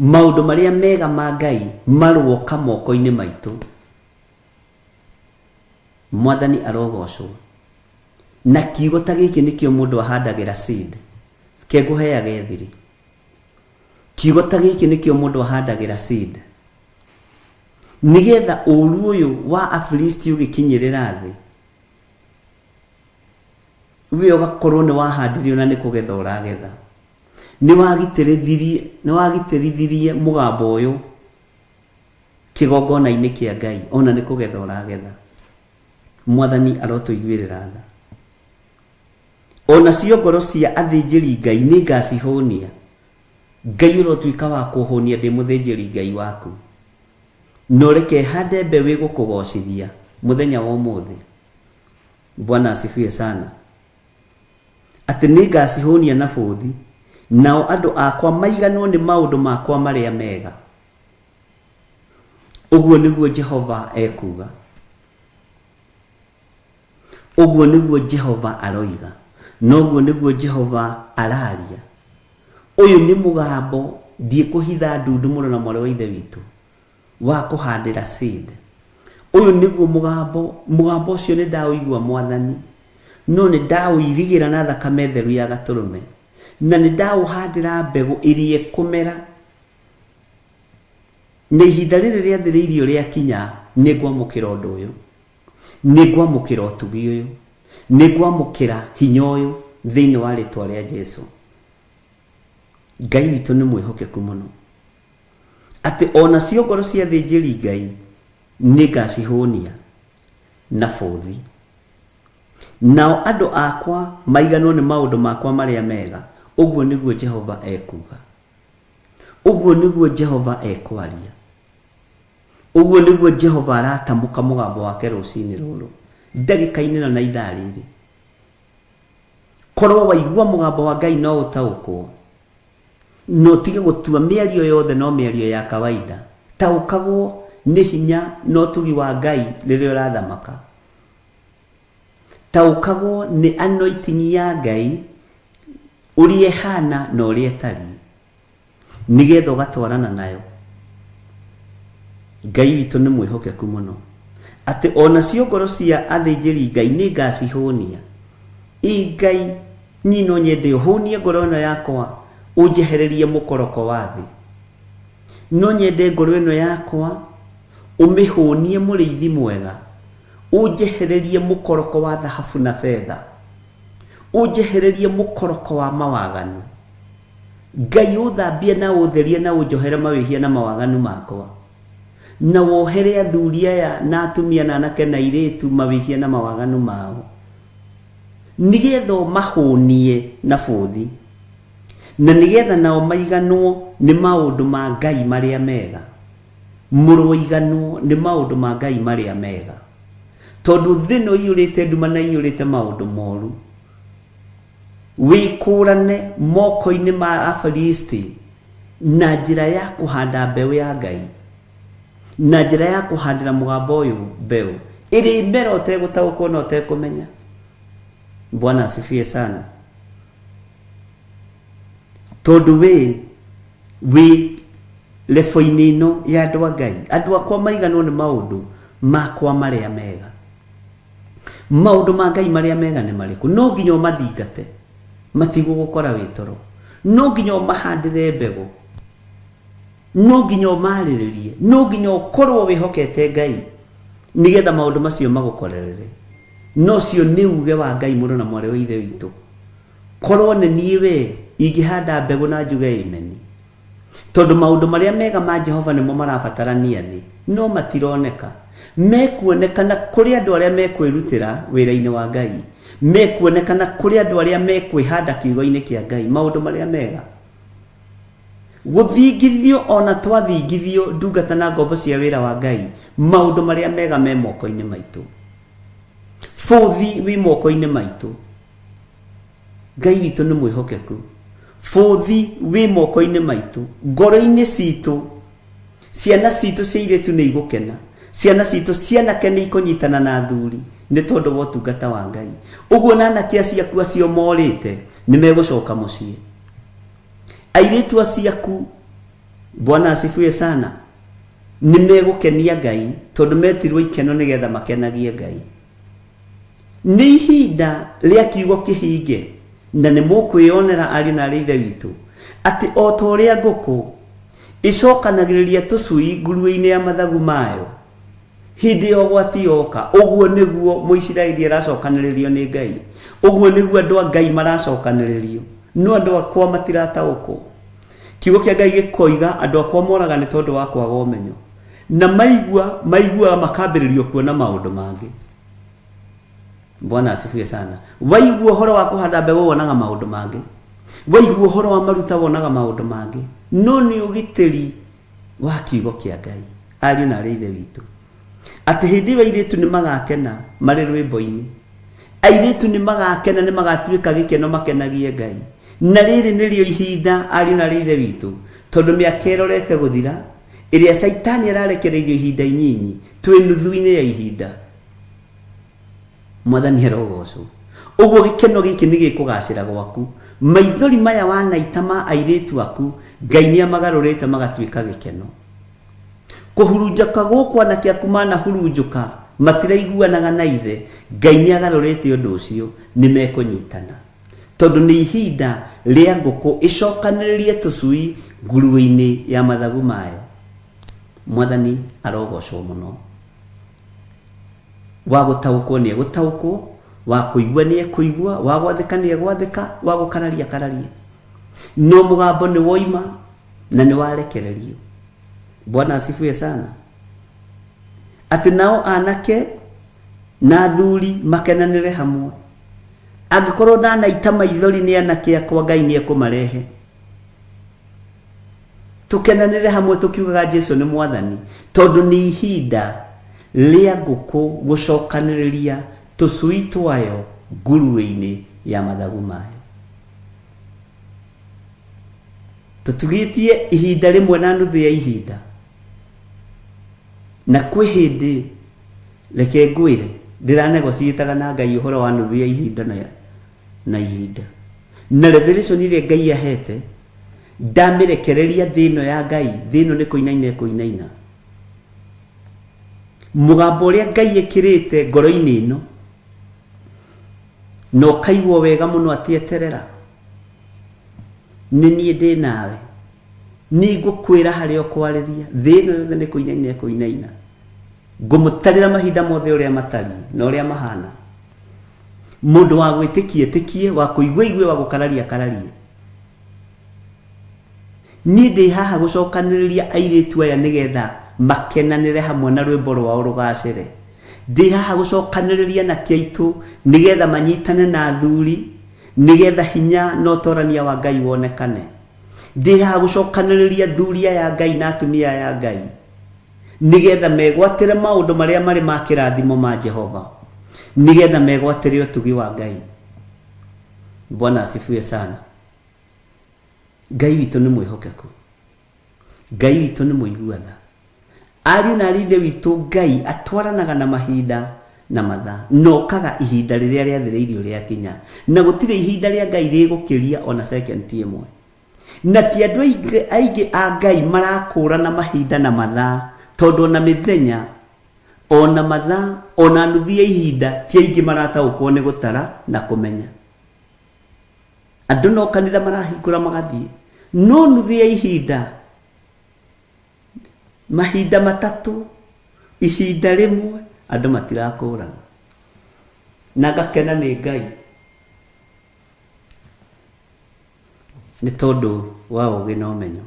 [SPEAKER 3] Maũndũ marĩa mega ma Ngai maroka moko-inĩ maitũ. Mwathani arogocwo. Na kiugo ta gĩkĩ nĩkĩo mũndũ ahandagĩra seed. Ke ngũheage thiri. Kiugo ta gĩkĩ nĩkĩo mũndũ ahandagĩra seed. Nĩgetha ũru ũyũ wa Afilisti ũgĩkinyĩrĩra thĩ, we ũgakorwo nĩ wahandirio na nĩ kũgetha ũragetha. Nĩ wagitĩrithirie mũgambo ũyũ kĩgongona-inĩ kĩa Ngai, ona nĩ kũgetha ũragetha. Mwathani arotũiguĩrĩra tha. Ona cio ngoro cia athĩnjĩri Ngai nĩ ngacihũnia. Ngai ũrotuĩka wa kũhũnia ndĩ mũthĩnjĩri Ngai waku. Na ũreke hande mbeũ ĩgũkũgocithia mũthenya wa ũmũthĩ. Bwana asifiwe sana. Atĩ nĩ ngacihũnia na bũthi, nao andũ akwa maiganwo nĩ maũndũ makwa marĩa mega. Ũguo nĩguo Jehova ekuuga. Ũguo nĩguo Jehova aroiga. Na ũguo nĩguo Jehova araria. Ũyũ nĩ mũgambo ndiĩkũhitha ndundu mũno na mwarĩ wa ithe witũ wa kũhandĩra seed. Ũyũ nĩguo mũgambo, mũgambo ũcio nĩ ndaũigua Mwathani, no nĩ ndaũirigĩra na thakame theru ya gatũrũme, na nĩ ndaũhandĩra mbegũ ĩrĩa ĩkũmera. Na ihinda rĩrĩ rĩathĩrĩirio rĩakinya, nĩ ngwamũkĩra ũndũ ũyũ, nĩ ngwamũkĩra ũtugi ũyũ, nĩ ngwamũkĩra hinya ũyũ thĩinĩ wa rĩtwa rĩa Jesu. Ngai witũ nĩ mwĩhokeku mũno, atĩ ona cio ngoro cia athĩnjĩri Ngai nĩ ngacihũnia na bũthi, nao andũ akwa maiganwo nĩ maũndũ makwa marĩa mega. Ũguo nĩguo Jehova ekuuga. Ũguo nĩguo Jehova ekwaria. Ũguo nĩguo Jehova aratamũka mũgambo wake rũcinĩ rũrũ, ndagĩka-inĩ ĩno na ithaa rĩrĩ. Korwo waigua mũgambo wa Ngai no ũtaũkwo, na ũtige gũtua mĩario yothe no mĩario ya kawaida. Taũkagwo nĩ hinya na ũtugi wa Ngai rĩrĩa ũrathamaka. Taũkagwo nĩ anointing ya Ngai ũrĩa ĩhana na ũrĩa ĩtariĩ, nĩgetha ũgatwarana nayo. Ngai witũ nĩ mwĩhokeku mũno, atĩ onacio ngoro cia athĩnjĩri Ngai nĩ ngacihũnia. Ĩ Ngai, niĩ no nyende ũhũnie ngoro ĩno yakwa, ũnjehererie mũkoroko wa thĩ. No nyende ngoro ĩno yakwa ũmĩhũnie mũrĩithi mwega, ũnjehererie mũkoroko wa thahabu na betha, ũnjehererie mũkoroko wa mawaganu. Ngai ũthambie na ũtherie na ũnjohere mawĩhia na mawaganu makwa, na wohere athuri aya na atumia na anake na airĩtu mawĩhia na mawaganu mao, nĩgetha ũmahũnie na bũthi, na nĩgetha nao maiganwo nĩ maũndũ ma Ngai marĩa mega. Mũroiganwo nĩ maũndũ ma Ngai marĩa mega, tondũ thĩ ĩno ĩiyũrĩte nduma na ĩiyũrĩte maũndũ moru. Wĩkũrane moko-inĩ ma Afilisti na njĩra ya kũhanda mbeũ ya Ngai, na njĩra ya kũhandĩra mũgambo ũyũ mbeũ ĩrĩ mera ũtegũtaũkwo na ũtekũmenya. Bwana asifiwe sana. Tondũ we wĩ lebo-inĩ ĩno ya andũ a Ngai, andũ akwa maiganwo nĩ maũndũ makwa marĩa mega. Maũndũ ma Ngai marĩa mega nĩ marĩkũ? No nginya ũmathingate, matigũgũkora wĩ toro. No nginya ũmahandĩre mbegũ, no nginya ũmarĩrĩrie, no nginya ũkorwo wĩhokete Ngai nĩgetha maũndũ macio magũkorerere. No ũcio nĩ uge wa Ngai mũrũ na mwarĩ wa Ithe witũ. Korwo nĩ niĩ we, ingĩhanda mbegũ na njuge amen. Tondũ maũndũ marĩa mega ma Jehova nĩmo marabatarania thĩ, no matironeka. Mekuonekana kũrĩ andũ arĩa mekwĩrutĩra wĩra-inĩ wa Ngai. Mekuonekana kũrĩ andũ arĩa mekwĩhanda kiugo-inĩ kĩa Ngai. Maũndũ marĩa mega. Gũthingithio ona twathingithio ndungata na ngombo cia wĩra wa Ngai, maũndũ marĩa mega me moko-inĩ maitũ. Bũthi wĩ moko-inĩ maitũ. Ngai witũ nĩ mwĩhokeku. Bũthi wĩ moko-inĩ maitũ, ngoro-inĩ citũ. Ciana citũ cia airĩtu nĩ igũkena, ciana citũ cia anake nĩ ikũnyitana na athuri nĩ tondũ wa ũtungata wa Ngai. Ũguo na anake acio aku acio morĩte nĩ megũcoka mũciĩ. Airĩtu acio aku, Bwana asifiwe sana, nĩ megũkenia Ngai tondũ metirwo ikeno nĩgetha makenagie Ngai. Nĩ ihinda rĩa kiugo kĩhinge, na nĩ mũkwĩyonera ariũ na aarĩ a Ithe witũ, atĩ o ta ũrĩa ngũkũ ĩcokanagĩrĩria tũcui nguruĩ-inĩ ya mathagu mayo hĩndĩ ya ũgwati yoka, ũguo nĩguo Mũisiraeli aracokanĩrĩrio nĩ Ngai, ũguo nĩguo andũ a Ngai maracokanĩrĩrio. No andũ akwa matirataũkwo. Kiugo kĩa Ngai gĩkoiga andũ akwa moraga nĩ tondũ wa kwaga ũmenyo, na maigua maiguaga makambĩrĩrio kuona maũndũ mangĩ. Bwana asifiwe sana. Waigua ũhoro wa kũhanda mbegũ wonaga maũndũ mangĩ, waigua ũhoro wa maruta wonaga maũndũ mangĩ, no nĩ ũgitĩri wa kiugo kĩa Ngai, ariũ na arĩ Ithe witũ, atĩ hĩndĩ ĩyo airĩtu nĩ magakena marĩ rwĩmbo-inĩ, airĩtu nĩ magakena, nĩ magatuĩka gĩkeno makenagie Ngai. Na rĩrĩ nĩrĩo ihinda, ariũ na arĩ Ithe witũ, tondũ mĩaka ĩrorete gũthira ĩrĩa Caitani ararekereirio ihinda inyinyi, twĩ nuthu-inĩ ya ihinda. Mwathani arogocwo. Ũguo gĩkeno gĩkĩ nĩ gĩkũgacĩra gwaku. Maithori maya wanaita ma airĩtu aku, Ngai nĩ amagarũrĩte magatuĩka gĩkeno. Kũhurunjũka gũkũ anake aku manahurunjũka, matiraiguanaga na ithe, Ngai nĩ agarũrĩte ũndũ ũcio, nĩ mekũnyitana. Tondũ nĩ ihinda rĩa ngũkũ ĩcokanĩrĩrie tũcui nguruĩ-inĩ ya mathagu mayo. Mwathani arogocwo mũno. Wa gũtaũkwo nĩ egũtaũkwo, wa kũigua nĩ ekũigua, wa gwathĩka nĩ egwathĩka, wa gũkararia akararie. No mũgambo nĩ woima na nĩ warekererio. Bwana asifiwe sana. Atĩ nao anake na athuri makenanĩre hamwe. Angĩkorwo ndanaita maithori nĩ anake akwa, Ngai nĩ ekũmarehe. Tũkenanĩre hamwe tũkiugaga Jesu nĩ Mwathani, tondũ nĩ ihinda rĩa ngũkũ gũcokanĩrĩria tũcui twayo nguruĩ-inĩ Ya mathagu mayo. Tũtugĩtie ihinda rĩmwe na nuthu ya ihinda. Na kwĩ hĩndĩ reke ngwĩre ndĩranegociĩtaga na Ngai ũhoro wa nuthu ya ihinda na, na ihinda. Na revelation ĩrĩa Ngai ahete ndamĩrekereria thĩ ĩno ya Ngai, thĩ ĩno nĩ kũinaina ĩkũinaina. Mũgambo ũrĩa Ngai ĩkĩrĩte ngoro-inĩ ĩno na ũkaigua wega mũno atĩ eterera nĩ niĩ ndĩ nawe nĩ ngũkwĩra harĩa ũkwarĩria thĩ ĩno yothe nĩ kũinaina ĩkũinaina ngũmũtarĩra mahinda mothe ũrĩa matariĩ na ũrĩa mahana mũndũ wa gwĩtĩkia ĩtĩkie wa kũigua igue wa gũkararia akararie niĩ ndĩ haha gũcokanĩrĩria airĩtu aya nĩgetha makenanĩre hamwe na rwĩmbo rwao rũgacĩre ndĩ haha gũcokanĩrĩria na kĩaitũ nĩgetha manyitane na athuri nĩgetha hinya na ũtorania wa Ngai wonekane ndĩ haha gũcokanĩrĩria athuri aya a Ngai na atumia aya a Ngai nĩgetha megwatĩre maũndũ marĩa marĩ ma kĩrathimo ma Jehova nĩgetha megwatĩre ũtugi wa Ngai. Bwana asifiwe sana. Ngai witũ nĩ mwĩhokeku, Ngai witũ nĩ mũigua tha. Ariũ na arĩ ithe witũ Ngai atwaranaga na mahinda na mathaa na okaga ihinda rĩrĩa rĩathĩrĩirio rĩakinya, na gũtirĩ ihinda rĩa Ngai rĩgũkĩria ona second ĩmwe. Na ti andũ aingĩ a Ngai marakũrana mahinda na mathaa, tondũ ona mĩthenya ona mathaa ona nuthu ya ihinda ti aingĩ marataũkwo nĩ gũtara na kũmenya. Andũ no kanitha marahingũra magathiĩ, no nuthu ya ihinda, mahinda matatũ, ihinda rĩmwe, andũ matirakũrana. Na ngakena nĩ Ngai nĩ tondũ wa ũũgĩ na ũmenyo.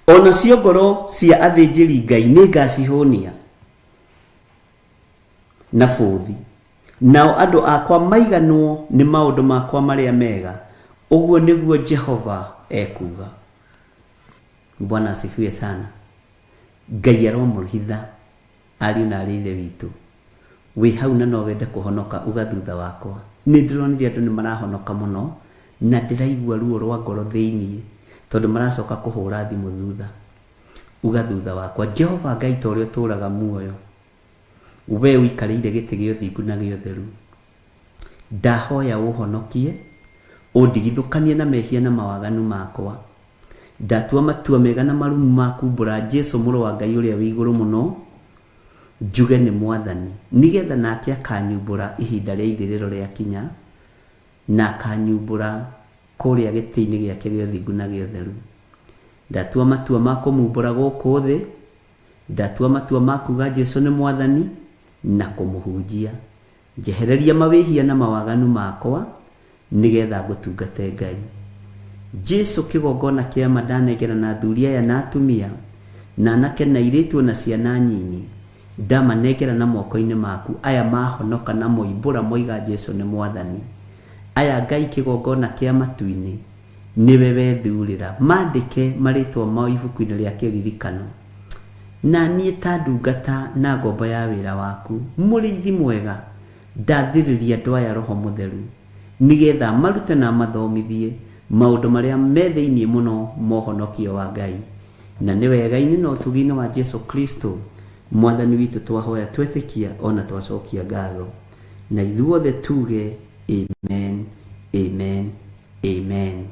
[SPEAKER 3] Onacio ngoro cia athĩnjĩri Ngai nĩ ngacihũnia na bũthi, nao andũ akwa maiganwo nĩ maũndũ makwa marĩa mega, ũguo nĩguo Jehova ekuuga. Bwana asifiwe sana. Ngai aromũhitha ariũ na arĩ ithe witũ. Wĩ hau na no wende kũhonoka uga thutha wakwa. Nĩ ndĩronire andũ nĩ marahonoka mũno na ndĩraigua ruo rwa ngoro thĩiniĩ tondũ maracoka kũhũra thimũ thutha. Uga thutha wakwa, Jehova Ngai ta ũrĩa ũtũũraga muoyo, we ũikarĩire gĩtĩ gĩa ũthingu na gĩa ũtheru, ndahoya ũhonokie, ũndigithũkanie na mehia na mawaganu makwa. Ndatua matua mega na marumu ma kumbũra Jesu mũrũ wa Ngai ũrĩa wĩ igũrũ mũno, njuge nĩ mwathani, nĩgetha nake akanyumbũra ihinda rĩa ithirĩro rĩakinya, na akanyumbũra kũrĩa gĩtĩ-inĩ gĩake gĩa ũthingu na gĩa ũtheru. Ndatua matua ma kũmumbũra gũkũ thĩ, ndatua matua ma kuga Jesu nĩ mwathani na kũmũhunjia. Njehereria mawĩhia na mawaganu makwa nĩgetha ngũtungate Ngai. Jesu kĩgongona kĩa ma ndanengera na athuri aya na atumia na anake na airĩtu ona ciana nyinyi, ndamanengera na moko-inĩ maku, aya mahonoka na moimbũra moiga Jesu nĩ mwathani. Aya Ngai kĩgongona kĩa matu-inĩ nĩwe wethurĩra, mandĩke marĩtwa mao ibuku-inĩ rĩa kĩririkano. Na niĩ ta ndungata na ngombo ya wĩra waku, mũrĩithi mwega, ndathĩrĩria andũ aya Roho Mũtheru, nĩgetha marute na mathomithie maũndũ marĩa me thĩiniĩ mũno ma ũhonokio wa Ngai. Na nĩ wega-inĩ na ũtugi-inĩ wa Jesu Kristo mwathani witũ twahoya twetĩkia ona twacokia ngatho. Na ithuothe tuge amen, amen, amen.